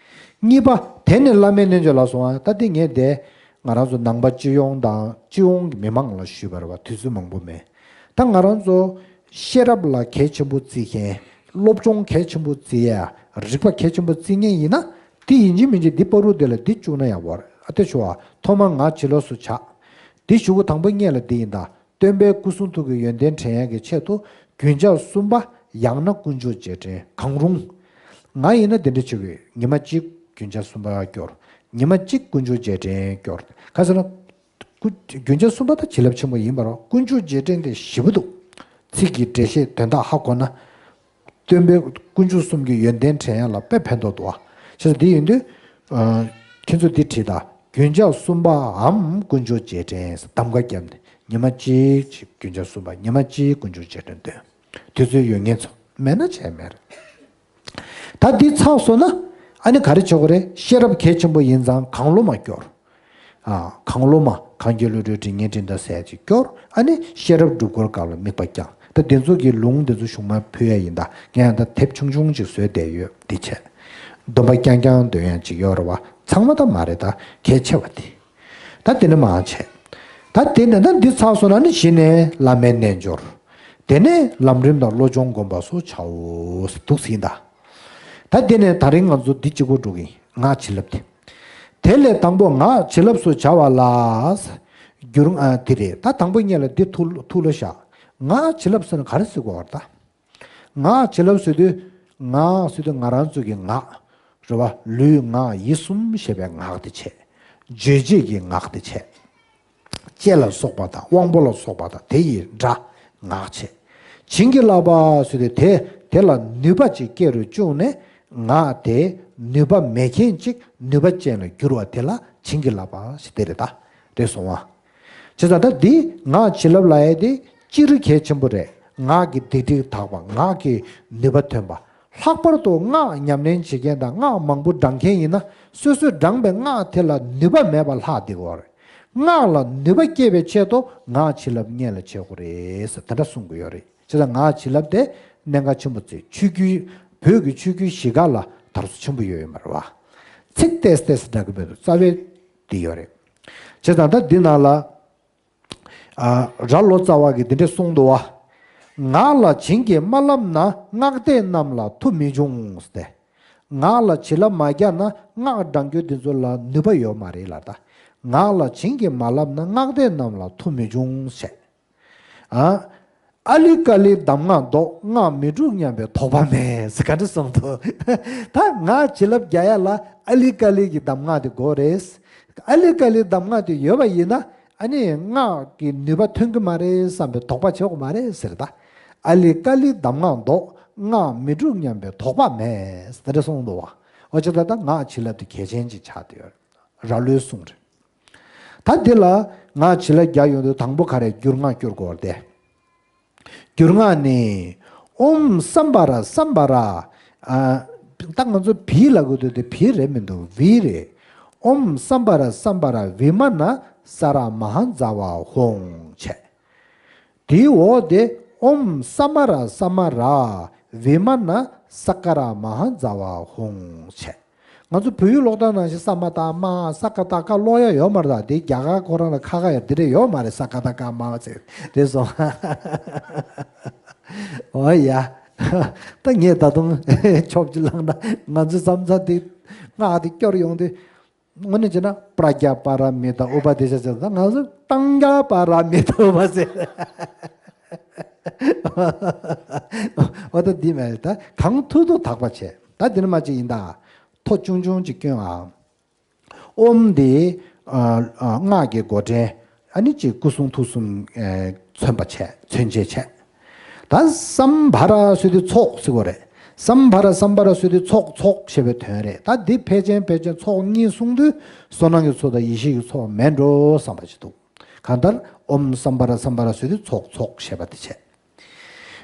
གཉིས་པ། དེ་ནས་བླ་མའི་རྣལ་འབྱོར་ལ་སོང་བ། ད་འདི་ངས་དེ་ང་རང་ཚོ་ནང་པ་སྤྱི་ཡོངས་དང་སྤྱི་ཡོངས་ཀྱི་མི་མང་ལ་ཞུས་པ་རེད་བ། དུས་ཚོད་མང་པོ་མེད། ད་ང་རང་ཚོ་ཤེས་རབ་ལ་གལ་ཆེན་པོ་བརྩི་མཁན། སློབ་སྦྱོང་གལ་ཆེན་པོ་བརྩི་ཡ། རིག་པ་གལ་ཆེན་པོ་བརྩི་མཁན་ཡིན་ན། དེ་ཡིན་གཅིག་མིན་གཅིག་འདི་བར་དུ་དེ་ལ་འདི་བཅུག་ན་ཡག་པོ་རེད། ཨ་དེ་ཞུ་བ། ཐོག་མར་ངག་བྱིན་རླབས་སུ་བྱ། འདི་ཞུ་གུ་དང་པོ་སྔོན་ལ་འདི་ཡིན་ད། སྟོན་པའི་སྐུ་གསུང་ཐུགས་ཀྱི་ཡོན་ཏན་དྲན་ཡག་གི་ཆེད་དུ་རྒྱུན་ཆགས་གསུམ་པ། ཡང་ན་དཀོན་མཆོག་རྗེས་དྲན། གང་རུང་། ང་ཡིན་ན་དེ་འདྲ་བྱེད་དགོས། ཉི་མ་གཅིག་རྒྱུན་ཆགས་གསུམ་པ་སྐྱོར། ཉི་མ་གཅིག་དཀོན་མཆོག་རྗེས་དྲན་སྐྱོར། ག་ཟེར་ན། སྐུ། རྒྱུན་ཆགས་གསུམ་པ་ད་བྱིན་རླབས་ཆེན་པོ་ཡིན་པ་རེད། དཀོན་མཆོག་རྗེས་དྲན་དེ་ཞེ་པོ་འདུག་ཚིག་གི་འགྲེལ་བཤད་དོན་དག་ཧ་གོ་ན། སྟོན་པའི་དཀོན་མཆོག་གསུམ་གྱི་ཡོན་ཏན་དྲན་ཡག་ལ་དཔེ་ཕན་ཐོགས་འདུག་བ། བྱས་ཙང་འདི་ཡིན་དུས། ཨ། ཁྱེད་ཚོ་འདི་བྲིས་དང་། རྒྱུན་ཆགས་གསུམ་པའམ་དཀོན་མཆོག་རྗེས་དྲན་གདམ་ག་བརྒྱབ་ནས་ཉི་མ་གཅིག་ཅིག་རྒྱུན་ཆགས་གསུམ་པ། ཉི་མ་གཅིག་དཀོན་མཆོག་རྗེས་དྲན་འདོན། དུས་ཚོད་ཡོད་མཁན་ཚོ། མེད་ན་བྱས་མེད་རེད། ད་འདི་ཚར་སོང་ན། ཨ་ནི་ག་རེ་བྱེད་དགོས་རེད། ཤེས་རབ་གལ་ཆེན་པོ་ཡིན་ཙང་གང་བློ་མ་སྐྱོར། ཨ། གང་བློ་མ། གང་གི་བློ་གྲོས་དྲི་ངན་དྲི་འདྲ་ཟེར་ཅིག་སྐྱོར། ཨ་ནི་ཤེས་རབ་སྒྲུབ་སྐོར་སྐབས་ལ་དམིགས་པ་བསྐྱང་། ད་འདི་ཚོ་གི་ལུང་འདི་ཚོ་གཞུང་མ་ཕུལ་ཡ་ཡིན་ད། ངས་ཡང་ད་དེབ་ཆུང་ཆུང་ཅིག་བཟོས་བསྡད་ཡོད། འདི་བྱས། སྡོམ་པ་རྐྱང་རྐྱང་འདོན་ཡ་ཅིག་ཡོད་རེད་བ། ཚང་མ་ད་མ་རེད། ད་གལ་ཆེ་བ་དེ། ད་དེ་ནས་མར་བྱས། ད་དེ་ནས་ད་འདི་ཚར་སོང་ན་ནི་གཞི་ནས་བླ་མའི་རྣལ་འབྱོར། དེ་ནས་ལམ་རིམ་དང་བློ་སྦྱོང་སྒོམ་པ་སོགས་བྱའོ། འདུག་ཟིན་ད། ད་དེ་ནས་ད་རིང་ང་ཚོ་འདི་གཅིག་པོ་འགྲོ་གི་ཡིན། ངག་བྱིན་རླབས་དེ། དེ་ལས་དང་པོ་ངག་བྱིན་རླབས་སུ་བྱ་བ་ལ། འགྱུར། ཨ། དེ་རེད། ད་དང་པོ་ཉིད་ལ་འདི་ཐུགས་ཐུགས་ལ་བཞག་ངག་བྱིན་རླབས་ཟེར་ན་ག་རེ་ཟེར་དགོས་བར་ད། ངག་བྱིན་རླབས་ཟེར་དུས། ངག་ཟེར་དུས་ང་རང་ཚོ་གི་ངག་རེད་བ། ལུས་ངག་ཡིད་གསུམ་ཞེས་པའི་ངག་དེ་བྱས། རྗོད་བྱེད་ཀྱི་ངག་དེ་བྱས། ལྕེ་ལ་སོགས་པ་དང་དབང་པོ་ལ་སོགས་པ་དང་དེ་ཡི་སྒྲ་ངག་བྱས། བྱིན་གྱིས་བརླབས་པ་ཟེར་དུས་དེ་དེ་ལ་ནུས་པ་ཅིག་སྐྱེ་རུ་བཅུག་ནས་ངག་དེ་ནུས་པ་མེད་མཁན་ཅིག་ནུས་པ་ཅན་ལ་བསྒྱུར་བ་དེ་ལ་བྱིན་གྱིས་བརླབས་པ་ཞེས་དེ་རེད་ད། རེད་སོང་བ། བྱས་ཙང་ད་འདི་ངག་བྱིན་རླབས་ལབ་ཡ་དེ་སྤྱིར་གལ་ཆེན་པོ་རེད། ངག་གི་སྡིག་སྒྲིབ་དག་པ། ངག་གི་ནུས་པ་ཐོན་པ། ལྷག་པར་དུ་སྔགས་ཉམས་ལེན་བྱེད་མཁན་དང་སྔགས་མང་པོ་བགྲང་མཁན་ཡིན་ན། སོ་སོས་བགྲངས་པའི་སྔགས་དེ་ལ་ནུས་པ་མེད་པ་ལྷག་བསྡད་ཀྱི་ཡོད་རེད། སྔགས་ལ་ནུས་པ་སྐྱེད་པའི་ཆེད་དུ་ངག་བྱིན་རླབས་སྔོན་ལ་བྱེད་དགོས་རེད་ཟེར་དེ་འདྲ་གསུང་གི་ཡོད་རེད། བྱས་ཙང་ངག་བྱིན་རླབས་དེ་གནད་འགག་ཆེན་པོ་བརྩི། ཆོས་བརྒྱུད། བོད་ཀྱི་ཆོས་བརྒྱུད་བཞི་ཀ་ལ་དར་སོ་ཆེན་པོ་ཡོད་ཡོད་མ་རེད་བ། ཚིག་ཏོག་ཙམ་ཏོག་ཙམ་འདྲ་གི་མེད་དུ་རྩ་བའི་འདི་ཡོད་རེད། བྱས་ཙང་ད་འདི་ནང་ལ། ཨ། རྭ་ལོ་ཙཱ་བ་གིས་འདི་འདྲ་གསུངས་འདུག་བ། ངག་ལ་བྱིན་གྱིས་མ་བརླབས་ན། སྔགས་སྡེ་རྣམས་ལ་མཐུ་མི་འབྱུང་སྟེ། ངག་ལ་བྱིན་རླབས་མ་བརྒྱབ་ན་སྔགས་བགྲང་རྒྱུ་འདི་ཚོ་ལ་ནུས་པ་ཡོད་མ་རེད་ལབ་ད། ངག་ལ་བྱིན་གྱིས་མ་བརླབས་ན། སྔགས་སྡེ་རྣམས་ལ་མཐུ་མི་འབྱུང་ཞེས། ཨ། ཨ་ལི་ཀ་ལི་གདམས་ངག་བཟློག་སྔགས་མི་འགྲུབ་སྙམ་པའི་དོགས་པ་མེད་ཟེར་ག་འདྲ་གསུངས་འདུག་ད་ངག་བྱིན་རླབས་རྒྱག་ཡ་ལ་ཨ་ལི་ཀ་ལི་གི་གདམས་ངག་དེ་དགོས་རེད། ཨ་ལི་ཀ་ལི་གདམས་ངག་དེ་ཡོད་པ་ཡིན་ན། ཨ་ནི་སྔགས་ཀྱི་ནུས་པ་ཐོན་གྱི་མ་རེད་བསམ་པའི་དོགས་པ་བྱེད་དགོས་མ་རེད་ཟེར་ད། ཨ་ལི་ཀ་ལི་གདམས་ངག་བཟློག་སྔགས་མི་འགྲུབ་སྙམ་པའི་དོགས་པ་མེད་ཟེར་དེ་འདྲ་གསུངས་འདུག་བ། འོ་ཅི་ད་ད་ངག་བྱིན་རླབས་དེ་གལ་ཆེན་ཅིག་ཆགས་བསྡད་ཡོད་རེད། རྭ་ལོའི་གསུང་རེད། ད་འདི་ལ་ངག་བྱིན་རླབས་རྒྱག་ཡོང་དུས་དང་པོ་ག་རེ་བསྒྱུར་སྔགས་སྐྱོར་དགོས་རེད་དེ། བསྒྱུར་སྔགས་ནི། ཨོཾ་སམྦྷ་ར་སམྦྷ་ར། ཨ། ད་ང་ཚོ་བི་ལབ་དགོས་འདུག་དེ་བི་རེད་མི་འདུག་བི་རེད། ཨོཾ་སམྦྷ་ར་སམྦྷ་ར་བི་མ་ན་ས་ར་མ་ཧཱ་ཛ་བ་ཧཱུྃ་བྱས། དེའི་འོག་དེ་ཨོཾ་ས་མ་ར་ས་མ་ར་བི་མ་ན་ས་ཀ་ར་མ་ཧཱ་ཛ་བ་ཧཱུྃ་བྱས། ང་ཚོ་བོད་ཡིག་ཀློག་སྟངས་ནང་བཞིན་ས་མ་ཏ་མ་ས་ཀ་ཏ་ཀ་ཀློག་ཡ་ཡོད་མ་རེད་ད། དེ་རྒྱ་གར་ཁོ་རང་ལ་ཁ་ཁ་ཡ་དེ་འདྲ་ཡོད་མ་རེད། ས་ཀ་ཏ་ཀ་མ་ཟེར་དེ་སོང་། འོ་ཡ། ད་ངས་ད་དུང་ཆོབ་ཅིག་བླངས་ན་ང་ཚོའི་བསམ་ཚུལ་དེ་སྔགས་དེ་སྐྱོར་ཡོང་དུས། དངོས་གནས་བྱས་ན་པྲཛྙཱ་པཱ་ར་མི་ཏཱ་ཨུ་པ་དེ་ཤ་ཟེར་ད་ང་ཚོ་ཏང་ཀྱ་པཱ་ར་མི་ཏཱ་ཨུ་པ་ཟེར། འོ་ད་འདི་མེད་ད་གང་ཐུབ་ཐུབ་དག་པ་བྱས། ད་འདི་ནི་མ་ཅིག་ཡིན་ད། ཐོ་ཆུང་ཆུང་ཅིག་སྐྱོན་ཨ། ཨོཾ་འདི་ཨ་ཨ་སྔགས་ཀྱི་མགོ་འདྲེན། ཨ་ནི་ཅིག་སྐུ་གསུང་ཐུགས་གསུམ་ཨེ་མཚོན་པ་བྱས། མཚོན་བྱེད་བྱས། ད་སམ་བྷ་ར་ཟེར་དུས་ཚོགས་ཟེར་གོ་རེད། སམ་བྷ་ར་སམ་བྷ་ར་ཟེར་དུས་ཚོགས་ཚོགས་ཞེས་པའི་དོན་རེད། ད་འདི་ཕལ་ཆེན་ཕལ་ཆེན་ཚོགས་གཉིས་གསུངས་དུས་བསོད་ནམས་ཀྱི་ཚོགས་དང་ཡེ་ཤེས་ཀྱི་ཚོགས་མེད་འགྲོ་བསམ་པ་ཞིག་འདུག་གང་ལྟར་ཨོཾ་སམ་བྷ་ར་སམ་བྷ་ར་ཟེར་དུས་ཚོགས་ཚོགས་ཞེས་པ་དེ་བྱས།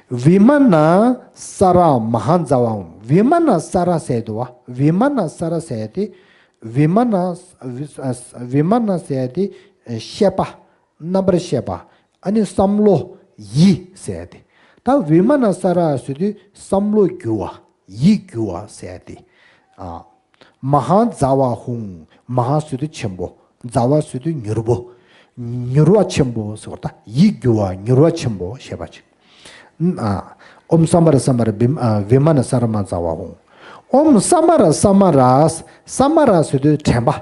བི་མ་ན་ས་ར་མ་ཧཱ་ཛ་བ་ཧཱུྃ། བི་མ་ན་ས་ར་ཟེར་འདུག་བ། བི་མ་ན་ས་ར་ཟེར་ཏེ། བི་མ་ན། བི་མ་ན་ཟེར་ཏེ་བཤད་པ། རྣམ་པར་བཤད་པ། ཨ་ནི་བསམ་བློ་ཡིད་ཟེར་ཏེ། ད་བི་མ་ན་ས་ར་ཟེར་དུས་བསམ་བློ་བསྒྱུར་བ། ཡིད་བསྒྱུར་བ་ཟེར་ཏེ། ཨ། མ་ཧཱ་ཛ་བ་ཧཱུྃ། མ་ཧཱ་ཟེར་དུས་ཆེན་པོ། ཛ་བ་ཟེར་དུས་མྱུར་པོ། མྱུར་བ་ཆེན་པོ་ཟེར་བ་ད་ཡིད་བསྒྱུར་བ་མྱུར་བ་ཆེན་པོ་ཞེས་པ་ཅིག་ཨ། ཨོཾ་སམ་བྷ་ར་སམ་བྷ་ར་བི་ཨ་བི་མ་ན་ས་ར་མ་ཛ་བ་ཧཱུྃ། ཨོཾ་སམ་བྷ་ར་སམ་བྷ་ར། སམ་བྷ་ར་ཟེར་དུས་དྲན་པ།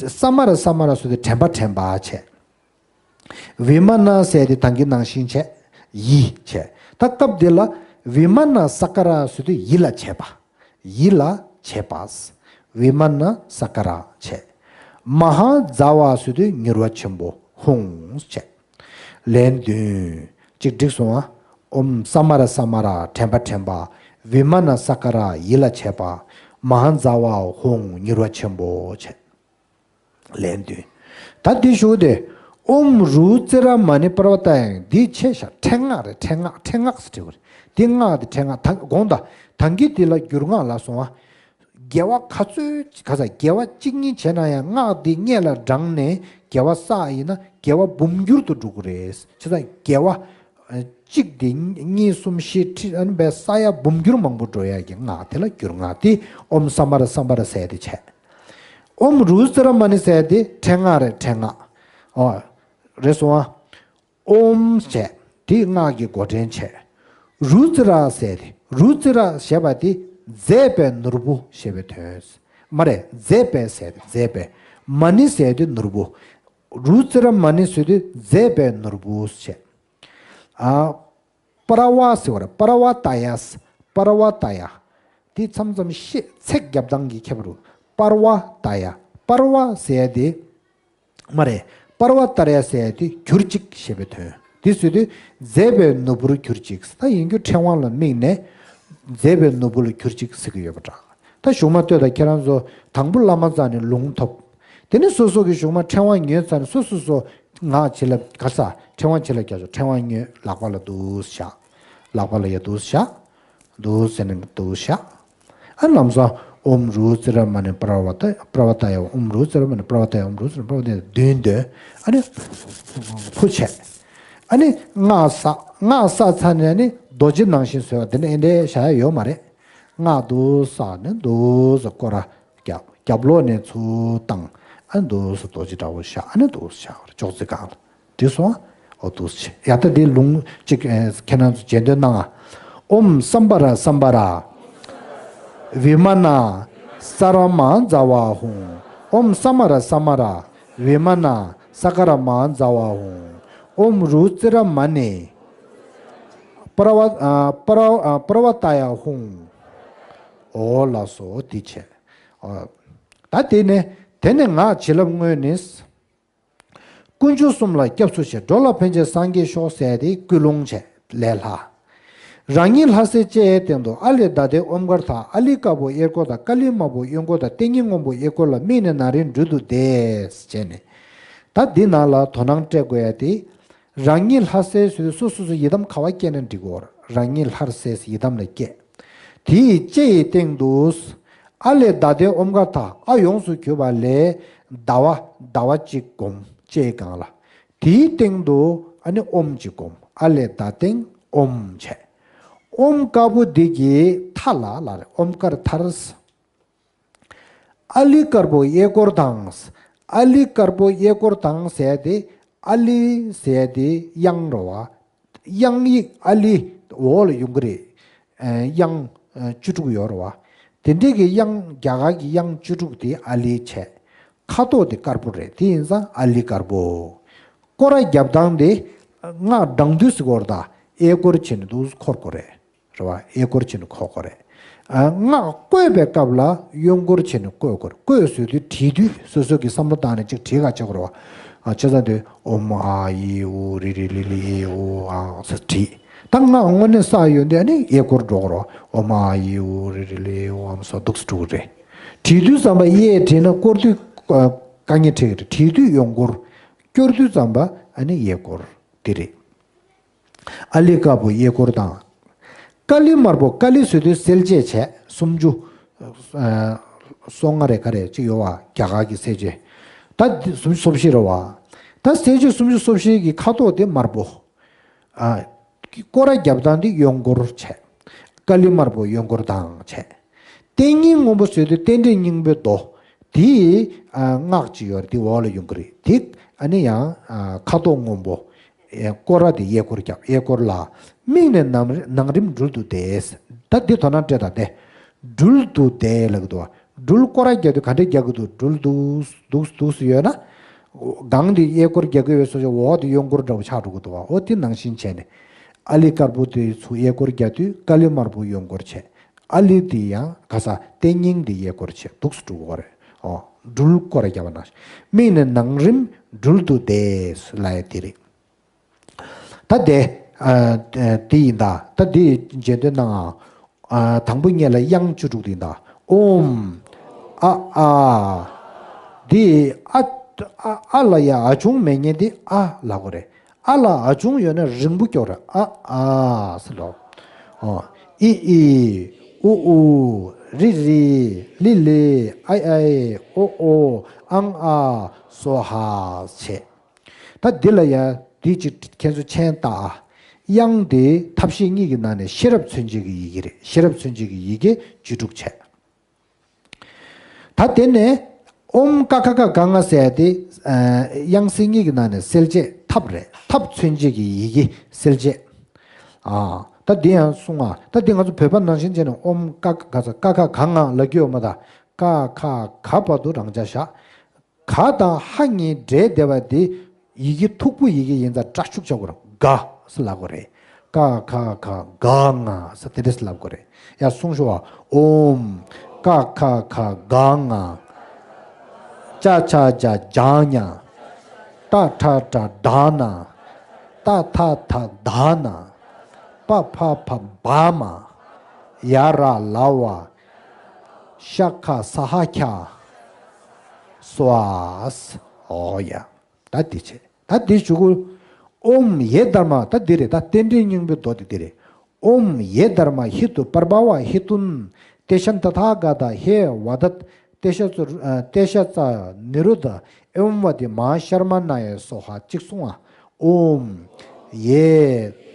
སམ་བྷ་ར་སམ་བྷ་ར་ཟེར་དུས་དྲན་པ་དྲན་པ་བྱས། བི་མ་ན་ཟེར་དེ་ད་གིན་ནང་བཞིན་བྱས། ཡིད་བྱས། ད་སྐབས་འདི་ལ་ བི་མ་ན་ས་ཀ་ར་ཟེར་དུས་ཡིད་ལ་བྱེད་པ། ཡིད་ལ་བྱེད་པ། བི་མ་ན་ས་ཀ་ར་བྱས། མ་ཧཱ་ཛ་ཝ་ཟེར་དུས་མྱུར་བ་ཆེན་པོ་ཧཱུྃ་བྱས། ལན་བདུན། གཅིག་འགྲིག་སོང་ཨ། ཨོཾ་ས་མ་ར་ས་མ་ར་དྲན་པ་དྲན་པ། བི་མ་ན་ས་ཀ་ར་ཡིད་ལ་བྱེད་པ། མ་ཧཱ་ཛ་ཝ་ཧཱུྃ་མྱུར་བ་ཆེན་པོ་བྱས། ལན་བདུན། ད་འདི་ཞུ་དེ། ཨོཾ་རུ་ཙི་ར་མ་ཎི་པར་བ་ཏཱ་ཡང་འདི་ཆེ་ཤ་ཕྲེང་སྔགས་རེད། ཕྲེང་སྔགས་ཕྲེང་སྔགས་སུ་བྲིས་པ་རེད། འདི་སྔགས་འདི་ཕྲེང་སྔགས་ད་དགོངས་དག་ད་གིན་འདི་ལ་འགྱུར་སྔགས་ལ་སོང་བ། དགེ་བ་ག་ཚོད་ག་ས་དགེ་བ་གཅིག་གཉིས་བྱས་ན་ཡང་སྔགས་འདི་སྔས་ལ་བགྲངས་ནས་དགེ་བ་བསགས་ཡིན་ན་དགེ་བ་འབུམ་འགྱུར་དུ་འགྲོ་གི་རེད། བྱས་ཙང་དགེ་བ། གཅིག་དེ་གཉིས་གསུམ་བཞི་ཁྲི་ཨ་ནི་བས་ས་ཡ་འབུམ་འགྱུར་མང་པོ་འགྲོ་ཡ་གི་སྔགས་དེ་ལ་འགྱུར་སྔགས་དེ་ཨོཾ་ས་མ་ར་ས་མ་ར་ཟེར་དེ་བྱས། ཨོཾ་རུ་ཙི་ར་མ་ཎི་ཟེར་དེ་ཕྲེང་སྔགས་རེད། ཕྲེང་སྔགས། ཨོ། རེད་སོང་ཨ། ཨོཾ་བྱས། དེ་སྔགས་ཀྱི་འགོ་འདྲེན་བྱས། རུ་ཙི་ར་ཟེར་དེ་རུ་ཙི་ར་ཞེས་པ་དེ་མཛེས་པའི་ནོར་བུ་ཞེས་པའི་དོན། མ་རེད། མཛེས་པའི་ཟེར་དེ་མཛེས་པའི། མ་ཎི་ཟེར་དེ་ནོར་བུ། རུ་ཙི་ར་མ་ཎི་ཟེར་དེ་མཛེས་པའི་ནོར་བུ་བྱས། ཨ། པར་བ་ཟེར་བ་རེད། པར་བ་ཏཱ་ཡ། པར་བ་ཏཱ་ཡ། དེ་མཚམས་མཚམས་ཤེས་ཚིག་རྒྱབ་སྟངས་ཀྱི་ཁྱད་པར་རུ། པར་བ་ཏཱ་ཡ། པར་བ་ཟེར་ཡ་དེ་མ་རེད། པར་བ་ཏཱ་ཡ་ཟེར་ཡ་དེ་གྱུར་ཅིག་ཞེས་པའི་དོན། དེ་ཟེར་དུས་མཛེས་པའི་ནོར་བུར་གྱུར་ཅིག་ད་ཡིན་རྒྱུ་ཕྲེང་བ་ལ་དམིགས་ནས་མཛེས་པའི་ནོར་བུ་ལ་གྱུར་ཅིག་ཟེར་གྱི་ཡོད་པ་འདྲ། ད་གཞུག་མ་ལྟོས་དང་ཁྱེད་རང་ཚོ་དང་པོ་བླ་མ་རྩ་ནས་ལུང་ཐོབ། དེ་ནས་སོ་སོ་གི་གཞུག་མ་ཕྲེང་བ་ཉོས་ཚར་ནས་སོ་སོ་སོ་ངག་བྱིན་རླབས་ག་ས་ཕྲེང་བ་བྱིན་རླབས་རྒྱག་ཆོག་ཕྲེང་བ་ཉོས་ལག་པ་ལ་འདུག་བཞག་ལག་པ་ལ་ཡ་འདུག་བཞག་འདུག་ཟེར་ནས་འདུག་བཞག་ཨ་ལམ་སང་ཨོཾ་རུ་ཙི་ར་མ་ཎི་པྲ་བ་ཏ་པྲ་བ་ཏ་ཡ་ཨོཾ་རུ་ཙི་ར་མ་ཎི་པྲ་བ་ཏ་ཡ་ཨོཾ་རུ་ཙི་ར་པྲ་བ་ཏ་ཡ་བདུན་འདོན། ཨ་ནི་ཕུ་བྱས། ཨ་ནི་སྔགས་བསགས། སྔགས་བསགས་ཚར་ནས་ཨ་ནི་རྡོ་རྗེ་ནང་བཞིན་བཟོས་པ་དེ་ནི་ཨེ་འདྲའི་བྱ་ཡ་ཡོད་མ་རེད། སྔགས་འདུག་བསགས་ནས་འདུག་སེ་སྐོར་ར་རྒྱབ། རྒྱབ་ལོགས་ནས་ཚུར་བཏང་། ཨ་འདུག་སེ་རྡོ་རྗེ་འདྲ་བོ་བཞག་ཨ་ནི་འདུག་སེ་བཞག་ཅོག་ཙེ་སྒང་ལ་འགྲིག་སོང་ཨ། འོ་འདུག་སེ་བྱས་ཡ་ད་འདི་ལུང་གཅིག་ཨེ་ཁྱེད་རང་ཚོ་རྗེས་ཟློས་གནང་ཨ། ཨོཾ་སམྦྷ་ར་སམྦྷ་ར། བི་མ་ན། ས་ར་མ་ཛ་ཝ་ཧཱུྃ། ཨོཾ་ས་མ་ར་ས་མ་ར། བི་མ་ན། ས་ཀ་ར་མ་ཛ་ཝ་ཧཱུྃ། ཨོཾ་རུ་ཙི་ར་མ་ཎི། པྲ་བ་ཨ་པྲ་ཨ་པྲ་བ་ཏ་ཡ་ཧཱུྃ། འོ་ལགས་སོ་འདི་བྱས། ཨ། ད་དེ་ནས་དེ་ནས་ངག་བྱིན་རླབས་དངོས་ནི། དཀོན་མཆོག་གསུམ་ལ་སྐྱབས་སུ་མཆི། འགྲོ་ལ་ཕན་ཕྱིར་སངས་རྒྱས་ཤོག་ཟེར་ཏེ་ཀུན་སློང་བྱས་ལས་སླ། རང་ཉིད་ལྷ་སའི་ལྕེ་ཡི་སྟེང་དུ་ཨ་ལས་མདའ་ལྡན་ཨོམ་དཀར་དང་ཨ་ལི་དཀར་པོ་གཡས་སྐོར་དང་ཀ་ལི་དམར་པོ་གཡོན་སྐོར་དང་ཏིང་ངེ་སྔོན་པོ་གཡས་སྐོར་ལ་དམིགས་ནས་ནམ་རིམ་སྦྲུལ་དུ་བསྡད་བྱས་ནས། ད་འདི་ནང་ལ་དོ་སྣང་སྤྲད་དགོས་ཡ་དེ། རང་ཉིད་ལྷ་སའི་ཟེར་དུས་སོ་སོ་སོ་ཡི་དམ་ག་བ་སྐྱེས་ན་འགྲིག་གོ། རང་ཉིད་ལྷར་སའི་ཡི་དམ་ལ་སྐྱེས། དེའི་ལྕེ་ཡི་སྟེང་དུ། ཨ་ལས་མདའ་ལྡན་ཨོམ་དཀར་དང་ཨ་ཡོངས་སུ་གྱུར་པ་ལས་ཟླ་བ་ཟླ་བ་གཅིག་བསྒོམ་ལྕེའི་སྒང་ལ། དེའི་སྟེང་དུ་ཨ་ནི་ཨོམ་གཅིག་བསྒོམ་ཨ་ལས་མདའ་ལྡན་ཨོམ་བྱས། ཨོམ་དཀར་པོ་འདི་གི་མཐའ་ལ་ལ་རེ་ཨོམ་དཀར་མཐར། ཨ་ལི་དཀར་པོ་གཡས་སྐོར་དང་། ཨ་ལི་དཀར་པོ་གཡས་སྐོར་དང་ཟེར་ཏེ་ཨ་ལི་ཟེར་ཏེ་དབྱངས་རེད་བ། དབྱངས་ཡིག་ཨ་ལི་འོག་ལ་ཡོང་གི་རེད། ཨ་དབྱངས་ཨ་བཅུ་དྲུག་ཡོད་རེད་བ། དེ་འདྲའི་གི་དབྱངས་རྒྱ་གར་གྱི་དབྱངས་བཅུ་དྲུག་དེ་ཨ་ལི་བྱས། ཁ་དོག་དེ་དཀར་པོ་རེད། དེ་ཡིན་ཙང་ཨ་ལི་དཀར་པོ། སྐོར་ར་རྒྱབ་སྟངས་དེ་སྔགས་བགྲང་དུས་སུ་སྐོར་དང་གཡས་སྐོར་བྱས་ནས་འདུག་འཁོར་དགོས་རེད། རེད་བ། གཡས་སྐོར་བྱས་ནས་འཁོར་དགོས་རེད། ཨ་སྔགས་བཀོད་པའི་སྐབས་ལ་གཡོན་སྐོར་བྱས་ནས་བཀོད་དགོས་རེད། བཀོད་ཟེར་དུས་བྲིས་དུས་སོ་སོ་གི་བསམ་བློ་བཏང་ནས་ཅིག་བྲིས་ག་བྱེད་དགོས་རེད་བ། ཨ་བྱས་ཙང་དེ་ཨོཾ་ཨཱཿཡེ་ཨོ་རི་རི་ལི་ལི་ཨོ་ཨཱཿ་ཟེར་བྲིས། ད་སྔགས་དངོས་གནས་བསགས་ཡོད་འདི་ཨ་ནི་གཡས་སྐོར་འགྲོ་དགོས་རེད་བ། ཨོཾ་ཨཱཿཡེ་ཨོ་རི་རི་ལི་ཨོ་ཨཱཿ་ཟེར་འདུག་སེ་འགྲོ་གི་རེད། བྲིས་དུས་ཙམ་པ་གཡས་བྲིས་ན་སྐོར་དུས་དཀའ་ངལ་འཕྲད་ཀྱི་རེད། བྲིས་དུས་གཡོན་སྐོར། སྐྱོར་དུས་ཙམ་པ་ཨ་ནི་གཡས་སྐོར་དེ་རེད། ཨ་ལི་དཀར་པོ་གཡས་སྐོར་དང་། ཀ་ལི་དམར་པོ་ཀ་ལི་ཟེར་དུས་གསལ་བྱེད་བྱས་སུམ་ཅུ། ཨ་སོ་ལྔ་རེ་ག་རེ་ཅིག་ཡོད་བ་རྒྱ་གར་གྱི་གསལ་བྱེད། ད་འདི་སུམ་ཅུ་སོ་བཞི་རེད་བ། ད་གསལ་བྱེད་སུམ་ཅུ་སོ་བཞི་གི་ཁ་དོག་དེ་དམར་པོ། ཨ་སྐོར་ར་རྒྱབ་སྟངས་དེ་གཡོན་སྐོར་བྱས། ཀ་ལི་དམར་པོ་གཡོན་སྐོར་དང་བྱས། ཏིང་ངེ་སྔོན་པོ་ཟེར་དུས་རྟེན་འབྲེལ་སྙིང་པོའི་མདོ། དེའི་ཨ་སྔགས་ཅིག་ཡོད་རེད། དེ་འོག་ལ་ཡོང་གི་རེད། དེ་ཨ་ནི་ཡང་ཨ་ཁ་དོག་སྔོན་པོ། ཨེ་སྐོར་ར་དེ་གཡས་སྐོར་རྒྱབ། གཡས་སྐོར་ལ་དམིགས་ནས་ནམ་ནམ་རིམ་སྦྲུལ་དུ་བསྡད། ད་འདི་དོ་སྣང་སྤྲད་དང་དེ། སྦྲུལ་དུ་བསྡད་ལབ་ཀྱི་འདུག་བ། སྦྲུལ་སྐོར་ར་རྒྱག་དུས་ག་འདྲ་རྒྱག་གི་འདུག་སྦྲུལ་འདུག་འདུག་འདུག་སེ་ཡོད་ན། སྒང་དེ་གཡས་སྐོར་རྒྱག་གི་ཡོད་སོ་སོ་འོག་དེ་གཡོན་སྐོར་འདྲ་བོ་ཆགས་འགྲོ་གི་འདུག་བ། འོ་དེ་ནང་བཞིན་བྱས་ནས། ཨ་ལི་དཀར་པོ་དེ་ཚུར་གཡས་སྐོར་རྒྱག་དུས་ཀ་ལི་དམར་པོ་གཡོན་སྐོར་བྱས། ཨ་ལི་དེ་ཡང་ག་ས་ལྟེ་སྙིང་དེ་གཡས་སྐོར་བྱས་འདུག་སེ་འགྲོ་གི་རེད། ཨོ། སྦྲུལ་སྐོར་ར་རྒྱབ་པ་ན། མིག་ནི་ནང་རིམ་སྦྲུལ་དུ་བདེ་ལབ་ཡ་དེ་རེད། ད་དེ། ཨ། དེ་ཡིན་ད། ད་དེ་འཇལ་འདོད་ན། ཨ། དང་པོ་ཉིད་ལ་དབྱངས་བཅུ་དྲུག་དེ་ཡིན་ད། ཨོཾ། ཨ་ཨ། དེ་ཨ། ཨ་ཨ་ལ་ཡ་ཨ་ཆུང་མེད་མཁན་དེ་ཨ་ལབ་དགོས་རེད། ཨ་ལ་ཨ་ཆུང་ཡོད་ན་རིང་པོ་སྐྱོར་རེད། ཨ་ཨ་ཟེར་ལོ། ཨོ། ཨི་ཨི། ཨུ་ཨུ། རི་རི། ལི་ལི། ཨའི་ཨའི། ཨོ་ཨོ། ཨང་ཨ། སྭཱ་ཧཱ་བྱས། ད་འདི་ལ་ཡ་འདི་ཅིག་ཁྱེད་ཚོ་མཆན་བཏགས་ཨ། དབྱངས་དེ་ཐབས་ཤེས་གཉིས་ཀྱི་ནང་ནས་ཤེས་རབ་མཚོན་བྱེད་ཀྱི་ཡི་གེ་རེད། ཤེས་རབ་མཚོན་བྱེད་ཀྱི་ཡི་གེ་བཅུ་དྲུག་བྱས། ད་དེ་ནས་ཨོཾ་ཀ་ཁ་ག་གྷ་ང་ཟེར་ཡ་དེ། ཨ། དབྱངས་གསལ་གཉིས་ཀྱི་ནང་ནས་གསལ་བྱེད་ཐབས་རེད། ཐབས་མཚོན་བྱེད་ཀྱི་ཡི་གེ་གསལ་བྱེད། ཨ། ད་འདི་ཡང་གསུང་ཨ། ད་འདི་ང་ཚོ་བོད་པ་ནང་བཞིན་བྱས་ནས་ཨོཾ་ཀ་ཁ་ག་ས་ཀ་ཁ་ག་ང་ལབ་རྒྱུ་ཡོད་མ་ད། ཀ་ཁ་ག་བར་དུ་རང་འཇགས་བཞག་ག་དང་ཧ་གཉིས་འདྲེས་བསྡད་པ་དེ་ཡི་གེ་མཐུག་པོ་ཡི་གེ་ཡིན་ཙང་སྒྲ་ཤུགས་ཆག་དགོས་རེད། གྷ་ཟེར་ལབ་དགོས་རེད། ཀ་ཁ་ག་གྷ་ང་ཟེར་དེ་འདྲས་ལབ་དགོས་རེད། ཡ་གསུང་ཤོག་ཨ། ཨོཾ། ཀ་ཁ་ག་གྷ་ང་། ཅ་ཆ་ཇ་ཇཱ་ཉ། ཏ་ཊ་ཊ་དྷཱ་ན། ཏ་ཐ་ཐ་དྷ་ན། པ་ཕ་བ་བྷ་མ། ཡ་ར་ལ་བ། ཤ་ཁ་ས་ཧ་ཁྱ། སྭཱ་ཧཱ། ཨོ་ཡ། ད་འདི་བྱས། ད་འདི་གཞུག་གུ། ཨོཾ་ཡེ་དྷརྨ། ད་འདི་རེད། ད་རྟེན་འབྲེལ་སྙིང་པོའི་མདོ་དེ་འདི་རེད། ཨོཾ་ཡེ་དྷརྨ་ཧེ་ཏུ་པརྦྷ་བ་ཧེ་ཏུན། ཏེ་ཤཱན་ཏ་ཐཱ་ག་ཏ་ཧེ་བ་དད། ཏེ་ཤཱ་ཙ། ཨ། ཏེ་ཤཱ་ཙ་ནི་རུ་དྷ། ཨེ་ཝཾ་བ་ཏི་མ་ཧཱ་ཤརྨ་ཎཱ་ཡེ་སྭཱ་ཧཱ། གཅིག་གསུང་ཨ། ཨོཾ་ཡེ་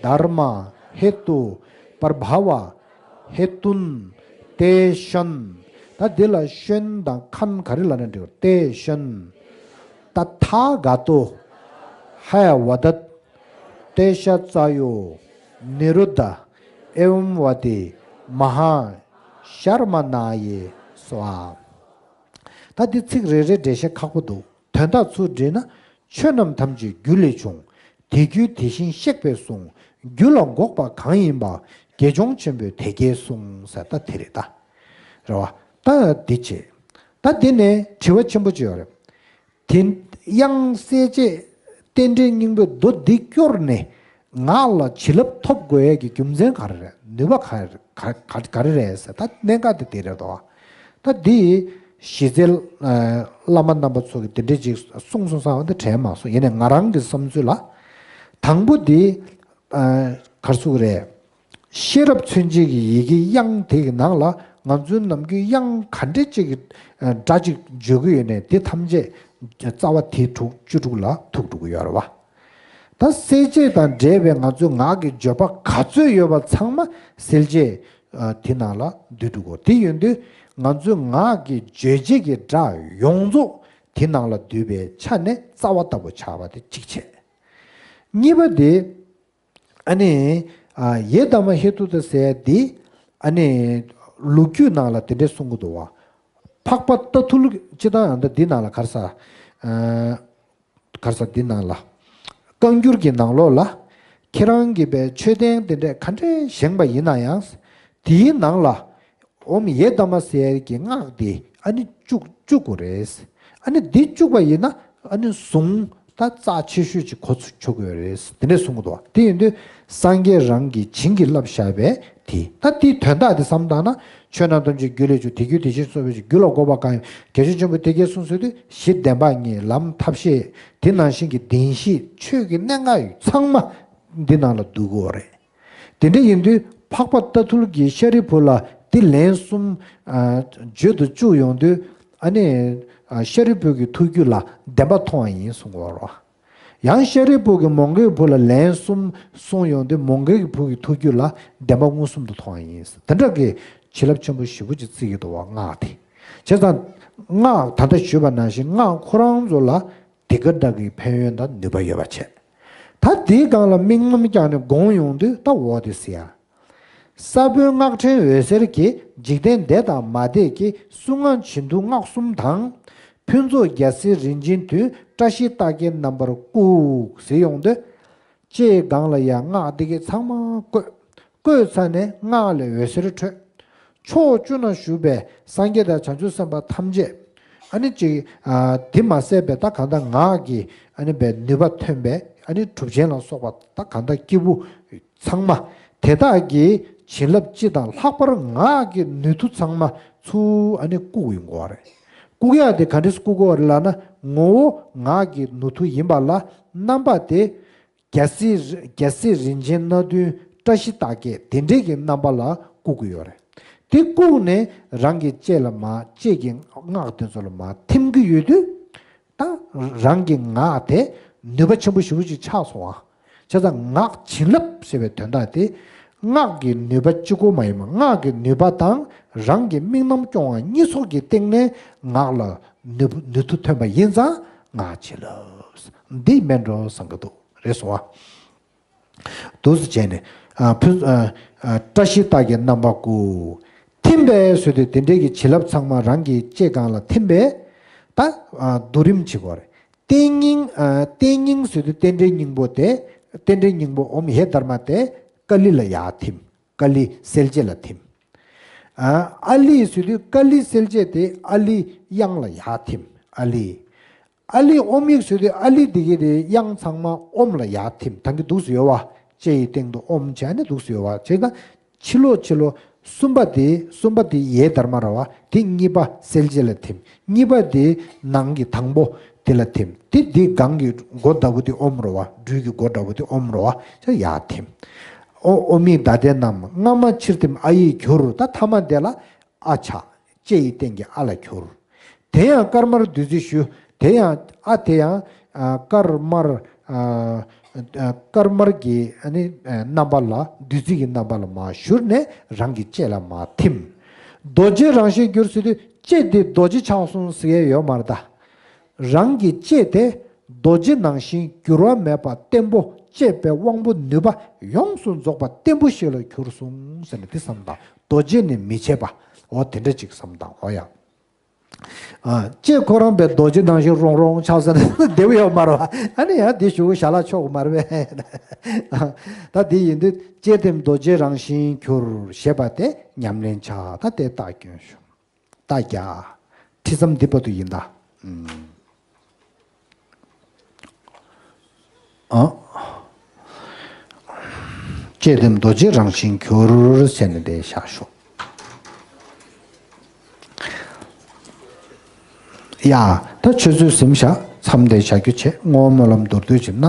དྷརྨ་ཧེ་ཏུ་པརྦྷ་བ་ཧེ་ཏུན་ཏེ་ཤཱན། ད་འདི་ལ་ཤཱན་དང་ཁཱན་ག་རེ་ལབ་ན་འགྲིག་གོ། ཏེ་ཤཱན། ཏ་ཐཱ་ག་ཏོ་ཧེ་བ་དད། ཏེ་ཤཱ་ཙ་ཡོ་ནི་རུ་དྷ། ཨེ་ཝཾ་བ་ཏི་མ་ཧཱ་ཤརྨ་ཎཱ་ཡེ་སྭཱ་ཧཱ། ད་འདི་ཚིག་རེ་རེ་འགྲེལ་བཤད་ཁག་པོ་འདུག་དོན་དག་ཚུར་བསྒྲིལ་ན། ཆོས་རྣམས་ཐམས་ཅད་རྒྱུ་ལས་བྱུང་། དེ་རྒྱུ་དེ་བཞིན་གཤེགས་པས་གསུངས། རྒྱུ་ལ་འགོག་པ་གང་ཡིན་པ། དགེ་སྦྱོང་ཆེན་པོས་དེ་སྐད་གསུངས་ཟེར། ད་དེ་རེད་ད། རེད་བ། ད་འདི་བྱེད། ད་འདི་ནས་དྲི་བ་ཆེན་པོ་ཅིག་ཡོད་རེད། དེ་དབྱངས་གསལ་བྱེད་རྟེན་འབྲེལ་སྙིང་པོའི་མདོ་འདི་སྐྱོར་ནས་ངག་ལ་བྱིན་རླབས་ཐོབ་དགོས་ཡས་ཀྱི་རྒྱུ་མཚན་ག་རེ་རེད། ནུས་པ་ག་རེ་ག་ག་ག་རེ་རེད་ཟེར། ད་གནད་འགག་དེ་དེ་རེད་དོ། ད་འདི་གཞི་རྩའི་བླ་མ་རྣམ་པ་ཚོ་གིས་དེ་འདྲས་ཅིག་གསུངས་སོང་བསམ་པ་འདི་དྲན་མ་སོང་། ཡིན་ནའི་ང་རང་གི་བསམ་ཚུལ་ལ། དང་པོ་འདི་ག་རེ་ཟེར་དགོས་རེད། ཤེས་རབ་མཚོན་བྱེད་ཀྱི་ཡི་གེ་དབྱངས་དེ་གི་ནང་ལ་ང་ཚོའི་ནམ་རྒྱུན་དབྱངས་ག་འདྲ་ཅིག་གི་སྒྲ་ཅིག་བརྗོད་ཀྱི་ཡོད་ནའི་དེ་ཐམས་ཅད་རྩ་བ་དེ་དྲུག་བཅུ་དྲུག་ལ་ཐུག་འགྲོ་གི་ཡོད་རེད་བ། ད་གསལ་བྱེད་དང་འབྲེལ་བའི་ང་ཚོའི་ངག་གི་བརྗོད་པ་ག་ཚོད་ཡོད་པ་ཚང་མ་གསལ་བྱེད་དེ་ནང་ལ་འདུས་འགྲོ་གི་ཡོད། དེ་ཡིན་དུས་ང་ཚོའི་ངག་གི་རྗོད་བྱེད་ཀྱི་སྒྲ་ཡོངས་རྫོགས་དེ་ནང་ལ་འདུས་པའི་ཆ་ནས་རྩ་བ་ལྟ་བུ་ཆགས་པ་དེ་གཅིག་བྱས། གཉིས་པ་དེ། ཨ་ནི། ཨ། ཡེ་དྷརྨ་ཧེ་ཏུ་ཏ་ཟེར་ཡ་འདི། ཨ་ནི། ལོ་རྒྱུས་ནང་ལ་དེ་འདྲས་གསུང་གི་འདུག་བ། འཕགས་པ་རྟ་ཐུལ་སྤྱིར་བཏང་ཡང་ད་འདི་ནང་ལ་ག་རེ་ཟེར། ཨ། ག་རེ་ཟེར། འདི་ནང་ལ། བཀའ་འགྱུར་གྱི་ནང་ལོགས་ལ། ཁྱེད་རང་གིས་པའི་མཆོད་རྟེན་དེ་འདྲས་ག་འདྲས་བཞེངས་པ་ཡིན་ན་ཡང་། དེའི་ནང་ལ། ཨོཾ་ཡེ་དྷརྨ་ཟེར་གྱི་སྔགས་འདི་ཨ་ནི་བཅུག་བཅུག་དགོས་རེད། ཨ་ནི་འདི་བཅུག་པ་ཡིན་ན་ཨ་ནི་གཟུངས་ད་རྩ་ཆེ་ཤོས་ཅིག་གོ་ཆོག་གི་ཡོད་རེད། དེ་འདྲས་གསུང་གི་འདུག་དེ་ཡིན་དུས་སངས་རྒྱས་རང་གིས་བྱིན་གྱིས་བརླབས་བཞག་པའི་དེ། ད་དེའི་དོན་དག་དེ་བསམ་བཏང་ན། ཆོས་རྣམས་ཐམས་ཅད་རྒྱུ་ལས་བྱུང་། དེ་རྒྱུ་དེ་བཞིན་གཤེགས་པས་གསུངས། རྒྱུ་ལ་འགོག་པ་གང་ཡིན། དགེ་སྦྱོང་ཆེན་པོས་དེ་སྐད་གསུངས་ཟེར་དུས་གཞི་བདེན་པ་གཉིས། ལམ་ཐབས་ཤེས། དེ་ནང་བཞིན་གྱི་བདེན་བཞི། ཆོས་ཀྱི་གནད་འགག་ཚང་མ་འདི་ནང་ལ་འདུས་ཀྱི་ཡོད་རེད། དེ་འདྲ་ཡིན་དུས་འཕགས་པ་རྟ་ཐུལ་གྱིས་ཤཱ་རིའི་བུ་ལ་འདི་ལན་གསུམ། ཨ། བརྗོད་དུ་བཅུག་ཡོང་དུས། ཨ་ནི། ཨ། ཤཱ་རིའི་བུ་གི་ཐུགས་རྒྱུད་ལ་བདེན་པ་མཐོང་བ་ཡིན་གསུང་གི་ཡོད་རེད། ཡང་ཤཱ་རིའི་བུ་གིས་མོའུ་འགལ་གྱི་བུ་ལ་ལན་གསུམ་གསུངས་ཡོང་དུས་མོའུ་འགལ་གྱི་བུ་གི་ཐུགས་རྒྱུད་ལ་བདེན་པ་མངོན་སུམ་དུ་མཐོང་བ་ཡིན། དེ་འདྲ་གི་བྱིན་རླབས་ཆེན་པོ་ཞེ་པོ་ཅིག་བརྩི་གི་འདུག་བ། སྔགས་དེ། བྱས་ཙང་སྔགས་ད་ལྟ་ཞུས་པ་ནང་བཞིན་སྔགས་ཁོ་རང་ཚོ་ལ་དེ་ག་འདྲ་གི་ཕན་ཡོན་དང་ནུས་པ་ཡོད་པ་བྱས། ད་དེའི་སྒང་ལ་དམིགས་རྣམ་བརྒྱབ་ནས་དགོངས་ཡོང་དུས་ད་འོ་དེ་ཟེར་ཡ། ས་བོན་སྔགས་ཕྲེང་འོད་ཟེར་གྱིས། འཇིག་རྟེན་འདས་དང་མ་འདས་ཀྱི། གསུང་ངག་བྱིན་མཐུ་སྔགས་གསུམ་དང་། ཕུན་ཚོགས་རྒྱལ་སྲས་རིན་ཆེན་དུས། བཀྲ་ཤིས་རྟགས་བརྒྱད་རྣམ་པར་བཀུག་ཟེར་ཡོང་དུས། ལྕེའི་སྒང་ལ་ཡང་སྔགས་འདི་གས་ཚང་མ་བཀོད། བཀོད་ཚར་ནས་སྔགས་ལས་འོད་ཟེར་འཕྲོས། ཕྱོགས་བཅུ་ན་བཞུགས་པའི་སངས་རྒྱས་དང་བྱང་ཆུབ་སེམས་དཔའ་ཐམས་ཅད། ཨ་ནི་ཅིག་ཨ་དེ་མ་ཟད་པའི་ད་གང་ལྟར་ངག་གི་ཨ་ནི་པའི་ནུས་པ་ཐོན་པའི་ཨ་ནི་གྲུབ་ཆེན་ལ་སོགས་པ་ད་གང་ལྟར་སྐྱེས་བུ་ཚང་མ་དེ་དག་གི་བྱིན་རླབས་སྤྱི་དང་ལྷག་པར་ངག་གི་ནུས་མཐུ་ཚང་མ་ཚུར་ཨ་ནི་བཀུག་ཡོང་དགོས་པ་རེད། བཀུག་ཡག་དེ་ག་འདྲས་བཀུག་དགོས་པ་རེད་ལབ་ན། ངོ་བོ་ངག་གི་ནུས་མཐུ་ཡིན་པ་ལ་རྣམ་པ་དེ། རྒྱལ་སྲས་རྒྱལ་སྲས་རིན་ཆེན་སྣ་བདུན་བཀྲ་ཤིས་རྟགས་བརྒྱད་དེ་འདྲས་ཀྱི་རྣམ་པ་ལ་བཀུག་གི་ཡོད་རེད། དེ་བཀུག་ནས་རང་གི་ལྕེ་ལ་མར་ལྕེ་གི་སྔགས་དེ་ཚོ་ལ་མར་ཐིམ་གྱི་ཡོད་དུས། ད་རང་གི་ངག་དེ་ནུས་པ་ཆེན་པོ་ཞེ་པོ་ཅིག་ཆགས་སོང་ཨ། བྱས་ཙང་ངག་བྱིན་རླབས་ཞེས་པའི་དོན་དག་དེ། སྔགས་ཀྱི་ནུས་པ་གཅིག་པོ་མ་ཡིན་པར་སྔགས་ཀྱི་ནུས་པ་དང་རང་གི་དམིགས་རྣམ་སྐྱོང་བ་གཉིས་ཚོགས་ཀྱི་སྟེང་ནས་ངག་ལ་ནུས་ནུས་མཐུ་ཐོན་པ་ཡིན་ཙང་ངག་བྱིན་རླབས། འདི་མེད་འགྲོ་བསམ་གྱི་འདུག་རེད་སོང་ཨ། འདུག་སེ་བྱས་ནས། ཨ་ཕུན་ཨ་ཨ་བཀྲ་ཤིས་རྟགས་ཀྱི་རྣམ་པ་བཀུག་ཐིམ་པས་ཟེར་དུས་དེ་འདྲའི་གི་བྱིན་རླབས་ཚང་མ་རང་གི་ལྕེ་སྒང་ལ་ཐིམ་པས། ད་ཨ་བསྡུ་རིམ་བྱེད་དགོས་རེད། རྟེན་སྙིང་ཨ་རྟེན་སྙིང་ཟེར་དུས་རྟེན་འབྲེལ་སྙིང་པོ་དེ། རྟེན་འབྲེལ་སྙིང་པོ་ཨོཾ་ཧེ་དྷརྨ་དེ་ཀ་ལི་ལ་ཡར་ཐིམ། ཀ་ལི་གསལ་བྱེད་ལ་ཐིམ། ཨ་ཨ་ལི་ཟེར་དུས་ཀ་ལི་གསལ་བྱེད་དེ་ཨ་ལི་དབྱངས་ལ་ཡར་ཐིམ། ཨ་ལི། ཨ་ལི་ཨོཾ་ཡིག་ཟེར་དུས་ཨ་ལི་འདི་གི་དེ་དབྱངས་ཚང་མ་ཨོཾ་ལ་ཡར་ཐིམ། ད་གི་འདུག་སེ་ཡོད་པ། ལྕེ་ཡི་སྟེང་དུ་ཨོཾ་བྱས་ནས་འདུག་སེ་ཡོད་པ། བྱས་ཙང་ཕྱི་ལོགས་ཕྱི་ལོགས་གསུམ་པ་དེ་གསུམ་པ་དེ་ཡེ་དྷརྨ་རེད་པ། དེ་གཉིས་པ་གསལ་བྱེད་ལ་ཐིམ། གཉིས་པ་དེ་ནང་གི་དང་པོ་དེ་ལ་ཐིམ། དེ་དེ་སྒང་གི་སྒོ་ལྟ་བུ་དེ་ཨོཾ་རེད་པ། སྦྲུལ་གྱི་སྒོ་འདྲ་བོ་དེ་ཨོཾ་རེད་པ། ཡར་ཐིམ། ཨོ་ཨོ་མི་ད་དེ་རྣམས་སྔ་མ་ཕྱིར་ཐིམ་ཨ་ཡིག་གྱུར། ད་ཐ་མ་དེ་ལ་ཨ་ཆགས། ལྕེ་ཡི་སྟེང་གི་ཨ་ལ་གྱུར། དེ་ཡང་དཀར་དམར་བདུད་རྩི་ཞུ། དེ་ཡང་ཨ་དེ་ཡང་ཨ་དཀར་དམར་ཨ་ཨ་དཀར་དམར་གྱི་ཨ་ནི་ཨ་རྣམ་པ་ལ་བདུད་རྩི་གི་རྣམ་པ་ལ་མར་བཞུར་ནས་རང་གི་ལྕེ་ལ་མར་ཐིམ། རྡོ་རྗེ་རང་བཞིན་གྱུར་ཟེར་དུས་ལྕེ་འདི་རྡོ་རྗེ་ཆགས་སོང་ཟེར་ཡས་ཡོད་མ་རེད་ད། རང་གི་ལྕེ་དེ་རྡོ་རྗེ་ནང་བཞིན་འགྱུར་བ་མེད་པ་བརྟན་པོ། གཅེས་པའི་དབང་པོ་ནུས་པ་ཡོངས་སུ་རྫོགས་པ་བརྟན་པོ་ཞིག་ལ་གྱུར་སོང་ཟེར་ནས་དེ་བསམ་དང་། རྡོ་རྗེ་ནི་མི་ཕྱེད་པ། འོ་དེ་འདྲ་ཅིག་བསམ་དང་། འོ་ཡ། ཨ་ལྕེ་ཁོ་རང་པའི་རྡོ་རྗེ་ནང་བཞིན་རོང་རོང་ཆགས་ཟེར་ན་བདེ་པོ་ཡོད་མ་རེད་པ། ཨ་ནི་ཡང་དེ་ཞུ་ཞལ་ལག་ཆོག་གི་མ་རེད་པས། ད་དེ་ཡིན་དུས་ལྕེ་ཐིམ་རྡོ་རྗེ་རང་བཞིན་གྱུར་ཞེས་པ་དེ་ཉམས་ལེན་བྱ། ད་དེ་རྟགས་སྐྱོན་ཞུ། རྟགས་བརྒྱ། ཁྲིད་མཚམས་འདི་བར་དུ་ཡིན་ད། ཨ། ལྕེ་ཐིམ་རྡོ་རྗེ་རང་བཞིན་གྱུར་ཟེར་ནས་དེ་བཞག་ཤོག་ཡ། ད་ཆུ་ཚོད་ཟིན་བཞག་མཚམས་དེ་བཞག་རྒྱུ་བྱས། བསྔོ་བ་སྨོན་ལམ་མདོར་བསྡུས་ཅིག་གནང་།